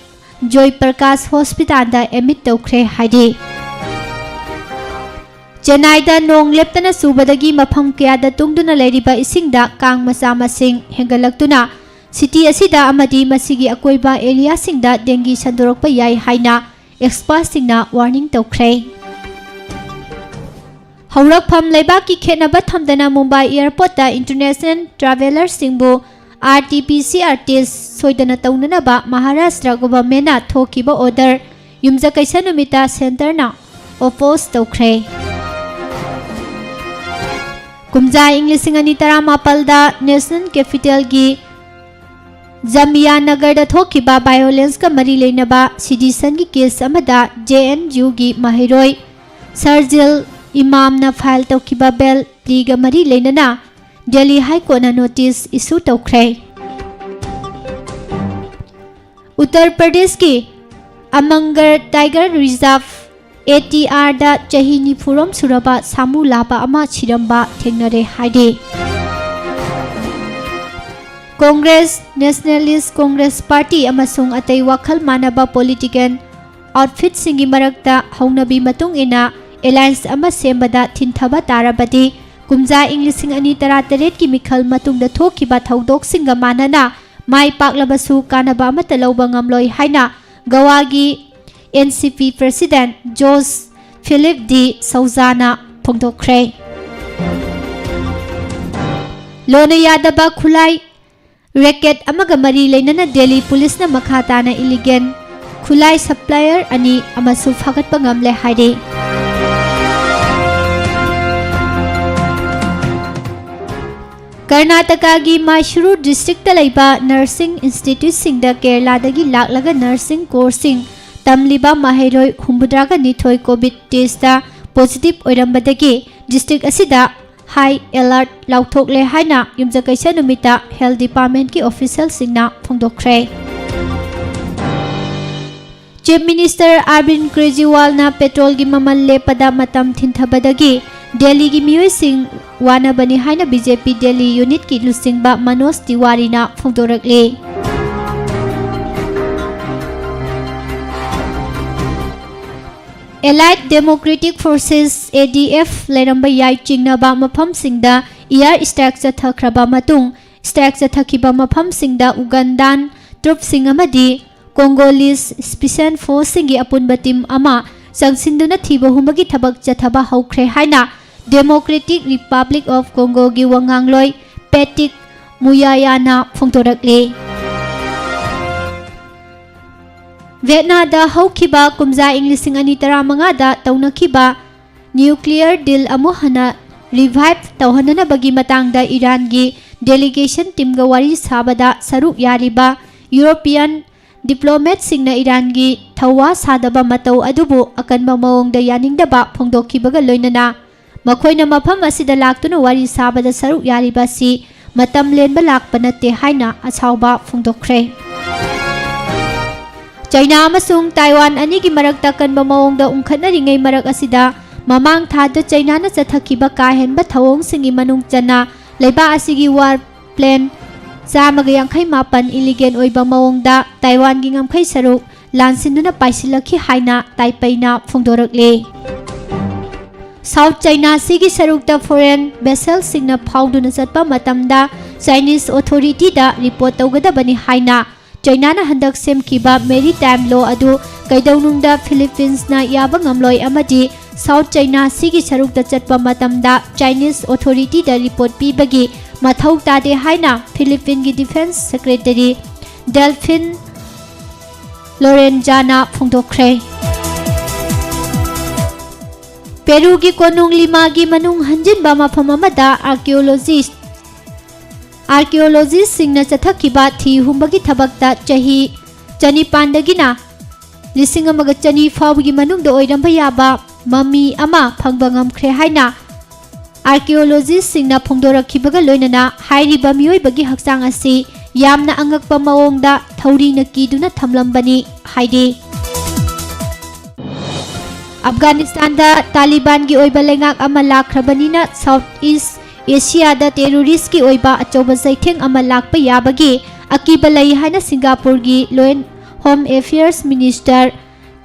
ꯖꯣꯏ ꯄ꯭ꯔꯀꯥꯁ ꯍꯣꯁꯄꯤꯇꯥꯜꯗ ꯑꯦꯗꯃꯤꯠ ꯇꯧꯈ꯭ꯔꯦ ꯍꯥꯏꯔꯤ꯫ ꯆꯦꯟꯅꯥꯏꯗ ꯅꯣꯡ ꯂꯦꯞꯇꯅ ꯆꯨꯕꯗꯒꯤ ꯃꯐꯝ ꯀꯌꯥꯗ ꯇꯨꯡꯗꯨꯅ ꯂꯩꯔꯤꯕ ꯏꯁꯤꯡꯗ ꯀꯥꯡ ꯃꯆꯥ ꯃꯁꯤꯡ ꯍꯦꯟꯒꯠꯂꯛꯇꯨꯅ ꯁꯤꯇꯤ ꯑꯁꯤꯗ ꯑꯃꯗꯤ ꯃꯁꯤꯒꯤ ꯑꯀꯣꯏꯕ ꯑꯦꯔꯤꯌꯥꯁꯤꯡꯗ ꯗꯦꯡꯒꯤ ꯁꯟꯗꯣꯔꯛꯄ ꯌꯥꯏ ꯍꯥꯏꯅ ꯑꯦꯛꯁꯄꯔꯠꯁꯤꯡꯅ ꯋꯥꯔꯅꯤꯡ ꯇꯧꯈ꯭ꯔꯦ꯫ ꯍꯧꯔꯛꯐꯝ ꯂꯩꯕꯥꯛꯀꯤ ꯈꯦꯠꯅꯕ ꯊꯝꯗꯅ ꯃꯨꯝꯕꯥꯏ ꯑꯦꯌꯔꯄꯣꯔꯠꯇ ꯏꯟꯇꯔꯅꯦꯁꯅꯦꯜ ꯇ꯭ꯔꯥꯚꯦꯂꯔꯁꯤꯡꯕꯨ R T P C R test ꯁꯣꯏꯗꯅ ꯇꯧꯅꯅꯕ ꯃꯍꯥꯔꯥꯁꯇ꯭ꯔ ꯒꯣꯚꯔꯟꯃꯦꯟꯠꯅ ꯊꯣꯛꯈꯤꯕ ꯑꯣꯔꯗꯔ ꯌꯨꯝꯖꯀꯩꯁ ꯅꯨꯃꯤꯠꯇ ꯁꯦꯟꯇꯔꯅ ꯑꯣꯄꯣꯖ ꯇꯧꯈ꯭ꯔꯦ꯫ ꯀꯨꯝꯖꯥ ꯏꯪ ꯂꯤꯁꯤꯡ ꯑꯅꯤ ꯇꯔꯥꯃꯥꯄꯜꯗ ꯅꯦꯁꯅꯦꯜ ꯀꯦꯄꯤꯇꯦꯜꯒꯤ ꯖꯥꯃꯤꯌꯥ ꯅꯒꯔꯗ ꯊꯣꯛꯈꯤꯕ ꯚꯥꯏꯑꯣꯂꯦꯟꯁꯀ ꯃꯔꯤ ꯂꯩꯅꯕ ꯁꯤꯗꯤꯁꯟꯒꯤ ꯀꯦꯁ ꯑꯃꯗ ꯖꯦ ꯑꯦꯟ ꯌꯨꯒꯤ ꯃꯍꯩꯔꯣꯏ ꯁꯔꯖꯤꯜ ꯏꯃꯥꯝꯅ ꯐꯥꯏꯜ ꯇꯧꯈꯤꯕ ꯕꯦꯜ ꯄ꯭ꯂꯤꯒ ꯃꯔꯤ ꯂꯩꯅꯅ ꯗꯦꯜꯂꯤ ꯍꯥꯏ ꯀꯣꯔꯠꯅ ꯅꯣꯇꯤꯁ ꯏꯁꯨ ꯇꯧꯈ꯭ꯔꯦ꯫ ꯎꯠꯇꯔ ꯄ꯭ꯔꯗꯦꯁꯀꯤ ꯑꯃꯪꯒꯔ ꯇꯥꯏꯒꯔ ꯔꯤꯖꯥꯔꯚ, ꯑꯦ ꯇꯤ ꯑꯥꯔꯗ ꯆꯍꯤ ꯅꯤꯐꯨꯔꯣꯝ ꯁꯨꯔꯕ ꯁꯥꯃꯨ ꯂꯥꯕ ꯑꯃ ꯁꯤꯔꯝꯕ ꯊꯦꯡꯅꯔꯦ ꯍꯥꯏꯔꯤ꯫ ꯀꯣꯡꯒ꯭ꯔꯦꯁ, ꯅꯦꯁꯅꯦꯂꯤꯁ ꯀꯣꯡꯒ꯭ꯔꯦꯁ ꯄꯥꯔꯇꯤ ꯑꯃꯁꯨꯡ ꯑꯇꯩ ꯋꯥꯈꯜ ꯃꯥꯟꯅꯕ ꯄꯣꯂꯤꯇꯤꯀꯦꯜ ꯑꯥꯎꯠꯐꯤꯠꯁꯤꯡꯒꯤ ꯃꯔꯛꯇ ꯍꯧꯅꯕꯤ ꯃꯇꯨꯡ ꯏꯟꯅ ꯑꯦꯂꯥꯏꯟꯁ ꯑꯃ ꯁꯦꯝꯕꯗ ꯊꯤꯟꯊꯕ ꯇꯥꯔꯕꯗꯤ ꯀꯨꯝꯖꯥ ꯏꯪ ꯂꯤꯁꯤꯡ ꯑꯅꯤ ꯇꯔꯥꯇꯔꯦꯠꯀꯤ ꯃꯤꯈꯜ ꯃꯇꯨꯡꯗ ꯊꯣꯛꯈꯤꯕ ꯊꯧꯗꯣꯛꯁꯤꯡꯒ ꯃꯥꯟꯅꯅ ꯃꯥꯏ ꯄꯥꯛꯂꯕꯁꯨ ꯀꯥꯟꯅꯕ ꯑꯃꯠꯇ ꯂꯧꯕ ꯉꯝꯂꯣꯏ ꯍꯥꯏꯅ ꯒꯋꯥꯒꯤ ꯑꯦꯟ ꯁꯤ ꯄꯤ ꯄ꯭ꯔꯁꯤꯗꯦꯟꯠ ꯖꯣꯔꯖ ꯐꯤꯂꯤꯞ ꯗꯤ ꯁꯧꯖꯥꯅ ꯐꯣꯡꯗꯣꯛꯈ꯭ꯔꯦ꯫ ꯂꯣꯟꯅ ꯌꯥꯗꯕ ꯈꯨꯠꯂꯥꯏ ꯔꯦꯀꯦꯠ ꯑꯃꯒ ꯃꯔꯤ ꯂꯩꯅꯅ ꯗꯦꯜꯂꯤ ꯄꯨꯂꯤꯁꯅ ꯃꯈꯥ ꯇꯥꯅ ꯏꯂꯤꯒꯦꯜ ꯈꯨꯠꯂꯥꯏ ꯁꯄ꯭ꯂꯥꯏꯌꯔ ꯑꯅꯤ ꯑꯃꯁꯨ ꯐꯥꯒꯠꯄ ꯉꯝꯂꯦ ꯍꯥꯏꯔꯤ꯫ ꯀꯔꯅꯥꯇꯀꯥꯒꯤ ꯃꯥꯏꯁꯨꯔꯨ ꯗꯤꯁꯇ꯭ꯔꯤꯛꯇ ꯂꯩꯕ ꯅꯔꯁꯤꯡ ꯏꯟꯁꯇꯤꯇ꯭ꯌꯨꯠꯁꯤꯡꯗ ꯀꯦꯔꯂꯥꯗꯒꯤ ꯂꯥꯛꯂꯒ ꯅꯔꯁꯤꯡ ꯀꯣꯔꯁꯁꯤꯡ ꯇꯝꯂꯤꯕ ꯃꯍꯩꯔꯣꯏ ꯍꯨꯝꯐꯨꯇꯔꯥꯒ ꯅꯤꯊꯣꯏ ꯀꯣꯚꯤꯗ ꯇꯦꯁꯇ ꯄꯣꯖꯤꯇꯤꯚ ꯑꯣꯏꯔꯝꯕꯗꯒꯤ ꯗꯤꯁꯇ꯭ꯔꯤꯛ ꯑꯁꯤꯗ ꯍꯥꯏ ꯑꯦꯂꯔꯠ ꯂꯥꯎꯊꯣꯛꯂꯦ ꯍꯥꯏꯅ ꯌꯨꯝꯖꯀꯩꯁ ꯅꯨꯃꯤꯠꯇ ꯍꯦꯜꯊ ꯗꯤꯄꯥꯔꯠꯃꯦꯟꯠꯀꯤ ꯑꯣꯐꯤꯁꯤꯌꯦꯜꯁꯤꯡꯅ ꯐꯣꯡꯗꯣꯛꯈ꯭ꯔꯦ꯫ ꯆꯤꯐ ꯃꯤꯅꯤꯁꯇꯔ ꯑꯔꯕꯤꯟ ꯀ꯭ꯔꯦꯖꯤꯋꯥꯜꯅ ꯄꯦꯇ꯭ꯔꯣꯜꯒꯤ ꯃꯃꯜ ꯂꯦꯞꯄꯗ ꯃꯇꯝ ꯊꯤꯟꯊꯕꯗꯒꯤ ꯗꯦꯜꯂꯤꯒꯤ ꯃꯤꯑꯣꯏꯁꯤꯡ ꯋꯥꯅꯕꯅꯤ ꯍꯥꯏꯅ ꯕꯤ ꯖꯦ ꯄꯤ ꯗꯦꯜꯂꯤ ꯌꯨꯅꯤꯠꯀꯤ ꯂꯨꯆꯤꯡꯕ ꯃꯅꯣꯖ ꯇꯤꯋꯥꯔꯤꯅ ꯐꯣꯡꯗꯣꯔꯛꯂꯤ꯫ ꯑꯦꯂꯥꯏꯠ ꯗꯦꯃꯣꯀ꯭ꯔꯦꯇꯤꯛ ꯐꯣꯔꯁꯦꯁ, ꯑꯦ ꯗꯤ ꯑꯦꯐ, ꯂꯩꯔꯝꯕ ꯌꯥꯏ ꯆꯤꯡꯅꯕ ꯃꯐꯝꯁꯤꯡꯗ ꯏꯌꯥꯔ ꯁ꯭ꯇ꯭ꯔꯥꯏꯛ ꯆꯠꯊꯈ꯭ꯔꯕ ꯃꯇꯨꯡ, ꯁ꯭ꯇ꯭ꯔꯥꯏꯛ ꯆꯠꯊꯈꯤꯕ ꯃꯐꯝꯁꯤꯡꯗ ꯎꯒꯟꯗꯥꯟ ꯇ꯭ꯔꯨꯞꯁꯤꯡ ꯑꯃꯗꯤ ꯀꯣꯡꯒꯣꯂꯤꯁ ꯁ꯭ꯄꯤꯁꯦꯜ ꯐꯣꯔꯁꯁꯤꯡꯒꯤ ꯑꯄꯨꯟꯕ ꯇꯤꯝ ꯑꯃ ꯆꯪꯁꯤꯟꯗꯨꯅ ꯊꯤꯕ ꯍꯨꯝꯕꯒꯤ ꯊꯕꯛ ꯆꯠꯊꯕ ꯍꯧꯈ꯭ꯔꯦ ꯍꯥꯏꯅ ꯗꯦꯃꯣꯀ꯭ꯔꯦꯇꯤꯛ ꯔꯤꯄꯕ꯭ꯂꯤꯛ ꯑꯣꯐ ꯀꯣꯡꯒꯣꯒꯤ ꯋꯥꯉꯥꯡꯂꯣꯏ ꯄꯦꯇꯤꯛ ꯃꯨꯌꯥꯌꯥꯅ ꯐꯣꯡꯗꯣꯔꯛꯂꯤ꯫ ꯚꯦꯠꯅꯥꯗ ꯍꯧꯈꯤꯕ ꯀꯨꯝꯖꯥ ꯏꯪ ꯂꯤꯁꯤꯡ ꯑꯅꯤ ꯇꯔꯥꯃꯉꯥꯗ ꯇꯧꯅꯈꯤꯕ ꯅ꯭ꯌꯨꯀ꯭ꯂꯤꯌꯔ ꯗꯤꯜ ꯑꯃꯨꯛ ꯍꯟꯅ ꯔꯤꯚꯥꯏꯚ ꯇꯧꯍꯟꯅꯅꯕꯒꯤ ꯃꯇꯥꯡꯗ ꯏꯔꯥꯟꯒꯤ ꯗꯦꯂꯤꯒꯦꯁꯟ ꯇꯤꯝꯒ ꯋꯥꯔꯤ ꯁꯥꯕꯗ ꯁꯔꯨꯛ ꯌꯥꯔꯤꯕ ꯌꯨꯔꯣꯄꯤꯌꯟ ꯗꯤꯄ꯭ꯂꯣꯃꯦꯠꯁꯤꯡꯅ ꯏꯔꯥꯟꯒꯤ ꯊꯧꯋꯥ ꯁꯥꯗꯕ ꯃꯇꯧ ꯑꯗꯨꯕꯨ ꯑꯀꯟꯕ ꯃꯑꯣꯡꯗ ꯌꯥꯅꯤꯡꯗꯕ ꯐꯣꯡꯗꯣꯛꯈꯤꯕꯒ ꯂꯣꯏꯅꯅ ꯃꯈꯣꯏꯅ ꯃꯐꯝ ꯑꯁꯤꯗ ꯂꯥꯛꯇꯨꯅ ꯋꯥꯔꯤ ꯁꯥꯕꯗ ꯁꯔꯨꯛ ꯌꯥꯔꯤꯕ ꯑꯁꯤ ꯃꯇꯝ ꯂꯦꯟꯕ ꯂꯥꯛꯄ ꯅꯠꯇꯦ ꯍꯥꯏꯅ ꯑꯁꯥꯎꯕ ꯐꯣꯡꯗꯣꯛꯈ꯭ꯔꯦ꯫ ꯆꯩꯅꯥ ꯑꯃꯁꯨꯡ ꯇꯥꯏꯋꯥꯟ ꯑꯅꯤꯒꯤ ꯃꯔꯛꯇ ꯑꯀꯟꯕ ꯃꯑꯣꯡꯗ ꯎꯪꯈꯠꯅꯔꯤꯉꯩ ꯃꯔꯛ ꯑꯁꯤꯗ ꯃꯃꯥꯡ ꯊꯥꯗ ꯆꯩꯅꯥꯅ ꯆꯠꯊꯈꯤꯕ ꯀꯥ ꯍꯦꯟꯕ ꯊꯧꯑꯣꯡꯁꯤꯡꯒꯤ ꯃꯅꯨꯡ ꯆꯟꯅ ꯂꯩꯕꯥꯛ ꯑꯁꯤꯒꯤ ꯋꯥꯔ ꯄ꯭ꯂꯦꯟ ꯆꯥꯝꯃꯒ ꯌꯥꯡꯈꯩ ꯃꯥꯄꯟ ꯏꯂꯤꯒꯦꯟ ꯑꯣꯏꯕ ꯃꯑꯣꯡꯗ ꯇꯥꯏꯋꯥꯟꯒꯤ ꯉꯝꯈꯩ ꯁꯔꯨꯛ ꯂꯥꯟꯁꯤꯟꯗꯨꯅ ꯄꯥꯏꯁꯤꯜꯂꯛꯈꯤ ꯍꯥꯏꯅ ꯇꯥꯏꯄꯩꯅ ꯐꯣꯡꯗꯣꯔꯛꯂꯤ꯫ ꯁꯥꯎꯠ ꯆꯥꯏꯅꯥ ꯁꯤꯒꯤ ꯁꯔꯨꯛꯇ ꯐꯣꯔꯦꯟ ꯚꯦꯁꯦꯜꯁꯤꯡꯅ ꯐꯥꯎꯗꯨꯅ ꯆꯠꯄ ꯃꯇꯝꯗ ꯆꯥꯏꯅꯤꯁ ꯑꯣꯊꯣꯔꯤꯇꯤꯗ ꯔꯤꯄꯣꯔꯠ ꯇꯧꯒꯗꯕꯅꯤ ꯍꯥꯏꯅ ꯆꯥꯏꯅꯥꯅ ꯍꯟꯗꯛ ꯁꯦꯝꯈꯤꯕ ꯃꯦꯔꯤꯇꯥꯏꯝ ꯂꯣ ꯑꯗꯨ ꯀꯩꯗꯧꯅꯨꯡꯗ ꯐꯤꯂꯤꯄꯤꯟꯁꯅ ꯌꯥꯕ ꯉꯝꯂꯣꯏ ꯑꯃꯗꯤ ꯁꯥꯎꯠ ꯆꯥꯏꯅꯥ ꯁꯤꯒꯤ ꯁꯔꯨꯛꯇ ꯆꯠꯄ ꯃꯇꯝꯗ ꯆꯥꯏꯅꯤꯁ ꯑꯣꯊꯣꯔꯤꯇꯤꯗ ꯔꯤꯄꯣꯔꯠ ꯄꯤꯕꯒꯤ ꯃꯊꯧ ꯇꯥꯗꯦ ꯍꯥꯏꯅ ꯐꯤꯂꯤꯄꯤꯟꯒꯤ ꯗꯤꯐꯦꯟꯁ ꯁꯦꯀ꯭ꯔꯦꯇꯔꯤ ꯗꯦꯜꯐꯤꯟ ꯂꯣꯔꯦꯟꯖꯥꯅ ꯐꯣꯡꯗꯣꯛꯈ꯭ꯔꯦ꯫ ꯄꯦꯔꯨꯒꯤ ꯀꯣꯅꯨꯡ ꯂꯤꯃꯥꯒꯤ ꯃꯅꯨꯡ ꯍꯟꯖꯤꯟꯕ ꯃꯐꯝ ꯑꯃꯗ ꯑꯥꯔꯀꯤꯑꯣꯂꯣꯖꯤꯁ ꯑꯥꯔꯀꯤꯑꯣꯂꯣꯖꯤꯁꯁꯤꯡꯅ ꯆꯠꯊꯈꯤꯕ ꯊꯤ ꯍꯨꯝꯕꯒꯤ ꯊꯕꯛꯇ ꯆꯍꯤ ꯆꯅꯤꯄꯥꯟꯗꯒꯤꯅ ꯂꯤꯁꯤꯡ ꯑꯃꯒ ꯆꯅꯤ ꯐꯥꯎꯕꯒꯤ ꯃꯅꯨꯡꯗ ꯑꯣꯏꯔꯝꯕ ꯌꯥꯕ ꯃꯃꯤ ꯑꯃ ꯐꯪꯕ ꯉꯝꯈ꯭ꯔꯦ ꯍꯥꯏꯅ ꯑꯥꯔꯀꯤꯑꯣꯂꯣꯖꯤꯁꯁꯤꯡꯅ ꯐꯣꯡꯗꯣꯔꯛꯈꯤꯕꯒ ꯂꯣꯏꯅꯅ ꯍꯥꯏꯔꯤꯕ ꯃꯤꯑꯣꯏꯕꯒꯤ ꯍꯛꯆꯥꯡ ꯑꯁꯤ ꯌꯥꯝꯅ ꯑꯉꯛꯄ ꯃꯑꯣꯡꯗ ꯊꯧꯔꯤꯅ ꯀꯤꯗꯨꯅ ꯊꯝꯂꯝꯕꯅꯤ ꯍꯥꯏꯔꯤ꯫ ꯑꯐꯒꯥꯅꯤꯁꯇꯥꯟꯗ ꯇꯥꯂꯤꯕꯥꯟꯒꯤ ꯑꯣꯏꯕ ꯂꯩꯉꯥꯛ ꯑꯃ ꯂꯥꯛꯈ꯭ꯔꯕꯅꯤꯅ South East Asia ꯗ terrorist ꯀꯤ ꯑꯣꯏꯕ ꯑꯆꯧꯕ ꯆꯩꯊꯦꯡ ꯑꯃ ꯂꯥꯛꯄ ꯌꯥꯕꯒꯤ ꯑꯀꯤꯕ ꯂꯩ ꯍꯥꯏꯅ ꯁꯤꯡꯒꯥꯄꯨꯔꯒꯤ ꯂꯣꯏ-, Home Affairs Minister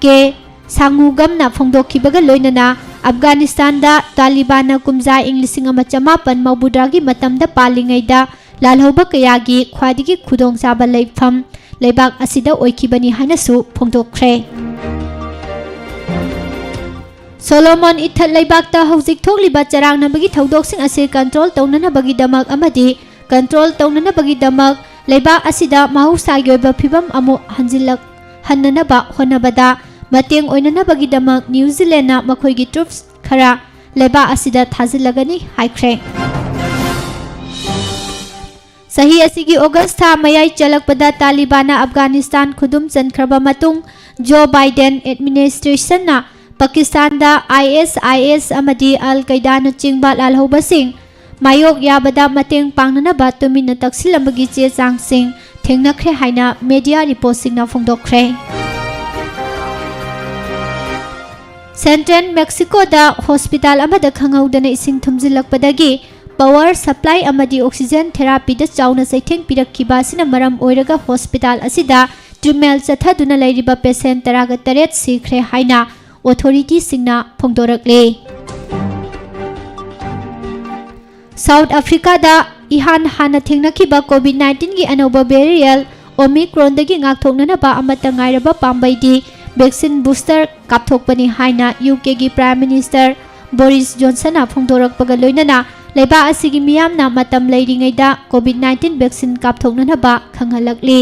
ꯀꯦ ꯁꯥꯡꯉꯨꯒꯝꯅ ꯐꯣꯡꯗꯣꯛꯈꯤꯕꯒ ꯂꯣꯏꯅꯅ ꯑꯐꯒꯥꯅꯤꯁꯇꯥꯟꯗ ꯇꯥꯂꯤꯕꯥꯟꯅ ꯀꯨꯝꯖꯥ ꯏꯪ ꯂꯤꯁꯤꯡ ꯑꯃ ꯆꯃꯥꯄꯟ ꯃꯧꯗ꯭ꯔꯥꯒꯤ ꯃꯇꯝꯗ ꯄꯥꯜꯂꯤꯉꯩꯗ ꯂꯥꯜꯍꯧꯕ ꯀꯌꯥꯒꯤ ꯈ꯭ꯋꯥꯏꯗꯒꯤ ꯈꯨꯗꯣꯡꯆꯥꯕ ꯂꯩꯐꯝ ꯂꯩꯕꯥꯛ ꯑꯁꯤꯗ ꯑꯣꯏꯈꯤꯕꯅꯤ ꯍꯥꯏꯅꯁꯨ ꯐꯣꯡꯗꯣꯛꯈ꯭ꯔꯦ꯫ ꯁꯣꯂꯣꯃꯣꯟ ꯏꯊꯠ ꯂꯩꯕꯥꯛꯇ ꯍꯧꯖꯤꯛ ꯊꯣꯛꯂꯤꯕ ꯆꯔꯥꯡꯅꯕꯒꯤ ꯊꯧꯗꯣꯛꯁꯤꯡ ꯑꯁꯤ control ꯇꯧꯅꯅꯕꯒꯤꯗꯃꯛ ꯑꯃꯗꯤ control ꯇꯧꯅꯅꯕꯒꯤꯗꯃꯛ ꯂꯩꯕꯥꯛ ꯑꯁꯤꯗ ꯃꯍꯧꯁꯥꯒꯤ ꯑꯣꯏꯕ ꯐꯤꯕꯝ ꯑꯃꯨꯛ ꯍꯟꯖꯤꯜꯂꯛꯍꯟꯅꯅꯕ ꯍꯣꯠꯅꯕꯗ ꯃꯇꯦꯡ ꯑꯣꯏꯅꯅꯕꯒꯤꯗꯃꯛ ꯅ꯭ꯌꯨ ꯖꯤꯂꯦꯟꯅ ꯃꯈꯣꯏꯒꯤ troops ꯈꯔ ꯂꯩꯕꯥꯛ ꯑꯁꯤꯗ ꯊꯥꯖꯤꯜꯂꯒꯅꯤ ꯍꯥꯏꯈ꯭ꯔꯦ꯫ ꯆꯍꯤ ꯑꯁꯤꯒꯤ ꯑꯣꯒꯁ ꯊꯥ ꯃꯌꯥꯏ ꯆꯜꯂꯛꯄꯗ ꯇꯥꯂꯤꯕꯥꯟꯅ ꯑꯐꯒꯥꯅꯤꯁꯇꯥꯟ ꯈꯨꯗꯨꯝ ꯆꯟꯈ꯭ꯔꯕ ꯃꯇꯨꯡ, ꯖꯣ ꯕꯥꯏꯗꯦꯟ administration ꯅ ꯄꯥꯀꯤꯁꯇꯥꯟꯗ ISIS ꯑꯃꯗꯤ ꯑꯜ ꯀꯩꯗꯥꯅꯆꯤꯡꯕ ꯂꯥꯜꯍꯧꯕꯁꯤꯡ ꯃꯥꯌꯣꯛ ꯌꯥꯕꯗ ꯃꯇꯦꯡ ꯄꯥꯡꯅꯅꯕ ꯇꯨꯃꯤꯟꯅ ꯇꯛꯁꯤꯜꯂꯝꯕꯒꯤ ꯆꯦ ꯆꯥꯡꯁꯤꯡ ꯊꯦꯡꯅꯈ꯭ꯔꯦ ꯍꯥꯏꯅ media report ꯁꯤꯡꯅ ꯐꯣꯡꯗꯣꯛꯈ꯭ꯔꯦ꯫ Central Mexico ꯗ hospital ꯑꯃꯗ ꯈꯪꯍꯧꯗꯅ ꯏꯁꯤꯡ ꯊꯨꯝꯖꯤꯜꯂꯛꯄꯗꯒꯤ power supply ꯑꯃꯗꯤ oxygen therapy ꯗ ꯆꯥꯎꯅ ꯆꯩꯊꯦꯡ ꯄꯤꯔꯛꯈꯤꯕ ꯑꯁꯤꯅ ꯃꯔꯝ ꯑꯣꯏꯔꯒ hospital ꯑꯁꯤꯗ treatment ꯆꯠꯊꯗꯨꯅ ꯂꯩꯔꯤꯕ patient ꯇꯔꯥꯒ ꯇꯔꯦꯠ ꯁꯤꯈ꯭ꯔꯦ ꯍꯥꯏꯅ authority ꯁꯤꯡꯅ ꯐꯣꯡꯗꯣꯔꯛꯂꯤ꯫ South Africa ꯗ ꯏꯍꯥꯟ ꯍꯥꯟꯅ ꯊꯦꯡꯅꯈꯤꯕ COVID nineteen ꯒꯤ ꯑꯅꯧꯕ variant Omicron ꯗꯒꯤ ꯉꯥꯛꯊꯣꯛꯅꯅꯕ ꯑꯃꯠꯇ ꯉꯥꯏꯔꯕ ꯄꯥꯝꯕꯩꯗꯤ vaccine booster ꯀꯥꯞꯊꯣꯛꯄꯅꯤ ꯍꯥꯏꯅ UK ꯒꯤ Prime Minister ꯕꯣꯔꯤꯁ ꯖꯣꯟꯁꯟꯅ ꯐꯣꯡꯗꯣꯔꯛꯄꯒ ꯂꯣꯏꯅꯅ ꯂꯩꯕꯥꯛ ꯑꯁꯤꯒꯤ ꯃꯤꯌꯥꯝꯅ ꯃꯇꯝ ꯂꯩꯔꯤꯉꯩꯗ COVID nineteen vaccine ꯀꯥꯞꯊꯣꯛꯅꯅꯕ ꯈꯪꯍꯜꯂꯛꯂꯤ꯫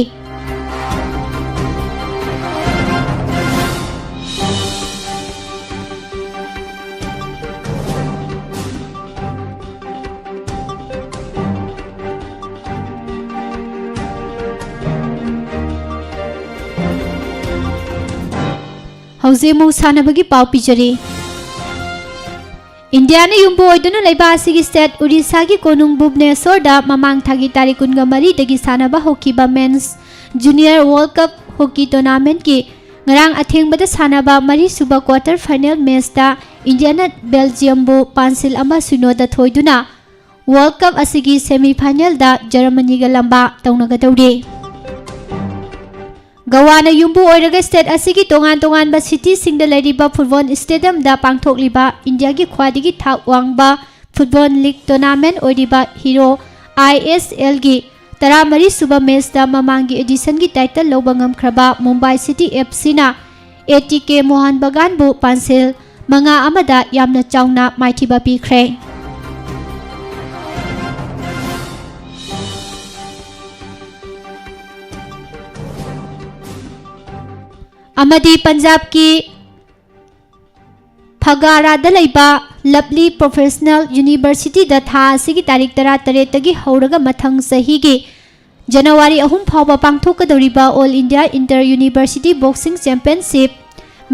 ꯍꯧꯖꯤꯛ ꯑꯃꯨꯛ ꯁꯥꯟꯅꯕꯒꯤ ꯄꯥꯎ ꯄꯤꯖꯔꯤ꯫ ꯏꯟꯗꯤꯌꯥꯅ ꯌꯨꯝꯕꯨ ꯑꯣꯏꯗꯨꯅ ꯂꯩꯕ ꯑꯁꯤꯒꯤ ꯁ꯭ꯇꯦꯠ ꯎꯔꯤꯁꯥꯒꯤ ꯀꯣꯅꯨꯡ ꯚꯨꯕꯅꯦꯁꯣꯔꯗ ꯃꯃꯥꯡ ꯊꯥꯒꯤ ꯇꯥꯔꯤꯛ ꯀꯨꯟꯒ ꯃꯔꯤꯗꯒꯤ ꯁꯥꯟꯅꯕ ꯍꯧꯈꯤꯕ ꯃꯦꯟꯁ ꯖꯨꯅꯤꯌꯔ ꯋꯥꯔꯜ ꯀꯞ ꯍꯣꯀꯤ ꯇꯣꯔꯅꯥꯃꯦꯟꯠꯀꯤ ꯉꯔꯥꯡ ꯑꯊꯦꯡꯕꯗ ꯁꯥꯟꯅꯕ ꯃꯔꯤꯁꯨꯕ ꯀ꯭ꯋꯥꯇꯔ ꯐꯥꯏꯅꯦꯜ ꯃꯦꯆꯇ ꯏꯟꯗꯤꯌꯥꯅ ꯕꯦꯜꯖꯤꯌꯝꯕꯨ ꯄꯥꯟꯁꯤꯜ ꯑꯃ ꯁꯤꯅꯣꯗ ꯊꯣꯏꯗꯨꯅ ꯋꯥꯔꯜ ꯀꯞ ꯑꯁꯤꯒꯤ ꯁꯦꯃꯤ ꯐꯥꯏꯅꯦꯜꯗ ꯖꯔꯃꯅꯤꯒ ꯂꯝꯕꯥ ꯇꯧꯅꯒꯗꯧꯔꯤ꯫ ꯒꯋꯥꯅ ꯌꯨꯝꯕꯨ ꯑꯣꯏꯔꯒ ꯁ꯭ꯇꯦꯠ ꯑꯁꯤꯒꯤ ꯇꯣꯉꯥꯟ ꯇꯣꯉꯥꯟꯕ ꯁꯤꯇꯤꯁꯤꯡꯗ ꯂꯩꯔꯤꯕ ꯐꯨꯠꯕꯣꯜ ꯁ꯭ꯇꯦꯗꯤꯌꯝꯗ ꯄꯥꯡꯊꯣꯛꯂꯤꯕ ꯏꯟꯗꯤꯌꯥꯒꯤ ꯈ꯭ꯋꯥꯏꯗꯒꯤ ꯊꯥꯛ ꯋꯥꯡꯕ ꯐꯨꯠꯕꯣꯜ ꯂꯤꯒ ꯇꯣꯔꯅꯥꯃꯦꯟꯠ ꯑꯣꯏꯔꯤꯕ ꯍꯤꯔꯣ ꯑꯥꯏ ꯑꯦꯁ ꯑꯦꯜꯒꯤ ꯇꯔꯥꯃꯔꯤ ꯁꯨꯕ ꯃꯦꯆꯇ ꯃꯃꯥꯡꯒꯤ ꯑꯦꯗꯤꯁꯟꯒꯤ ꯇꯥꯏꯇꯜ ꯂꯧꯕ ꯉꯝꯈ꯭ꯔꯕ ꯃꯨꯝꯕꯥꯏ ꯁꯤꯇꯤ ꯑꯦꯐ ꯁꯤꯅ ꯑꯦ ꯇꯤ ꯀꯦ ꯃꯣꯍꯟ ꯕꯒꯥꯟꯕꯨ ꯄꯥꯟꯁꯤꯜ ꯃꯉꯥ ꯑꯃꯗ ꯌꯥꯝꯅ ꯆꯥꯎꯅ ꯃꯥꯏꯊꯤꯕ ꯄꯤꯈ꯭ꯔꯦ꯫ ꯑꯃꯗꯤ ꯄꯟꯖꯥꯕꯀꯤ ꯐꯒꯥꯔꯥꯗ ꯂꯩꯕ ꯂꯕꯂꯤ ꯄ꯭ꯔꯣꯐꯦꯁꯅꯦꯜ ꯌꯨꯅꯤꯚꯔꯁꯤꯇꯤꯗ ꯊꯥ ꯑꯁꯤꯒꯤ ꯇꯥꯔꯤꯛ ꯇꯔꯥꯇꯔꯦꯠꯇꯒꯤ ꯍꯧꯔꯒ ꯃꯊꯪ ꯆꯍꯤꯒꯤ ꯖꯅꯋꯥꯔꯤ ꯑꯍꯨꯝ ꯐꯥꯎꯕ ꯄꯥꯡꯊꯣꯛꯀꯗꯧꯔꯤꯕ all India inter university boxing championship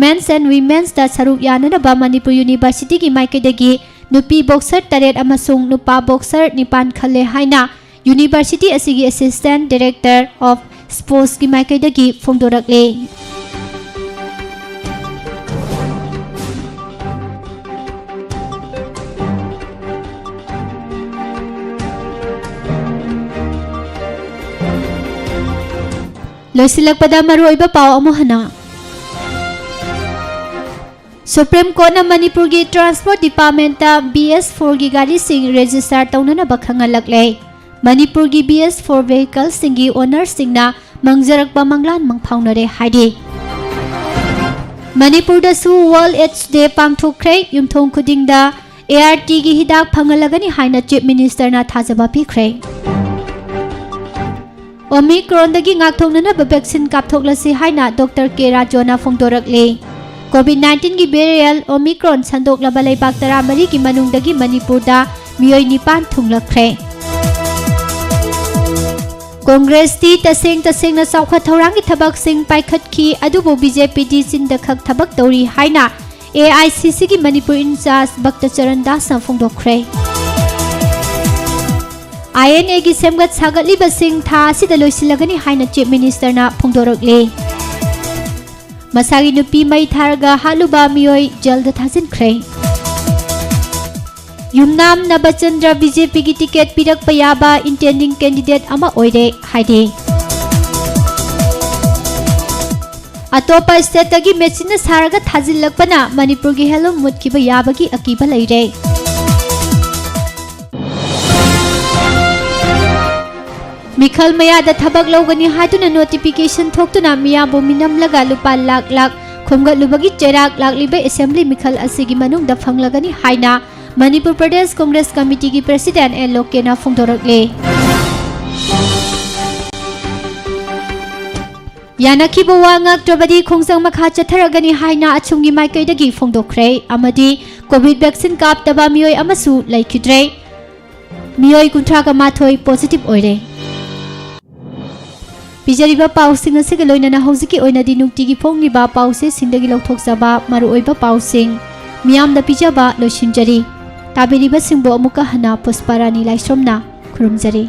men's and ꯋꯤꯃꯦꯟꯁꯇ ꯁꯔꯨꯛ ꯌꯥꯅꯅꯕ ꯃꯅꯤꯄꯨꯔ ꯌꯨꯅꯤꯚꯔꯁꯤꯇꯤꯒꯤ ꯃꯥꯏꯀꯩꯗꯒꯤ ꯅꯨꯄꯤ ꯕꯣꯛꯁꯔ ꯇꯔꯦꯠ ꯑꯃꯁꯨꯡ ꯅꯨꯄꯥ ꯕꯣꯛꯁꯔ ꯅꯤꯄꯥꯟ ꯈꯜꯂꯦ ꯍꯥꯏꯅ ꯌꯨꯅꯤꯚꯔꯁꯤꯇꯤ ꯑꯁꯤꯒꯤ ꯑꯦꯁꯤꯁꯇꯦꯟꯠ ꯗꯥꯏꯔꯦꯛꯇꯔ ꯑꯣꯐ ꯁ꯭ꯄꯣꯔꯠꯁꯀꯤ ꯃꯥꯏꯀꯩꯗꯒꯤ ꯐꯣꯡꯗꯣꯔꯛꯂꯦ꯫ ꯂꯣꯏꯁꯤꯜꯂꯛꯄꯗ ꯃꯔꯨꯑꯣꯏꯕ ꯄꯥꯎ ꯑꯃꯨꯛ ꯍꯟꯅ꯫ ꯁꯨꯄ꯭ꯔꯤꯝ ꯀꯣꯔꯠꯅ ꯃꯅꯤꯄꯨꯔꯒꯤ ꯇ꯭ꯔꯥꯟꯁꯄꯣꯔꯠ ꯗꯤꯄꯥꯔꯠꯃꯦꯟꯠꯇ ꯕꯤ ꯑꯦꯁ ꯐꯣꯔꯒꯤ ꯒꯥꯔꯤꯁꯤꯡ ꯔꯦꯖꯤꯁꯇꯥꯔ ꯇꯧꯅꯅꯕ ꯈꯪꯍꯜꯂꯛꯂꯦ꯫ ꯃꯅꯤꯄꯨꯔꯒꯤ ꯕꯤ ꯑꯦꯁ ꯐꯣꯔ ꯚꯦꯍꯤꯀꯜꯁꯤꯡꯒꯤ ꯑꯣꯅꯔꯁꯤꯡꯅ ꯃꯪꯖꯔꯛꯄ ꯃꯪꯂꯥꯟ ꯃꯪꯐꯥꯎꯅꯔꯦ ꯍꯥꯏꯔꯤ꯫ ꯃꯅꯤꯄꯨꯔꯗꯁꯨ ꯋꯥꯔꯜꯗ ꯑꯦꯗꯁ ꯗꯦ ꯄꯥꯡꯊꯣꯛꯈ꯭ꯔꯦ꯫ ꯌꯨꯝꯊꯣꯡ ꯈꯨꯗꯤꯡꯗ ꯑꯦ ꯑꯥꯔ ꯇꯤꯒꯤ ꯍꯤꯗꯥꯛ ꯐꯪꯍꯜꯂꯒꯅꯤ ꯍꯥꯏꯅ ꯆꯤꯐ ꯃꯤꯅꯤꯁꯇꯔꯅ ꯊꯥꯖꯕ ꯄꯤꯈ꯭ꯔꯦ꯫ ꯑꯣꯃꯤꯀ꯭ꯔꯣꯟꯗꯒꯤ ꯉꯥꯛꯊꯣꯛꯅꯅꯕ ꯚꯦꯛꯁꯤꯟ ꯀꯥꯞꯊꯣꯛꯂꯁꯤ ꯍꯥꯏꯅ ꯗꯣꯛꯇꯔ ꯀꯦ ꯔꯥꯖꯣꯅ ꯐꯣꯡꯗꯣꯔꯛꯂꯦ꯫ ꯀꯣꯚꯤꯗ ꯅꯥꯏꯟꯇꯤꯟꯒꯤ ꯚꯦꯔꯤꯌꯦꯟꯠ ꯑꯣꯃꯤꯀ꯭ꯔꯣꯟ ꯁꯟꯗꯣꯛꯂꯕ ꯂꯩꯕꯥꯛ ꯇꯔꯥꯃꯔꯤꯒꯤ ꯃꯅꯨꯡꯗꯒꯤ ꯃꯅꯤꯄꯨꯔꯗ ꯃꯤꯑꯣꯏ ꯅꯤꯄꯥꯟ ꯊꯨꯡꯂꯛꯈ꯭ꯔꯦ꯫ ꯀꯣꯡꯒ꯭ꯔꯦꯁꯇꯤ ꯇꯁꯦꯡ ꯇꯁꯦꯡꯅ ꯆꯥꯎꯈꯠ ꯊꯧꯔꯥꯡꯒꯤ ꯊꯕꯛꯁꯤꯡ ꯄꯥꯏꯈꯠꯈꯤ, ꯑꯗꯨꯕꯨ ꯕꯤ ꯖꯦ ꯄꯤꯗꯤ ꯆꯤꯟꯗ ꯈꯛ ꯊꯕꯛ ꯇꯧꯔꯤ ꯍꯥꯏꯅ ꯑꯦ ꯑꯥꯏ ꯁꯤ ꯁꯤꯒꯤ Manipur in-charge ꯚꯛꯇ Charan ꯗꯥꯁꯅ ꯐꯣꯡꯗꯣꯛꯈ꯭ꯔꯦ꯫ I and ꯑꯦꯒꯤ ꯁꯦꯝꯒꯠ ꯁꯥꯒꯠꯂꯤꯕꯁꯤꯡ ꯊꯥ ꯑꯁꯤꯗ ꯂꯣꯏꯁꯤꯜꯂꯒꯅꯤ ꯍꯥꯏꯅ ꯆꯤꯐ ꯃꯤꯅꯤꯁꯇꯔꯅ ꯐꯣꯡꯗꯣꯔꯛꯂꯤ꯫ ꯃꯁꯥꯒꯤ ꯅꯨꯄꯤ ꯃꯩ ꯊꯥꯔꯒ ꯍꯥꯠꯂꯨꯕ ꯃꯤꯑꯣꯏ ꯖꯦꯜꯗ ꯊꯥꯖꯤꯟꯈ꯭ꯔꯦ꯫ ꯌꯨꯝꯅꯥꯝ ꯅꯕꯆꯟꯗ꯭ꯔ ꯕꯤ ꯖꯦ ꯄꯤꯒꯤ ꯇꯤꯀꯦꯠ ꯄꯤꯔꯛꯄ ꯌꯥꯕ intending candidate ꯑꯃ ꯑꯣꯏꯔꯦ ꯍꯥꯏꯔꯦ꯫ ꯑꯇꯣꯞꯄ ꯁ꯭ꯇꯦꯠꯇꯒꯤ ꯃꯦꯆꯤꯟꯅ ꯁꯥꯔꯒ ꯊꯥꯖꯤꯜꯂꯛꯄꯅ ꯃꯅꯤꯄꯨꯔꯒꯤ ꯍꯦꯟꯂꯨꯝ ꯃꯨꯠꯈꯤꯕ ꯌꯥꯕꯒꯤ ꯑꯀꯤꯕ ꯂꯩꯔꯦ꯫ ꯃꯤꯈꯜ ꯃꯌꯥꯗ ꯊꯕꯛ ꯂꯧꯒꯅꯤ ꯍꯥꯏꯗꯨꯅ ꯅꯣꯇꯤꯐꯤꯀꯦꯁꯟ ꯊꯣꯛꯇꯨꯅ ꯃꯤꯌꯥꯝꯕꯨ ꯃꯤꯅꯝꯂꯒ ꯂꯨꯄꯥ ꯂꯥꯈ ꯂꯥꯈ ꯈꯣꯝꯒꯠꯂꯨꯕꯒꯤ ꯆꯩꯔꯥꯛ ꯂꯥꯛꯂꯤꯕ ꯑꯦꯁꯦꯝꯕ꯭ꯂꯤ ꯃꯤꯈꯜ ꯑꯁꯤꯒꯤ ꯃꯅꯨꯡꯗ ꯐꯪꯂꯒꯅꯤ ꯍꯥꯏꯅ ꯃꯅꯤꯄꯨꯔ ꯄ꯭ꯔꯗꯦꯁ ꯀꯣꯡꯒ꯭ꯔꯦꯁ ꯀꯃꯤꯇꯤꯒꯤ ꯄ꯭ꯔꯁꯤꯗꯦꯟ ꯑꯦꯟ ꯂꯣꯀꯦꯅ ꯐꯣꯡꯗꯣꯔꯛꯂꯦ꯫ ꯌꯥꯅꯈꯤꯕ ꯋꯥ ꯉꯥꯛꯇ꯭ꯔꯕꯗꯤ ꯈꯣꯡꯖꯪ ꯃꯈꯥ ꯆꯠꯊꯔꯒꯅꯤ ꯍꯥꯏꯅ ꯑꯆꯨꯝꯒꯤ ꯃꯥꯏꯀꯩꯗꯒꯤ ꯐꯣꯡꯗꯣꯛꯈ꯭ꯔꯦ ꯑꯃꯗꯤ ꯀꯣꯚꯤꯗ ꯚꯦꯛꯁꯤꯟ ꯀꯥꯞꯇꯕ ꯃꯤꯑꯣꯏ ꯑꯃꯁꯨ ꯂꯩꯈꯤꯗ꯭ꯔꯦ꯫ ꯃꯤꯑꯣꯏ ꯀꯨꯟꯊ꯭ꯔꯥꯒ ꯃꯥꯊꯣꯏ ꯄꯣꯖꯤꯇꯤꯚ ꯑꯣꯏꯔꯦ꯫ ꯄꯤꯖꯔꯤꯕ ꯄꯥꯎꯁꯤꯡ ꯑꯁꯤꯒ ꯂꯣꯏꯅꯅ ꯍꯧꯖꯤꯛꯀꯤ ꯑꯣꯏꯅꯗꯤ ꯅꯨꯡꯇꯤꯒꯤ ꯐꯣꯡꯂꯤꯕ ꯄꯥꯎꯆꯦꯁꯤꯡꯗꯒꯤ ꯂꯧꯊꯣꯛꯆꯕ ꯃꯔꯨꯑꯣꯏꯕ ꯄꯥꯎꯁꯤꯡ ꯃꯤꯌꯥꯝꯗ ꯄꯤꯖꯕ ꯂꯣꯏꯁꯤꯟꯖꯔꯤ꯫ ꯇꯥꯕꯤꯔꯤꯕꯁꯤꯡꯕꯨ ꯑꯃꯨꯛꯀ ꯍꯟꯅ ꯄꯨꯁꯄꯥꯔꯥꯅꯤ ꯂꯥꯏꯁ꯭ꯔꯝꯅ ꯈꯨꯔꯨꯝꯖꯔꯤ꯫